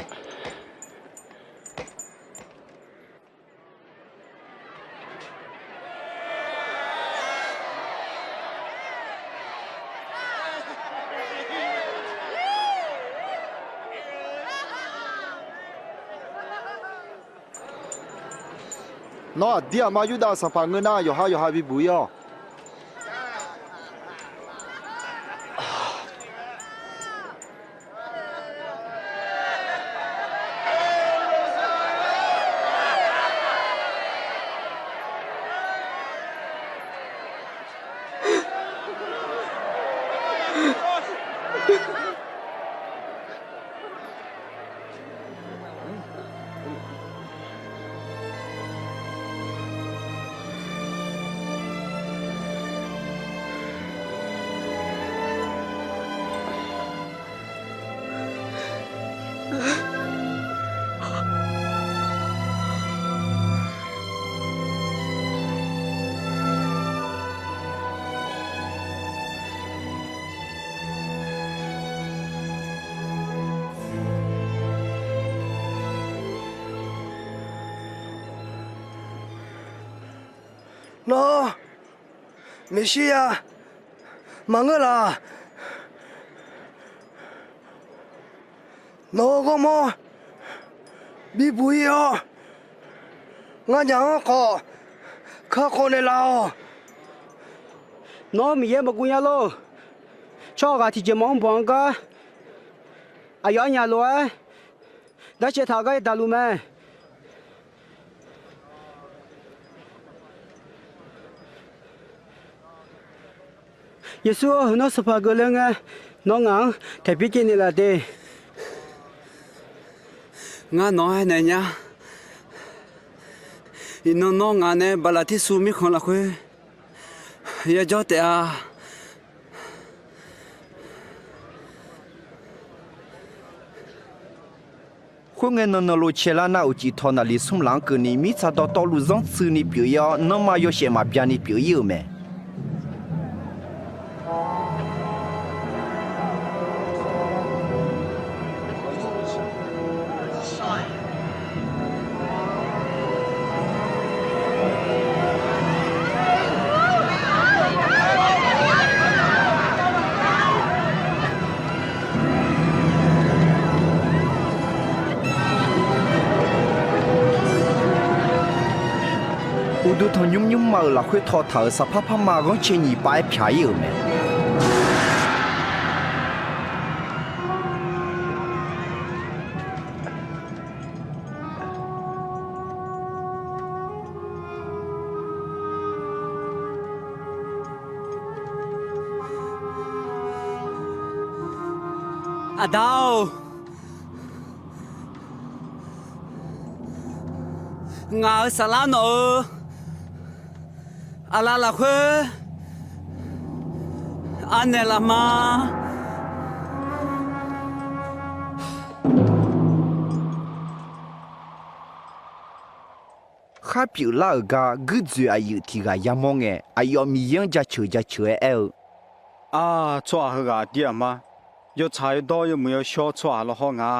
Nawr aqdir aqma Yurdav-euq sanqpaq ngeur nar, yawqha yawqha bibuq-ir-awq. Nawr, Meqsirya maqngeur laq. Nawq-euq ghawrmawr bibuq-ir-awr, nganyaf-anr khawf kakhof naeqlaf-awq. Nawr Miqyaer maqguv nya lor. Tsawrhaq ghaq tiqjeq maqmr banq-anr gar, aqyawf arnyaf lof-aer darcaev taq-eu gar yadaq luf mae. Yeqsur-or, heunar sanqpaq geufle ngae, nawr ngaq-anr taeqbyaer caev naeqlaf de. Ngar nawq-anr aernaeq nya. Iqnan nawr ngaq nae baqlaqtirsuv mirkhanq lafkhoer yajawr taef-a. Khoerngae, nan nanlov caelar nar, uqcif tawq naqliq smr laf-anr keuvni mirtsaq dawqtawvluf zanrtsuini pyeuf-ir-awr, nanrma yawshaef maqbya ni pyeuf-ir-euq mae. Uqduq tanqnymr nymrma-euq lafkhoer tawtaq-euq saqpar parma ghanrcae nyiq pav-aer pyaq-ir-euq mae. Aqda-or, ngaq-euq saflar nawq-euq aqlaf lafkhoer anaeq laf ma. Khar pyeuflar-euq gar guirdzoeq aqyuif tiq ghaq yamawr ngae, aqyawf Miqyaer-anr jaceuq jaceuq-aer aer-eu, Aq, tsawrhaq heughaq aqdir-aq ma. Yawtsaq yawdawr yawmuiq yawshawr tsawrhaq lawr hawr nga.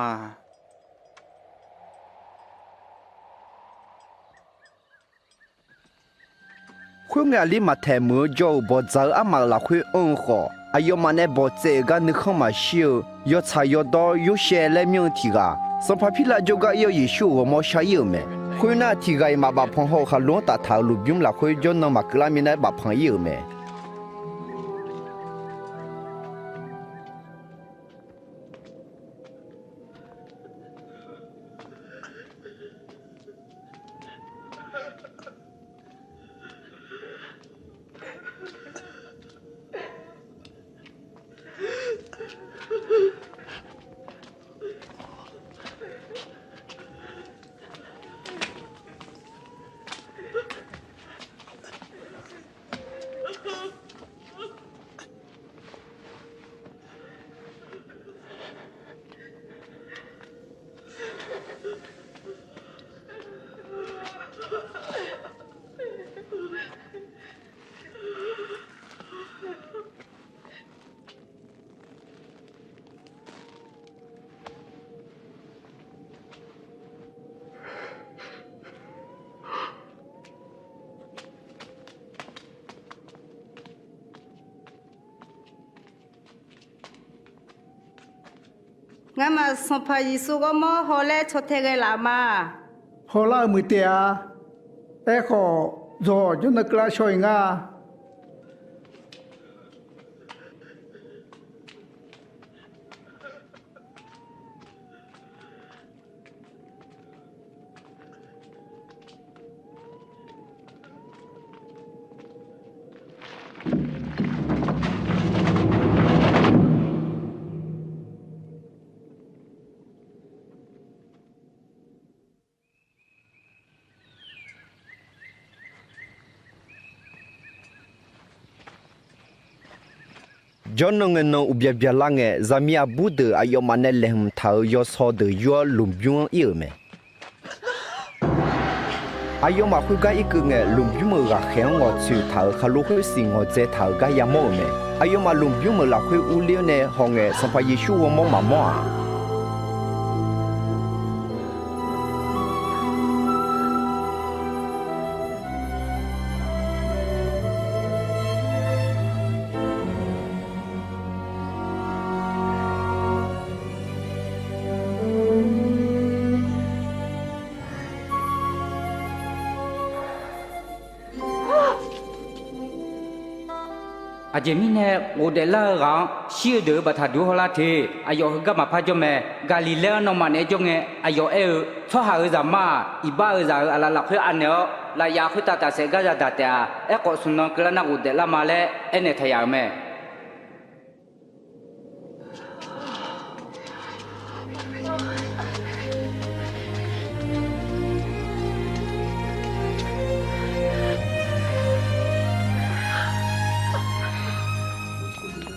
Khoerngae, aqli maqtaeq meuq-eu jawr-euq bawqdzaq-eu armaf-euq lafkhoer anr-eu khawf, aqyawfmaf nae bawqtsaev-euq gar nuikhanr maqshir-eu yawtsaq yawdawr Yorsaev laer myanr-eu tiq ghaq, Sanqpaq Pirlav jawrgar ir-awr Yeqsur-euq ghawrmawr shar ir-euq mae. Khoernar, tiq ghaq-iq maqbaf panq haw-euq khaqlo-anr taftaq-euq lmqbymr lafkhoer jawrnan maqkeuv lar minav-aer baf panq ir-euq mae. Ngamaf Sanqpaq Yeqsur ghawrmawr haw laer caw tae ghae laf ma. Hawlar-eu muiq taef-a. Aerkhawf, zawq jawrnan keuvlar shaw-iq nga. Jawrnan ngae nan uqbya byalar ngae, zaqmiq aqbur deuq aqyawfmaf nae laeqhmq taq-euq yawsaw deuq yur-awr lmqbymr-anr ir-euq mae. Aqyawfmaf khoergar irkeuv ngae, lmqbymr-euq ghaqkhaeq-anr ngawqtsoeq taq-euq khaqlo khoersiq ngawqdzae taq-euq gar yamawr-euq mae. Aqyawfmaf lmqbymr-euq lafkhoer urler-awr nae haw ngae, Sanqpaq Yeqsur ghawrmawr maqmawr-aq, Aqjeq mirnae ghofdaef lar-eu ghaq-anr shir-eu deuq-euq baftaq duq hawlar te. Aqyawf heugar maqpar jawr mae. Gaqliqlaer-anr nawmaf naeq-aer jawr ngae, aqyawf aer-eu, Tsawrhaq-euq Zaqmar-aq, iqbax-euq zaq-euq aqlaf lafkhoer anaeq-awr, lafyaf khoertav tafsaef gar zadaq taef-a. Aerkhawf, smq nan keuvlar nar ghofdaef lar ma laer aernaeq taq yaf-euq mae.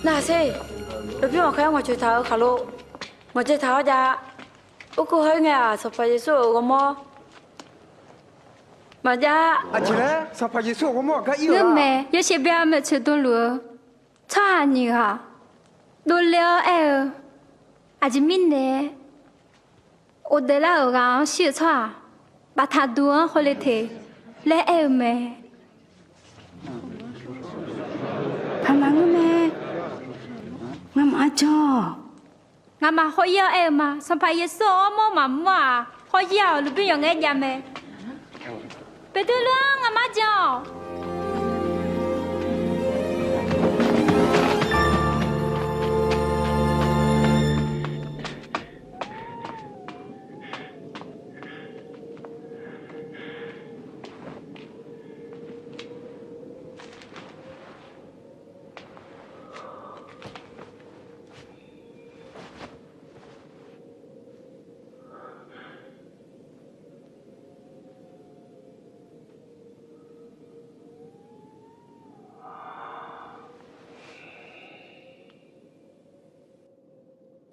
Nar sher, lmqbymr ghaqkhaeq-anr ngawqtsoeq taq-euq khaqlo ngawqdzae taq-awr jav. Urkur hawr-ir ngae-aq, Sanqpaq Yeqsur-euq ghawrmawr maqjav. Aqjeq laer Sanqpaq Yeqsur-euq ghawrmawr aqgar ir-euq mae. Yawshaef byav maeqtsoeq dmluf-eu tsawrhaq nyiq ghaq dovle-awr aer-eu, Aqjeq mirnae ghofdaef lar-euq ghaq-anr shir-eu tsawrhaq baftaq duq-anr hawle te laer aer-eu mae. Paqmaf ngeur mae. Ngamaf arjan-awq. Ngamaf hawr-ir-awr aer-eu ma. Sanqpaq Yeqsur-euq ghawrmawr maqmawr-aq, hawr-ir-awq. Lmqbymr yawqngae jav mae. Beqtuvluv-anr ngamaf arjan-awq.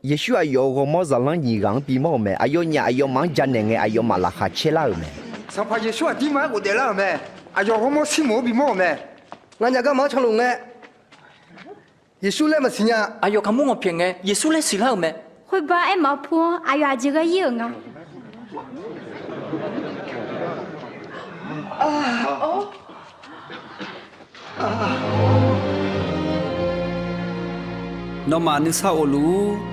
Yeqsur aqyawf-euq ghawrmawr zaqlanr nyiq ghaq-anr bimawr-euq mae. Aqyawfnyaf aqyawfmaf-anr janaeq ngae, aqyawfmaf laqkhaq caer lar-euq mae. Sanqpaq Yeqsur aqdirma-aer ghofdaef lar-euq mae. Aqyawf ghawrmawr Sirmoq-anr bimawr-euq mae. Nganyaf garma-anr canluf ngae, Yeqsur laer maqsiq nya. Aqyawf kaqmur ngawqpyaeq ngae, Yeqsur laer siqlar-euq mae. Khoerbar aermawf-eu pu-anr aqyawf aqjeq ghae ir-euq nga. Nawmaf nuisar of luf-ur.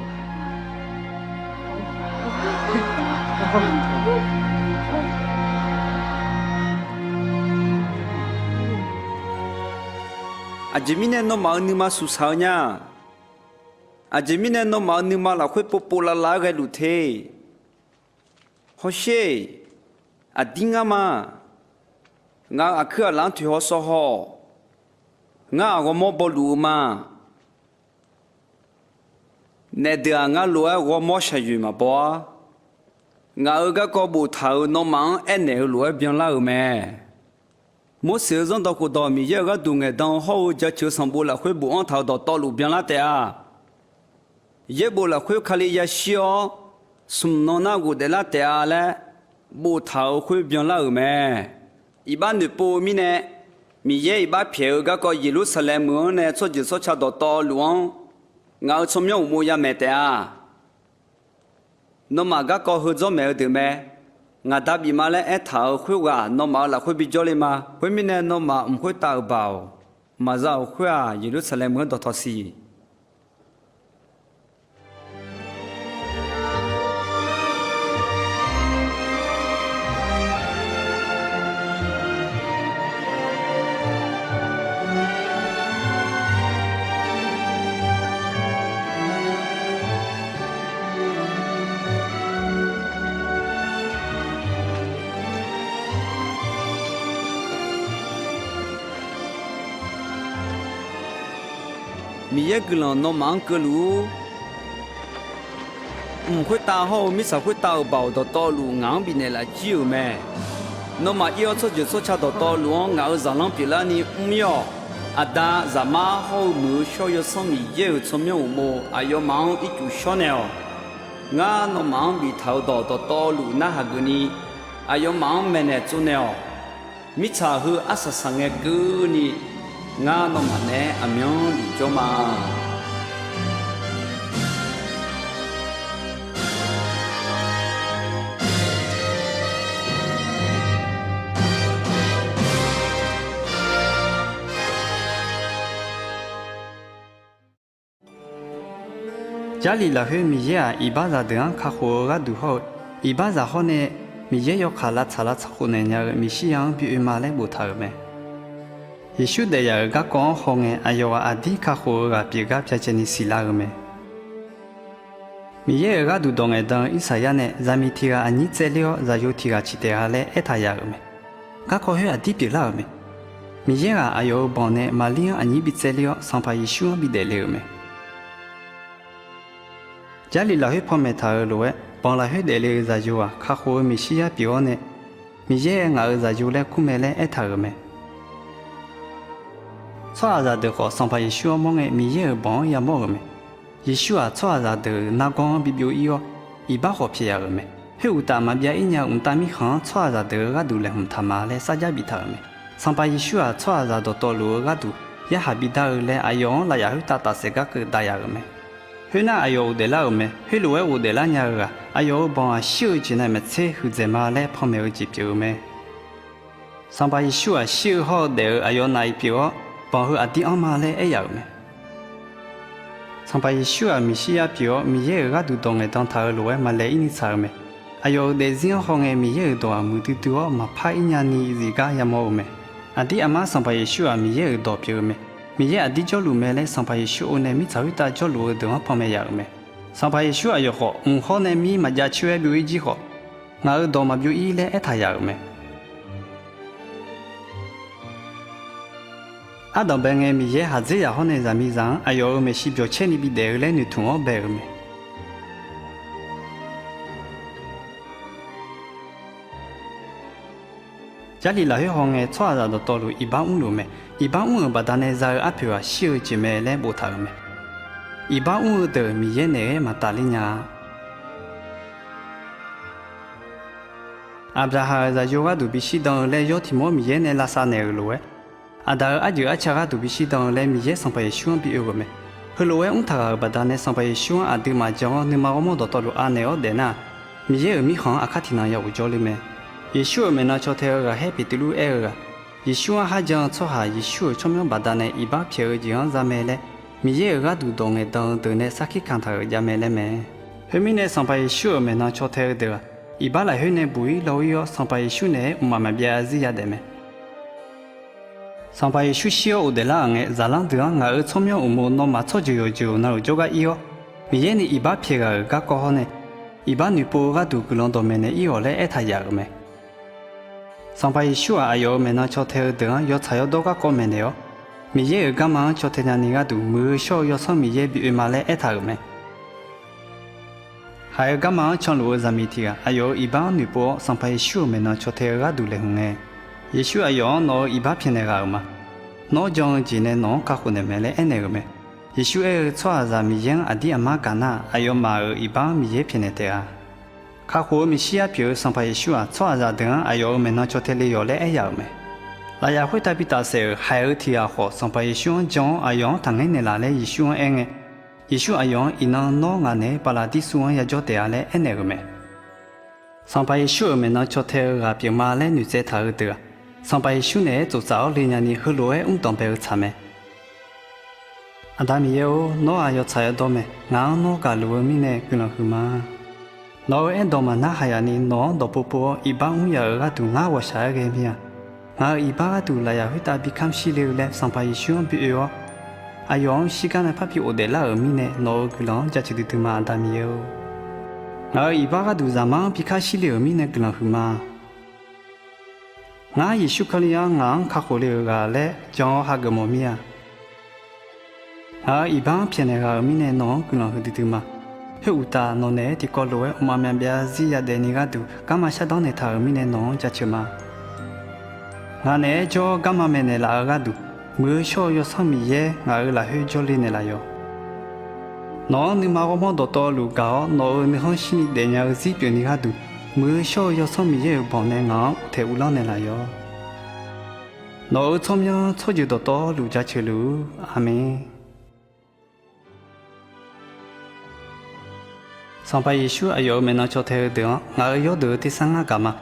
Aqjeq mirnae nawmaf-euq nuima suqsaq-eu nya? Aqjeq mirnae nawmaf-euq nuima lafkhoer povpov lavlav-aer ghaeluf te? Hawsher, aqdir ngar ma. Ngaq-euq aqkuir aqlaf-anr toeqhaw sawv haw-awq. Ngar-aq ghawrmawr bawluf-eu ma. Naef deuq-aq, ngar lof-aer ghawrmawr shaqyoeq maqbaw-ar. Ngaq-euq garkawv boftaq-euq nawmaf-anr aernaeq-eu lof-aer byanlar-euq mae. Morseq-euq Zanrdawq khofdawq Miqyaer-euq gharduq ngaeqdan-eu hawr-eu jaceuq-eu sanqbof lafkhoer bofanr taq-euq dawqtawvluf byanlar taef-a. Yaerbof lafkhoer Kali yashir-awr, smq nan nar ghofdaeflar taef-a laer boftaq-euq khoer byanlar-euq mae. Iqbax noeqpov-eu mirnae, Miqyaer iqbax pyaeq-eu garkawv Yeqlursaqlaeq meuq-anr nae tsawrjeuq tsawrca dawqtawvluf-anr ngaq-euq tsawrmyanr uqmov yamaeq taef-a. Nawmaf garkawv heu dzawr maeq-eu deuq mae. Ngaq Da bif ma laer aertaq-euq khoerghaq nawmaf-euq lafkhoer bijawr le ma. Khoermirnae, nawmaf mq khoertav-euq baoq. Maqza-euq khoer-aq, Yeqlursaqlaeq meuq-anr dawqtawv siq. Miqyaer guiqlanq nawmaf-anr keuvluf-ur. Mq khoertav hawr-eu mirtsaq khoertav-euq baoq dawqtawvluf ngaq-anr bifnaeq laf jir-euq mae. Nawmaf ir-awr tsawrjeuq tsawrca dawqtawvluf-anr ngaq-euq zaqlanr pyeuflarni mr ir-awq. Aqda, Zaqmar hawr-eu Muiq-eu Shawr-eu Yawsanr Miqyaer-euq tsawrmyanr uqmov aqyawfmaf-anr ircuf shawr naeq-awq. Ngar nawmaf-anr biftaq-euq dawq dawqtawvluf narhaq geufni, aqyawfmaf-anr maeqnaeq tsovnaeq-awq. Mirtsaq heu arsaq saqngae keuvni, ngar nawmaf naeq-aer aqmyanluf jawr ma. Jarlif lafkhoer Miqyaer-aq, iqbaxzaq deuq-anr kakhof-eu gharduq hawr-eu, iqbaxzaq hawr nae Miqyaer yawkaq lavtsaq lavtsaq khofnaeq nya-eu Meqsirya-anr bi oe ma laer boftaq-euq mae. Yeqsur daefyaf-euq garkawv-anr hawngae, aqyawf-aq, aqdir kakhof-eu ghaq pyeuf gar byacaevni siqlar-eu mae. Miqyaer-euq gharduq dawq ngaeqdan-eu Irsaqyar nae zaqmiq tiq ghaq aqnyir tsaevler-awr, zaqyo tiq ghaq ciq taef-a laer aertaq yaf-euq mae. Garkawv khoer aqdir pyeuflar-euq mae. Miqyaer ghaq aqyawf-euq banq nae Maqlir-anr aqnyir bi tsaevler-awr, Sanqpaq Yeqsur-anr bi daefle-euq mae. Jarlif lafkhoer panmaeq taq-euq lof-aer, banq lafkhoer daefle-eu zaqyo-aq, kakhof-eu Meqsirya pyeuf-awr nae, Miqyaer-aer ngaq-euq zaqyo laer kur mae laer aertaq-euq mae. Tsawrhaqzaq deuq khawf, Sanqpaq Yeqsur-anr mawr ngae, Miqyaer-euq banq-anr yamawr-euq mae. Yeqsur-aq, tsawrhaqzaq deuq-euq nargawr-anr bi byov ir-awr, iqbax khawf pyaeq yaf-euq mae. Khoeruqtaf, maqbyav ir nya-eu mqtav mirkhanq-anr tsawrhaqzaq deuq-euq gharduq laeqhmq taq ma laer sarjax biftaq-euq mae. Sanqpaq Yeqsur-aq, tsawrhaqzaq dawqtawvluf-eu gharduq yarhaq bidav-eu laer, aqyawf-anr lafyaf khoertav tafsaef gar keuv dav yaf-euq mae. Khoernar, aqyawf ghofdaef lar-euq mae. Khoerlof-aer ghofdaef lar nya-eu ghaq, aqyawf-euq banq-aq, shir-eu jeq navmaqtser huiqdzaeq ma laer panmaeq-eu jeq pyeuf-eu mae. Sanqpaq Yeqsur-aq, shir-eu hawr-eu daef-eu aqyawf naf-iq pyeuf-awr, banq heu aqdir anr ma laer aer yaf-euq mae. Sanqpaq Yeqsur-aq, Meqsirya pyeuf-awr, Miqyaer-euq gharduq dawq ngaeqdan taq-euq lof-aer maqlaeq ir ni tsaq-eu mae. Aqyawf-euq daefzir-anr hawngae, Miqyaer-euq dawq-aq, muiqdui dui-awr maqpar ir nya ni zifgar yamawr-eu mae. Aqdir aqmar Sanqpaq Yeqsur-aq, Miqyaer-euq dawq pyeuf-eu mae. Miqyaer aqdir jawrluf mae laer Sanqpaq Yeqsur oe nae mirtsaq khoertav jawrluf-eu deuq-anr panmaeq yaf-euq mae. Sanqpaq Yeqsur aqyawf khawf, mq hawr nae mir maqjav coer-aer byov ir jir khawf, ngaq-euq dawq maqbyov ir laer aertaq yaf-euq mae. Ardanqbae ngae, Miqyaer haqdzer zaq hawr nae zaqmiqzaq-anr aqyawf-euq maeqshi byawq caer ni bi daef-eu laer noeqtmq-awr bae-euq mae. Jarlif lafkhoer hawngae, tsawrhaqzaq dawqtawvluf iqbax mrluf mae. Iqbax mr-euq baqdanae za-eu arpoeq-aq, shir-eu jeq mae laer boftaq-euq mae. Iqbax mr-eu deuq Miqyaer naeq-aer maqtaf ler nya-a. Aqbyaqhaq-euq zaqyo gharduq bishir dan-eu laer yawr tiq mawr Miqyaer nae lavsav naeq-euq lof-aer, Aqdaq-euq arjeuq arca gharduq bishir dan-eu laer Miqyaer Sanqpaq Yeqsur-anr bi oe-euq mae. Heulof-aer mrtaq ghaq-euq baqdanae Sanqpaq Yeqsur-anr aqduimaf jan-awr nuima ghawrmawr dawqtawvluf anaeq-awr daef nar-aq, Miqyaer-euq mirkhanq-anr aqkar tiqnan ya ghofjawr ler mae. Yeqsur-euq maeqnan caw tae-eu ghaqkhaer Beqtuvluv aer-eu-aq, Yeqsur-anr kharjan-eu tsawrhaq Yeqsur-euq tsawrmyanr baqdanae iqbax pyaeq-eu jeq-anr za mae laer, Miqyaer-euq gharduq dawq ngaeqdan-eu deuq nae sarkir kamq taq-euq jav mae laer mae. Khoermirnae, Sanqpaq Yeqsur-euq maeqnan caw tae-eu deuq-aq, iqbax lafkhoer nae buq-ir law-ir-awr, Sanqpaq Yeqsur naeq-aer mqmaq maqbyav zarzir yadaef mae. Sanqpaq Yeqsur shir-awr ghofdaef lar-euq ngae, zaqlanr deuq-anr ngaq-euq tsawrmyanr uqmov nawmaf tsawrjeuq yawqjeuq navluf jawrgar ir-awr, Miqyaer nae iqbax pyaeq ghaq-euq garkawv hawr nae, iqbax noeqpov-eu gharduq guiqlanq dawqmaeq naeq ir-awq laer aertaq yaf-euq mae. Sanqpaq Yeqsur-aq, aqyawf-euq maeqnan caw tae-eu deuq-anr yawtsaq yawdawr garkawv maeqnaeq-awr, Miqyaer-euq garma-anr caw tae nyani gharduq, muiq-eu shawr-eu Yawsanr Miqyaer bi oe ma laer aertaq-euq mae. Haiq-eu garma-anr canluf-eu zaqmiq tiq ghaq aqyawf-euq iqbax-anr noeqpov-awr, Sanqpaq Yeqsur-euq maeqnan caw tae-eu gharduq laeqhmq ngae, Yeqsur aqyawf-anr Nawq-euq iqbax pyaeqnaeq ghaq-euq ma. Nawr jan-eu jeq nae nawq-anr kakhof naeq mae laer aernaeq-euq mae. Yeqsur aer-eu, Tsawrhaqzaq Miqyaer-anr aqdir aqmar gaq nar-aq, aqyawfmaf-euq iqbax-anr Miqyaer pyaeqnaeq taef-a. Kakhof-eu maeqshir-ar pyeuf-eu Sanqpaq Yeqsur-aq, tsawrhaqzaq deuq-anr aqyawf-euq maeqnan caw tae le yawq laer aer yaf-euq mae. Lafyaf khoertav bi tafsaef-euq haiq-eu tiq ghaq khawf, Sanqpaq Yeqsur-anr jan-awr aqyawf-anr taqngaer naeqlaf laer Yeqsur-anr aer ngae, Yeqsur aqyawf-anr, Iqnan nawr ngaq naeq-aer Paqlaqdirsuv-anr yajawr taef-a laer aernaeq-euq mae. Sanqpaq Yeqsur-euq maeqnan caw tae-eu ghaq pyeuf ma laer noeqtsaev taq-eu deuq-aq, Sanqpaq Yeqsur naeq-aer tsof tsaf-awr le nyani heulof-aer mr danqbae-eu tsaq mae. Aqda Miqyaer-or, nawr-aq yawtsaq yawdawr mae. Ngaq-anr nawr gaqluf-eu mirnae guiqlanq huiqma. Nawq-euq aerdawq maqnar haq yaf ni nawq-anr dawqpov pov-awr iqbax mr yaf-euq gharduq ngar ghawqshaq-aer ghae mir-a. Ngaq-euq iqbax gharduq lafyaf khoertav bi kamr shir le-eu laer Sanqpaq Yeqsur-anr bi oe-awr, aqyawf-anr shirgar nae parbi ghofdaef lar-euq mirnae nawq-euq guiqlanq-anr jaceuq duidui ma, Aqda Miqyaer-or. Ngaq-euq iqbax gharduq Zaqmar-anr bi kamr shir le-euq mirnae guiqlanq huiqma. Ngar Yeqsur Kali-anr ngaq-anr kakhof le-euq ghaq laer jan-awr hageuf mawf mir-a. Ngaq-euq iqbax-anr pyaeqnaeq ghaq-euq mirnae nawq-anr guiqlanq huiqdui dui ma. Khoeruqtaf, nawq naeq-aer tiqkawv lof-aer mqmaq maqbyav zarzir yadaef ni gharduq garma shardanr naeqtaq-euq mirnae nawq-anr jaceuq ma. Ngaq naeq-aer jawr-awr garma maeqnaeq laf-eu gharduq, muiq-eu shawr-eu Yawsanr Miqyaer ngaq-euq lafkhoer jawrle naeqlaf yawq. Nawq-anr nuima ghawrmawr dawqtawvluf gaq-awr nawq-euq nuikhanr shirni daefnya-eu zir pyeufni gharduq, muiq-eu shawr-eu Yawsanr Miqyaer-euq banq nae ngaq-anr uqtaeq uvlanr naeqlaf yawq. Nawq-euq tsawrmyanr tsawrjeuq dawqtawvluf jaceuq luf-ur. Aqmeq. Sanqpaq Yeqsur aqyawf-euq maeqnan caw tae-eu deuq-anr, ngaq-euq yawrdeuq-eu tersar ngar gaq ma.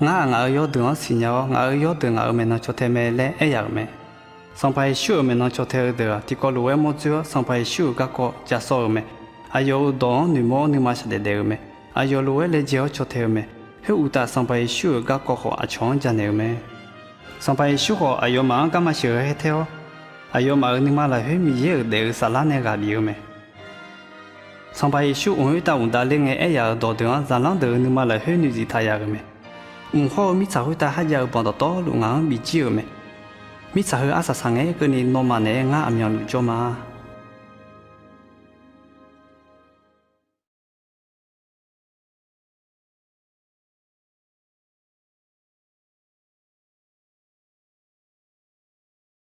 Ngar-aq, ngaq-euq yawrdeuq-anr siqnya-awr, ngaq-euq yawrdeuq ngaq-euq maeqnan caw tae mae laer aer yaf-euq mae. Sanqpaq Yeqsur-euq maeqnan caw tae-eu deuq-aq, tiqkawv lof-aer mawr dzoer-awr, Sanqpaq Yeqsur-euq garkawv ja sawr-eu mae. Aqyawf-euq dawq-anr noeqmawr-awr nuima shaqdaef daef-eu mae. Aqyawf lof-aer laejae-awr caw tae-eu mae. Khoeruqtaf, Sanqpaq Yeqsur-euq garkawv khawf aqcawq-anr janaeq-eu mae. Sanqpaq Yeqsur khawf, aqyawfmaf-anr garma sheuqghae khaer taer-awr, aqyawfmaf-euq nuima lafkhoer Miqyaer-euq daef-eu saflar nae ghaq bif-eu mae. Sanqpaq Yeqsur mq khoertav mqdav ler ngae aer yaf-euq dawqdeuq-anr, zaqlanr deuq-euq nuima lafkhoer noeqzif taq yaf-euq mae. Mq hawr-eu mirtsaq khoertav kharjav-eu banq dawqtawvluf ngaq-anr bif jir-euq mae. Mirtsaq heu arsaq saqngae keuvni nawmaf naeq-aer ngar aqmyanluf jawr ma.